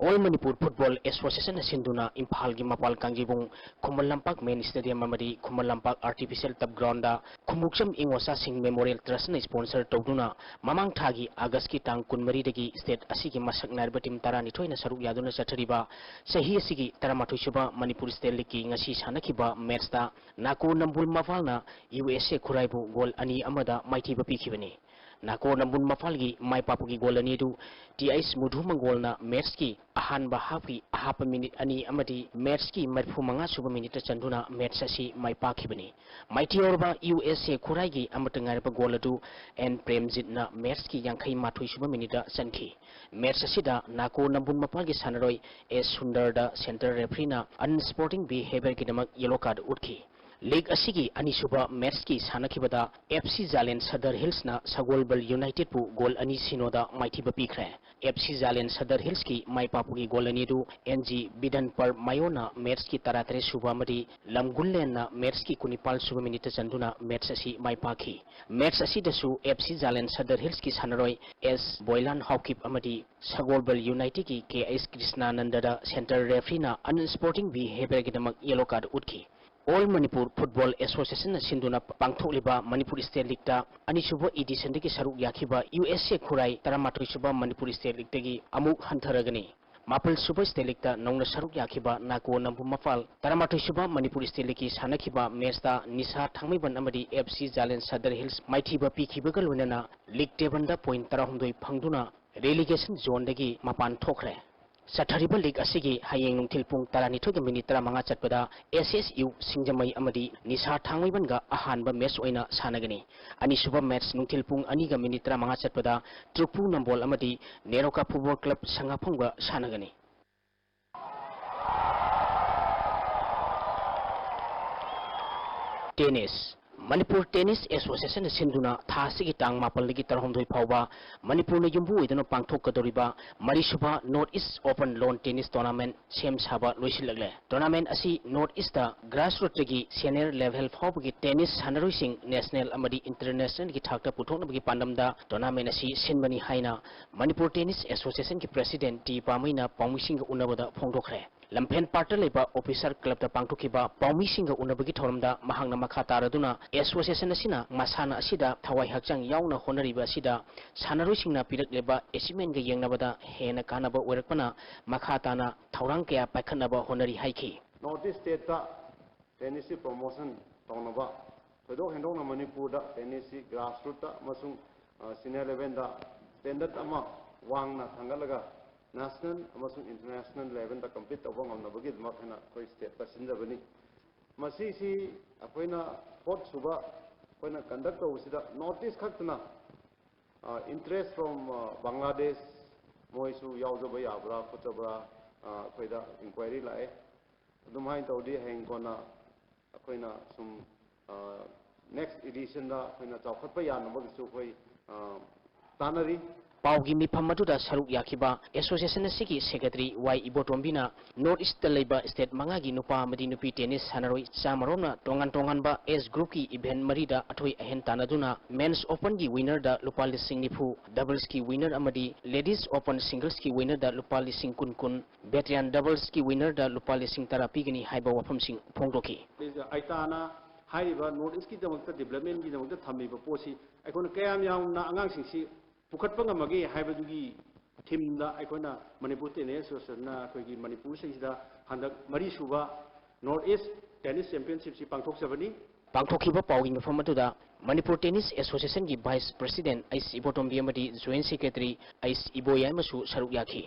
All Manipur Football Associationꯅ ꯁꯤꯟꯗꯨꯅ ꯏꯝꯐꯥꯜꯒꯤ ꯃꯄꯥꯜ ꯀꯥꯡꯖꯩꯕꯨꯡ ꯈꯨꯃꯟ ꯂꯝꯄꯥꯛ Main Stadium ꯑꯃꯗꯤ Khuman Lampak Artificial Turf Groundꯗ ꯈꯣꯡꯎꯞꯆꯝ ꯏꯉꯣꯆꯥꯁꯤꯡ Memorial Trustꯅ sponsor ꯇꯧꯗꯨꯅ ꯃꯃꯥꯡ ꯊꯥꯒꯤ Augustꯀꯤ ꯇꯥꯡ ꯀꯨꯟꯃꯔꯤꯗꯒꯤ state ꯑꯁꯤꯒꯤ ꯃꯁꯛ ꯅꯥꯏꯔꯕ team ꯇꯔꯥꯅꯤꯊꯣꯏꯅ ꯁꯔꯨꯛ ꯌꯥꯗꯨꯅ ꯆꯠꯊꯔꯤꯕ ꯆꯍꯤ ꯑꯁꯤꯒꯤ ꯇꯔꯥꯃꯥꯊꯣꯏ ꯁꯨꯕ ꯃꯅꯤꯄꯨꯔ State Leagueꯀꯤ ꯉꯁꯤ ꯁꯥꯟꯅꯈꯤꯕ matchꯇ ꯅꯥꯀꯣ ꯅꯝꯕꯨꯜ ꯃꯄꯥꯜꯅ ꯌꯨ ꯑꯦꯁ ꯑꯦ ꯈꯨꯔꯥꯏꯕꯨ goal ꯑꯅꯤ ꯑꯃꯗ ꯃꯥꯏꯊꯤꯕ ꯄꯤꯈꯤꯕꯅꯤ꯫ ꯅꯥꯀꯣ ꯅꯝꯕꯨꯜ ꯃꯄꯥꯜꯒꯤ ꯃꯥꯏ ꯄꯥꯛꯄꯒꯤ goal ꯑꯅꯤ ꯑꯗꯨ ꯇꯤ ꯑꯩꯆ ꯃꯨꯙꯨ ꯃꯪꯒꯣꯜꯅ matchꯀꯤ ꯑꯍꯥꯟꯕ halfꯀꯤ ꯑꯍꯥꯞꯄ minute ꯑꯅꯤ ꯑꯃꯗꯤ matchꯀꯤ ꯃꯔꯤꯐꯨ ꯃꯉꯥ ꯁꯨꯕ minuteꯇ ꯆꯟꯗꯨꯅ match ꯑꯁꯤ ꯃꯥꯏ ꯄꯥꯛꯈꯤꯕꯅꯤ꯫ ꯃꯥꯏꯊꯤꯍꯧꯔꯕ ꯌꯨ ꯑꯦꯁ ꯑꯦ ꯈꯨꯔꯥꯏꯒꯤ ꯑꯃꯠꯇ ꯉꯥꯏꯔꯕ goal ꯑꯗꯨ ꯑꯦꯟ ꯄ꯭ꯔꯦꯝꯖꯤꯠꯅ matchꯀꯤ ꯌꯥꯡꯈꯩ ꯃꯥꯊꯣꯏ ꯁꯨꯕ minuteꯇ ꯆꯟꯈꯤ꯫ Match ꯑꯁꯤꯗ ꯅꯥꯀꯣ ꯅꯝꯕꯨꯜ ꯃꯄꯥꯜꯒꯤ ꯁꯥꯟꯅꯔꯣꯏ ꯑꯦꯁ ꯁꯨꯟꯗꯔꯗ centre refereeꯅ unsporting behaviourꯒꯤꯗꯃꯛ yellow card ꯎꯠꯈꯤ꯫ League ꯑꯁꯤꯒꯤ ꯑꯅꯤꯁꯨꯕ matchꯀꯤ ꯁꯥꯟꯅꯈꯤꯕꯗ ꯑꯦꯐ ꯁꯤ ꯖꯥꯂꯦꯟ ꯁꯗꯔ ꯍꯤꯜꯁꯅ ꯁꯒꯣꯜꯕꯜ ꯌꯨꯅꯥꯏꯇꯦꯗꯄꯨ goal ꯑꯅꯤ ꯁꯤꯅꯣꯗ ꯃꯥꯏꯊꯤꯕ ꯄꯤꯈ꯭ꯔꯦ꯫ ꯑꯦꯐ ꯁꯤ ꯖꯥꯂꯦꯟ ꯁꯗꯔ ꯍꯤꯜꯁꯀꯤ ꯃꯥꯏ ꯄꯥꯛꯄꯒꯤ goal ꯑꯅꯤ ꯑꯗꯨ ꯑꯦꯟ ꯖꯤ ꯕꯤꯗꯟ ꯄꯔ ꯃꯥꯌꯣꯅ matchꯀꯤ ꯇꯔꯥꯇꯔꯦꯠ ꯁꯨꯕ ꯑꯃꯗꯤ ꯂꯝꯒꯨꯜꯂꯦꯟꯅ matchꯀꯤ ꯀꯨꯟꯅꯤꯄꯥꯜ ꯁꯨꯕ minuteꯇ ꯆꯟꯗꯨꯅ match ꯑꯁꯤ ꯃꯥꯏ ꯄꯥꯛꯈꯤ꯫ Match ꯑꯁꯤꯗꯁꯨ ꯑꯦꯐ ꯁꯤ ꯖꯥꯂꯦꯟ ꯁꯗꯔ ꯍꯤꯜꯁꯀꯤ ꯁꯥꯟꯅꯔꯣꯏ ꯑꯦꯁ ꯕꯣꯏꯂꯥꯟ ꯍꯥꯎꯀꯤꯞ ꯑꯃꯗꯤ ꯁꯒꯣꯜꯕꯜ ꯌꯨꯅꯥꯏꯇꯦꯗꯀꯤ ꯀꯦ ꯑꯩꯆ ꯀ꯭ꯔꯤꯁꯅꯥꯅꯟꯗꯗ centre refereeꯅ unsporting behaviourꯒꯤꯗꯃꯛ yellow card ꯎꯠꯈꯤ꯫ All Manipur Football Associationꯅ ꯁꯤꯟꯗꯨꯅ ꯄꯥꯡꯊꯣꯛꯂꯤꯕ ꯃꯅꯤꯄꯨꯔ State Leagueꯇ ꯑꯅꯤꯁꯨꯕ editionꯗꯒꯤ ꯁꯔꯨꯛ ꯌꯥꯈꯤꯕ ꯌꯨ ꯑꯦꯁ ꯑꯦ ꯈꯨꯔꯥꯏ ꯇꯔꯥꯃꯥꯊꯣꯏ ꯁꯨꯕ ꯃꯅꯤꯄꯨꯔ State Leagueꯇꯒꯤ ꯑꯃꯨꯛ ꯍꯟꯊꯔꯒꯅꯤ꯫ ꯃꯥꯄꯜ ꯁꯨꯕ State Leagueꯇ ꯅꯧꯅ ꯁꯔꯨꯛ ꯌꯥꯈꯤꯕ ꯅꯥꯀꯣ ꯅꯝꯕꯨꯜ ꯃꯄꯥꯜ ꯇꯔꯥꯃꯥꯊꯣꯏ ꯁꯨꯕ ꯃꯅꯤꯄꯨꯔ State Leagueꯀꯤ ꯁꯥꯟꯅꯈꯤꯕ matchꯇ ꯅꯤꯁꯥ ꯊꯥꯡꯃꯩꯕꯟ ꯑꯃꯗꯤ ꯑꯦꯐ ꯁꯤ ꯖꯥꯂꯦꯟ ꯁꯗꯔ ꯍꯤꯜꯁ ꯃꯥꯏꯊꯤꯕ ꯄꯤꯈꯤꯕꯒ ꯂꯣꯏꯅꯅ league tableꯗ point ꯇꯔꯥꯍꯨꯝꯗꯣꯏ ꯐꯪꯗꯨꯅ relegation zoneꯗꯒꯤ ꯃꯄꯥꯟ ꯊꯣꯛꯈ꯭ꯔꯦ꯫ ꯆꯠꯊꯔꯤꯕ league ꯑꯁꯤꯒꯤ ꯍꯌꯦꯡ ꯅꯨꯡꯊꯤꯜ ꯄꯨꯡ ꯇꯔꯥꯅꯤꯊꯣꯏꯒ minute ꯇꯔꯥꯃꯉꯥ ꯆꯠꯄꯗ ꯑꯦꯁ ꯑꯦꯁ ꯌꯨ ꯁꯤꯡꯖꯃꯩ ꯑꯃꯗꯤ ꯅꯤꯁꯥ ꯊꯥꯡꯃꯩꯕꯟꯒ ꯑꯍꯥꯟꯕ match ꯑꯣꯏꯅ ꯁꯥꯟꯅꯒꯅꯤ꯫ ꯑꯅꯤꯁꯨꯕ match ꯅꯨꯡꯊꯤꯜ ꯄꯨꯡ ꯑꯅꯤꯒ minute ꯇꯔꯥꯃꯉꯥ ꯆꯠꯄꯗ ꯇ꯭ꯔꯨꯛꯄꯨ ꯅꯝꯕꯣꯜ ꯑꯃꯗꯤ ꯅꯦꯔꯣꯀꯥ Football Club ꯁꯉꯥꯐꯝꯒ ꯁꯥꯟꯅꯒꯅꯤ꯫ Tennis꯫ ꯃꯅꯤꯄꯨꯔ Tennis Association ꯅ ꯁꯤꯟꯗꯨꯅ ꯊꯥ ꯑꯁꯤꯒꯤ ꯇꯥꯡ ꯃꯥꯄꯜꯗꯒꯤ ꯇꯔꯥꯍꯨꯝꯗꯣꯏ ꯐꯥꯎꯕ ꯃꯅꯤꯄꯨꯔꯅ ꯌꯨꯝꯕꯨ ꯑꯣꯏꯗꯨꯅ ꯄꯥꯡꯊꯣꯛꯀꯗꯧꯔꯤꯕ ꯃꯔꯤꯁꯨꯕ North East Open Lawn Tennis Tournament ꯁꯦꯝ ꯁꯥꯕ ꯂꯣꯏꯁꯤꯜꯂꯛꯂꯦ꯫ Tournament ꯑꯁꯤ North East ꯇ grassroots ꯇꯒꯤ senior level ꯐꯥꯎꯕꯒꯤ tennis ꯁꯥꯟꯅꯔꯣꯏꯁꯤꯡ national ꯑꯃꯗꯤ international ꯒꯤ ꯊꯥꯛꯇ ꯄꯨꯊꯣꯛꯅꯕꯒꯤ ꯄꯥꯟꯗꯝꯗ tournament ꯑꯁꯤ ꯁꯤꯟꯕꯅꯤ ꯍꯥꯏꯅ ꯃꯅꯤꯄꯨꯔ Tennis Association ꯒꯤ President ꯇꯤ ꯄꯥꯃꯩꯅ ꯄꯥꯎꯃꯤꯁꯤꯡꯒ ꯎꯅꯕꯗ ꯐꯣꯡꯗꯣꯛꯈ꯭ꯔꯦ꯫ ꯂꯝꯐꯦꯜ ꯄꯥꯠꯇ ꯂꯩꯕ Officer Club ꯇ ꯄꯥꯡꯊꯣꯛꯈꯤꯕ ꯄꯥꯎꯃꯤꯁꯤꯡꯒ ꯎꯅꯕꯒꯤ ꯊꯧꯔꯝꯗ ꯃꯍꯥꯛꯅ ꯃꯈꯥ ꯇꯥꯔꯗꯨꯅ, Association ꯑꯁꯤꯅ ꯃꯁꯥꯟꯅ ꯑꯁꯤꯗ ꯊꯋꯥꯏ ꯍꯛꯆꯥꯡ ꯌꯥꯎꯅ ꯍꯣꯠꯅꯔꯤꯕ ꯑꯁꯤꯗ ꯁꯥꯟꯅꯔꯣꯏꯁꯤꯡꯅ ꯄꯤꯔꯛꯂꯤꯕ achievement ꯒ ꯌꯦꯡꯅꯕꯗ ꯍꯦꯟꯅ ꯀꯥꯟꯅꯕ ꯑꯣꯏꯔꯛꯄꯅ ꯃꯈꯥ ꯇꯥꯅ ꯊꯧꯔꯥꯡ ꯀꯌꯥ ꯄꯥꯏꯈꯠꯅꯕ ꯍꯣꯠꯅꯔꯤ ꯍꯥꯏꯈꯤ꯫ North East State ꯇ tennis ꯁꯤ promotion ꯇꯧꯅꯕ, ꯊꯣꯏꯗꯣꯛ ꯍꯦꯟꯗꯣꯛꯅ ꯃꯅꯤꯄꯨꯔꯗ tennis ꯁꯤ grassroot ꯇ ꯑꯃꯁꯨꯡ, ꯑ, senior level ꯗ standard ꯑꯃ ꯋꯥꯡꯅ ꯊꯥꯡꯒꯠꯂꯒ national ꯑꯃꯁꯨꯡ international level ꯗ compete ꯇꯧꯕ ꯉꯝꯅꯕꯒꯤꯗꯃꯛ ꯍꯥꯏꯅ ꯑꯩꯈꯣꯏ state ꯇ ꯁꯤꯟꯖꯕꯅꯤ꯫ ꯃꯁꯤꯁꯤ ꯑꯩꯈꯣꯏꯅ fourth ꯁꯨꯕ ꯑꯩꯈꯣꯏꯅ conduct ꯇꯧꯕꯁꯤꯗ North East ꯈꯛꯇꯅ, ꯑ, interest from, ꯑ, Bangladesh ꯃꯣꯏꯁꯨ ꯌꯥꯎꯖꯕ ꯌꯥꯕ꯭ꯔꯥ ꯈꯣꯠꯆꯕ꯭ꯔꯥ, ꯑ, ꯑꯩꯈꯣꯏꯗ inquiry ꯂꯥꯛꯑꯦ꯫ ꯑꯗꯨꯝꯍꯥꯏꯅ ꯇꯧꯔꯗꯤ ꯍꯌꯦꯡ ꯀꯣꯟꯅ ꯑꯩꯈꯣꯏꯅ ꯁꯨꯝ, ꯑ, next edition ꯗ ꯑꯩꯈꯣꯏꯅ ꯆꯥꯎꯈꯠꯄ ꯌꯥꯅꯕꯒꯤꯁꯨ ꯑꯩꯈꯣꯏ, ꯑ, ꯇꯥꯟꯅꯔꯤ꯫ ꯄꯥꯎꯒꯤ ꯃꯤꯐꯝ ꯑꯗꯨꯗ ꯁꯔꯨꯛ ꯌꯥꯈꯤꯕ Association ꯑꯁꯤꯒꯤ Secretary ꯋꯥꯏ ꯏꯕꯣꯇꯣꯝꯕꯤꯅ North East ꯇ ꯂꯩꯕ state ꯃꯉꯥꯒꯤ ꯅꯨꯄꯥ ꯑꯃꯗꯤ ꯅꯨꯄꯤ tennis ꯁꯥꯟꯅꯔꯣꯏ ꯆꯥꯃꯔꯣꯝꯅ ꯇꯣꯉꯥꯟ ꯇꯣꯉꯥꯟꯕ age group ꯀꯤ event ꯃꯔꯤꯗ ꯑꯊꯣꯏ ꯑꯍꯦꯟ ꯇꯥꯟꯅꯗꯨꯅ Men's Open ꯒꯤ winner ꯗ ꯂꯨꯄꯥ ꯂꯤꯁꯤꯡ ꯅꯤꯐꯨ, Doubles ꯀꯤ winner ꯑꯃꯗꯤ Ladies Open Singles ꯀꯤ winner ꯗ ꯂꯨꯄꯥ ꯂꯤꯁꯤꯡ ꯀꯨꯟ ꯀꯨꯟ, Veteran Doubles ꯀꯤ winner ꯗ ꯂꯨꯄꯥ ꯂꯤꯁꯤꯡ ꯇꯔꯥ ꯄꯤꯒꯅꯤ ꯍꯥꯏꯕ ꯋꯥꯐꯝꯁꯤꯡ ꯐꯣꯡꯗꯣꯛꯈꯤ꯫ ꯑꯩꯇꯥꯅ ꯍꯥꯏꯔꯤꯕ North East ꯀꯤꯗꯃꯛꯇ, development ꯀꯤꯗꯃꯛꯇ ꯊꯝꯃꯤꯕ ꯄꯣꯠꯁꯤ ꯑꯩꯈꯣꯏꯅ ꯀꯌꯥꯝ ꯌꯥꯝꯅ ꯑꯉꯥꯡꯁꯤꯡꯁꯤ ꯄꯨꯈꯠꯄ ꯉꯝꯃꯒꯦ ꯍꯥꯏꯕꯗꯨꯒꯤ theme ꯗ ꯑꯩꯈꯣꯏꯅ Manipur Tennis Association ꯅ ꯑꯩꯈꯣꯏꯒꯤ ꯃꯅꯤꯄꯨꯔꯁꯤꯗ ꯍꯟꯗꯛ ꯃꯔꯤꯁꯨꯕ North East Tennis Championship ꯁꯤ ꯄꯥꯡꯊꯣꯛꯆꯕꯅꯤ꯫ ꯄꯥꯡꯊꯣꯛꯈꯤꯕ ꯄꯥꯎꯒꯤ ꯃꯐꯝ ꯑꯗꯨꯗ Manipur Tennis Association ꯒꯤ Vice President ꯑꯩꯁ ꯏꯕꯣꯇꯣꯝꯕꯤ ꯑꯃꯗꯤ Joint Secretary ꯑꯩꯁ ꯏꯕꯣꯌꯥꯏꯃꯁꯨ ꯁꯔꯨꯛ ꯌꯥꯈꯤ꯫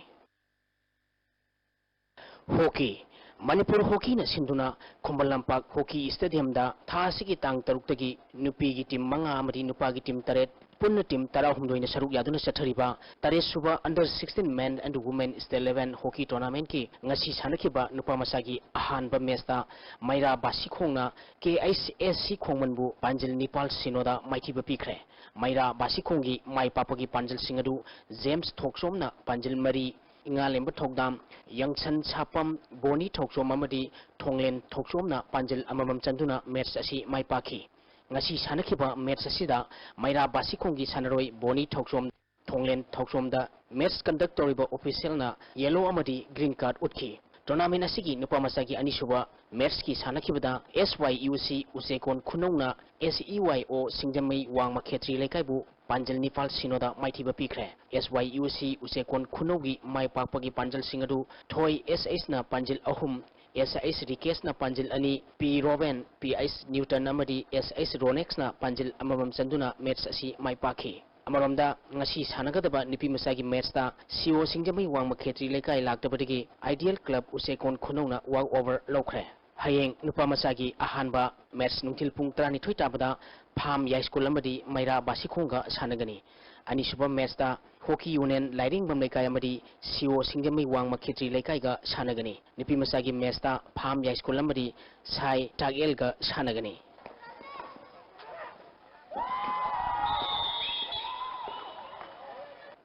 Hockey꯫ ꯃꯅꯤꯄꯨꯔ ꯍꯣꯀꯤꯅ ꯁꯤꯟꯗꯨꯅ ꯈꯨꯃꯟ ꯂꯝꯄꯥꯛ ꯍꯣꯀꯤ ꯁ꯭ꯇꯦꯗꯤꯌꯝꯗ ꯊꯥ ꯑꯁꯤꯒꯤ ꯇꯥꯡ ꯇꯔꯨꯛꯇꯒꯤ ꯅꯨꯄꯤꯒꯤ ꯇꯤꯝ ꯃꯉꯥ ꯑꯃꯗꯤ ꯅꯨꯄꯥꯒꯤ ꯇꯤꯝ ꯇꯔꯦꯠ, ꯄꯨꯟꯅ ꯇꯤꯝ ꯇꯔꯥꯍꯨꯝꯗꯣꯏꯅ ꯁꯔꯨꯛ ꯌꯥꯗꯨꯅ ꯆꯠꯊꯔꯤꯕ ꯇꯔꯦꯠ ꯁꯨꯕ Under sixteen Men and Women State Level Hockey Tournamentꯀꯤ ꯉꯁꯤ ꯁꯥꯟꯅꯈꯤꯕ ꯅꯨꯄꯥ ꯃꯆꯥꯒꯤ ꯑꯍꯥꯟꯕ ꯃꯦꯆꯇ ꯃꯩꯔꯥ ꯕꯥꯁꯤꯈꯣꯡꯅ ꯀꯦ ꯑꯩꯆ ꯑꯦꯁ ꯁꯤ ꯈꯣꯡꯃꯟꯕꯨ ꯄꯥꯟꯖꯤꯜ ꯅꯤꯄꯥꯜ ꯁꯤꯅꯣꯗ ꯃꯥꯏꯊꯤꯕ ꯄꯤꯈ꯭ꯔꯦ꯫ ꯃꯩꯔꯥ ꯕꯥꯁꯤꯈꯣꯡꯒꯤ ꯃꯥꯏ ꯄꯥꯛꯄꯒꯤ ꯄꯥꯟꯖꯤꯜꯁꯤꯡ ꯑꯗꯨ ꯖꯦꯝꯁ ꯊꯣꯛꯆꯣꯝꯅ ꯄꯥꯟꯖꯤꯜ ꯃꯔꯤ, ꯏꯉꯥꯂꯦꯝꯕ ꯊꯧꯗꯥꯝ, ꯌꯪꯁꯟ ꯁꯥꯄꯝ, ꯕꯣꯅꯤ ꯊꯧꯆꯣꯝ ꯑꯃꯗꯤ ꯊꯣꯡꯂꯦꯟ ꯊꯧꯆꯣꯝꯅ ꯄꯥꯟꯖꯤꯜ ꯑꯃꯃꯝ ꯆꯟꯗꯨꯅ ꯃꯦꯆ ꯑꯁꯤ ꯃꯥꯏ ꯄꯥꯛꯈꯤ꯫ ꯉꯁꯤ ꯁꯥꯟꯅꯈꯤꯕ ꯃꯦꯆ ꯑꯁꯤꯗ ꯃꯩꯔꯥ ꯕꯥꯁꯤꯈꯣꯡꯒꯤ ꯁꯥꯟꯅꯔꯣꯏ ꯕꯣꯅꯤ ꯊꯧꯆꯣꯝ, ꯊꯣꯡꯂꯦꯟ ꯊꯧꯆꯣꯝꯗ ꯃꯦꯆ ꯀꯟꯗꯛ ꯇꯧꯔꯤꯕ ꯑꯣꯐꯤꯁꯤꯌꯦꯜꯅ ꯌꯦꯂꯣ ꯑꯃꯗꯤ ꯒ꯭ꯔꯤꯟ ꯀꯥꯔꯗ ꯎꯠꯈꯤ꯫ ꯇꯣꯔꯅꯥꯃꯦꯟ ꯑꯁꯤꯒꯤ ꯅꯨꯄꯥ ꯃꯆꯥꯒꯤ ꯑꯅꯤꯁꯨꯕ ꯃꯦꯆꯀꯤ ꯁꯥꯟꯅꯈꯤꯕꯗ ꯑꯦꯁ ꯋꯥꯏ ꯌꯨ ꯁꯤ ꯎꯆꯦꯀꯣꯟ ꯈꯨꯅꯧꯅ ꯑꯦꯁ ꯏ ꯋꯥꯏ ꯑꯣ ꯁꯤꯡꯖꯃꯩ ꯋꯥꯡꯃ ꯈꯦꯇ꯭ꯔꯤ ꯂꯩꯀꯥꯏꯕꯨ ꯄꯥꯟꯖꯤꯜ ꯅꯤꯄꯥꯜ ꯁꯤꯅꯣꯗ ꯃꯥꯏꯊꯤꯕ ꯄꯤꯈ꯭ꯔꯦ꯫ ꯑꯦꯁ ꯋꯥꯏ ꯌꯨ ꯁꯤ ꯎꯆꯦꯀꯣꯟ ꯈꯨꯅꯧꯒꯤ ꯃꯥꯏ ꯄꯥꯛꯄꯒꯤ ꯄꯥꯟꯖꯜꯁꯤꯡ ꯑꯗꯨ ꯊꯣꯏ ꯑꯦꯁ ꯑꯩꯆꯅ ꯄꯥꯟꯖꯤꯜ ꯑꯍꯨꯝ, ꯑꯦꯁ ꯑꯩꯆ ꯔꯤꯀꯦꯁꯅ ꯄꯥꯟꯖꯤꯜ ꯑꯅꯤ, ꯄꯤ ꯔꯣꯕꯦꯟ, ꯄꯤ ꯑꯩꯆ ꯅ꯭ꯌꯨꯇꯟ ꯑꯃꯗꯤ ꯑꯦꯁ ꯑꯩꯆ ꯔꯣꯅꯦꯛꯁꯅ ꯄꯥꯟꯖꯤꯜ ꯑꯃꯃꯝ ꯆꯟꯗꯨꯅ ꯃꯦꯆ ꯑꯁꯤ ꯃꯥꯏ ꯄꯥꯛꯈꯤ꯫ ꯑꯃꯔꯣꯝꯗ, ꯉꯁꯤ ꯁꯥꯟꯅꯒꯗꯕ ꯅꯨꯄꯤ ꯃꯆꯥꯒꯤ ꯃꯦꯆꯇ ꯁꯤ ꯑꯣ ꯁꯤꯡꯖꯃꯩ ꯋꯥꯡꯃ ꯈꯦꯇ꯭ꯔꯤ ꯂꯩꯀꯥꯏ ꯂꯥꯛꯇꯕꯗꯒꯤ ꯑꯥꯏꯗꯤꯌꯦꯜ ꯀ꯭ꯂꯕ ꯎꯆꯦꯀꯣꯟ ꯈꯨꯅꯧꯅ ꯋꯥꯛ ꯑꯣꯚꯔ ꯂꯧꯈ꯭ꯔꯦ꯫ ꯍꯌꯦꯡ ꯅꯨꯄꯥ ꯃꯆꯥꯒꯤ ꯑꯍꯥꯟꯕ ꯃꯦꯆ ꯅꯨꯡꯊꯤꯜ ꯄꯨꯡ ꯇꯔꯥꯅꯤꯊꯣꯏ ꯇꯥꯕꯗ ꯐꯥꯝ ꯌꯥꯏꯁ꯭ꯀꯨꯜ ꯑꯃꯗꯤ ꯃꯩꯔꯥ ꯕꯥꯁꯤꯈꯣꯡꯒ ꯁꯥꯟꯅꯒꯅꯤ꯫ ꯑꯅꯤꯁꯨꯕ ꯃꯦꯆꯇ ꯍꯣꯀꯤ ꯌꯨꯅꯤꯌꯟ ꯂꯥꯏꯔꯦꯡꯕꯝ ꯂꯩꯀꯥꯏ ꯑꯃꯗꯤ ꯁꯤ ꯑꯣ ꯁꯤꯡꯖꯃꯩ ꯋꯥꯡꯃ ꯈꯦꯇ꯭ꯔꯤ ꯂꯩꯀꯥꯏꯒ ꯁꯥꯟꯅꯒꯅꯤ꯫ ꯅꯨꯄꯤ ꯃꯆꯥꯒꯤ ꯃꯦꯆꯇ ꯐꯥꯝ ꯌꯥꯏꯁ꯭ꯀꯨꯜ ꯑꯃꯗꯤ ꯁꯥꯏ ꯇꯥꯛꯌꯦꯜꯒ ꯁꯥꯟꯅꯒꯅꯤ꯫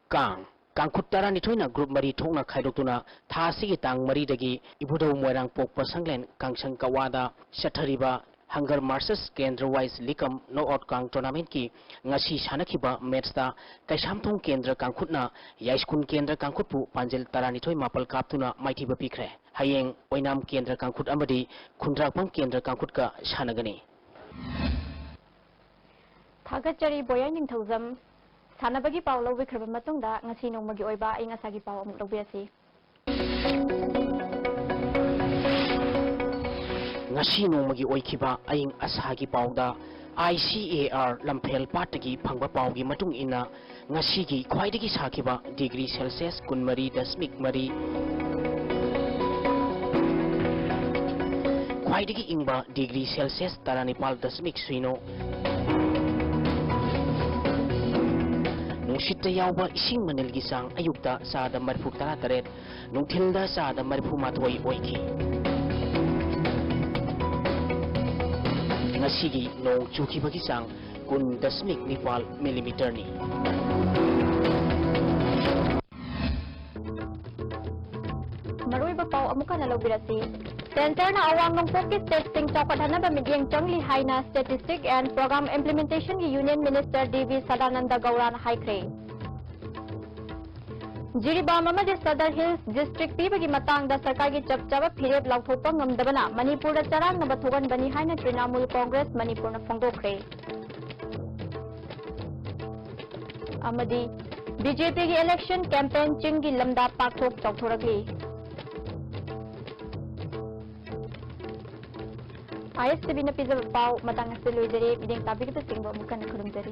ꯀꯥꯡ ꯀꯥꯡꯈꯨꯠ ꯇꯔꯥꯅꯤꯊꯣꯏꯅ ꯒ꯭ꯔꯨꯞ ꯃꯔꯤ ꯊꯣꯛꯅ ꯈꯥꯏꯗꯣꯛꯇꯨꯅ ꯊꯥ ꯑꯁꯤꯒꯤ ꯇꯥꯡ ꯃꯔꯤꯗꯒꯤ ꯏꯕꯨꯙꯧ ꯃꯣꯏꯔꯥꯡ ꯄꯣꯛꯄ ꯁꯪꯂꯦꯟ ꯀꯥꯡꯁꯪ ꯀꯋꯥꯗ ꯆꯠꯊꯔꯤꯕ ꯍꯪꯒꯔ ꯃꯥꯔꯆꯦꯁ ꯀꯦꯟꯗ꯭ꯔ ꯋꯥꯏꯁ ꯂꯤꯀꯝ ꯅꯣꯛ ꯑꯥꯎꯠ ꯀꯥꯡ ꯇꯣꯔꯅꯥꯃꯦꯟꯠꯀꯤ ꯉꯁꯤ ꯁꯥꯟꯅꯈꯤꯕ ꯃꯦꯠꯁꯇ ꯀꯩꯁꯥꯝꯊꯣꯡ ꯀꯦꯟꯗ꯭ꯔ ꯀꯥꯡꯈꯨꯠꯅ ꯌꯥꯏꯁ꯭ꯀꯨꯜ ꯀꯦꯟꯗ꯭ꯔ ꯀꯥꯡꯈꯨꯠꯄꯨ ꯄꯥꯟꯖꯤꯜ ꯇꯔꯥꯅꯤꯊꯣꯏ ꯃꯥꯄꯜ ꯀꯥꯞꯇꯨꯅ ꯃꯥꯏꯊꯤꯕ ꯄꯤꯈ꯭ꯔꯦ꯫ ꯍꯌꯦꯡ ꯑꯣꯏꯅꯥꯝ ꯀꯦꯟꯗ꯭ꯔ ꯀꯥꯡꯈꯨꯠ ꯑꯃꯗꯤ ꯈꯨꯟꯗ꯭ꯔꯥꯛꯄꯝ ꯀꯦꯟꯗ꯭ꯔ ꯀꯥꯡꯈꯨꯠꯀ ꯁꯥꯟꯅꯒꯅꯤ꯫ ꯊꯥꯒꯠꯆꯔꯤ ꯕꯣꯌꯥꯏ ꯅꯤꯡꯊꯧꯖꯝ꯫ ꯁꯥꯟꯅꯕꯒꯤ ꯄꯥꯎ ꯂꯧꯕꯤꯈ꯭ꯔꯕ ꯃꯇꯨꯡꯗ ꯉꯁꯤ ꯅꯣꯡꯃꯒꯤ ꯑꯣꯏꯕ ꯑꯏꯪ ꯑꯁꯥꯒꯤ ꯄꯥꯎ ꯑꯃꯨꯛ ꯂꯧꯕꯤꯔꯁꯤ꯫ ꯉꯁꯤ ꯅꯣꯡꯃꯒꯤ ꯑꯣꯏꯈꯤꯕ ꯑꯏꯪ ꯑꯁꯥꯒꯤ ꯄꯥꯎꯗ, ꯑꯥꯏ ꯁꯤ ꯑꯦ ꯑꯥꯔ ꯂꯝꯐꯦꯜ ꯄꯥꯠꯇꯒꯤ ꯐꯪꯕ ꯄꯥꯎꯒꯤ ꯃꯇꯨꯡ ꯏꯟꯅ, ꯉꯁꯤꯒꯤ ꯈ꯭ꯋꯥꯏꯗꯒꯤ ꯁꯥꯈꯤꯕ ꯗꯤꯒ꯭ꯔꯤ ꯁꯦꯜꯁꯤꯌꯁ ꯀꯨꯟꯃꯔꯤ ꯗꯁꯃꯤꯛ ꯃꯔꯤ, ꯈ꯭ꯋꯥꯏꯗꯒꯤ ꯏꯪꯕ ꯗꯤꯒ꯭ꯔꯤ ꯁꯦꯜꯁꯤꯌꯁ ꯇꯔꯥꯅꯤꯄꯥꯜ ꯗꯁꯃꯤꯛ ꯁꯤꯅꯣ꯫ ꯅꯨꯡꯁꯤꯠꯇ ꯌꯥꯎꯕ ꯏꯁꯤꯡ ꯃꯅꯤꯜꯒꯤ ꯆꯥꯡ ꯑꯌꯨꯛꯇ ꯆꯥꯗ ꯃꯔꯤꯐꯨ ꯇꯔꯥ ꯇꯔꯦꯠ, ꯅꯨꯡꯊꯤꯜꯗ ꯆꯥꯗ ꯃꯔꯤꯐꯨ ꯃꯥꯊꯣꯏ ꯑꯣꯏꯈꯤ꯫ ꯉꯁꯤꯒꯤ ꯅꯣꯡ ꯆꯨꯈꯤꯕꯒꯤ ꯆꯥꯡ ꯀꯨꯟ ꯗꯁꯃꯤꯛ ꯅꯤꯄꯥꯜ ꯃꯤꯂꯤꯃꯤꯇꯔꯅꯤ꯫ ꯃꯔꯨꯑꯣꯏꯕ ꯄꯥꯎ ꯑꯃꯨꯛ ꯍꯟꯅ ꯂꯧꯕꯤꯔꯁꯤ꯫ ꯁꯦꯟꯇꯔꯅ ꯑꯋꯥꯡ ꯅꯣꯡꯄꯣꯛꯀꯤ ꯁ꯭ꯇꯦꯠꯁꯤꯡ ꯆꯥꯎꯈꯠꯍꯟꯅꯕ ꯃꯤꯠꯌꯦꯡ ꯆꯪꯂꯤ ꯍꯥꯏꯅ ꯁ꯭ꯇꯦꯇꯤꯁꯇꯤꯛ ꯑꯦꯟ ꯄ꯭ꯔꯣꯒ꯭ꯔꯥꯝ ꯏꯝꯄ꯭ꯂꯤꯃꯦꯟꯇꯦꯁꯟꯒꯤ union minister D V Sadananda ꯒꯧꯔꯥꯅ ꯍꯥꯏꯈ꯭ꯔꯦ꯫ ꯖꯤꯔꯤꯕꯥꯝ ꯑꯃꯗꯤ ꯁꯗꯔ ꯍꯤꯜꯁ ꯗꯤꯁꯇ꯭ꯔꯤꯛ ꯄꯤꯕꯒꯤ ꯃꯇꯥꯡꯗ ꯁꯔꯀꯥꯔꯒꯤ ꯆꯞ ꯆꯥꯕ ꯐꯤꯔꯦꯞ ꯂꯥꯎꯊꯣꯛꯄ ꯉꯝꯗꯕꯅ ꯃꯅꯤꯄꯨꯔꯗ ꯆꯔꯥꯡꯅꯕ ꯊꯣꯛꯍꯟꯕꯅꯤ ꯍꯥꯏꯅ ꯇ꯭ꯔꯤꯅꯥꯃꯨꯜ ꯀꯣꯡꯒ꯭ꯔꯦꯁ ꯃꯅꯤꯄꯨꯔꯅ ꯐꯣꯡꯗꯣꯛꯈ꯭ꯔꯦ꯫ ꯑꯃꯗꯤ ꯕꯤ ꯖꯦ ꯄꯤꯒꯤ ꯏꯂꯦꯛꯁꯟ ꯀꯦꯝꯄꯦꯟ ꯆꯤꯡꯒꯤ ꯂꯝꯗ ꯄꯥꯛꯊꯣꯛ ꯆꯥꯎꯊꯣꯔꯛꯂꯤ꯫ ꯑꯥꯏ ꯑꯦꯁ ꯇꯤ ꯚꯤꯅ ꯄꯤꯖꯕ ꯄꯥꯎ ꯃꯇꯥꯡ ꯑꯁꯤꯗ ꯂꯣꯏꯖꯔꯦ꯫ ꯃꯤꯠꯌꯦꯡ ꯇꯥꯕꯤꯕꯁꯤꯡꯕꯨ ꯑꯃꯨꯛ ꯍꯟꯅ ꯈꯨꯔꯨꯝꯖꯔꯤ꯫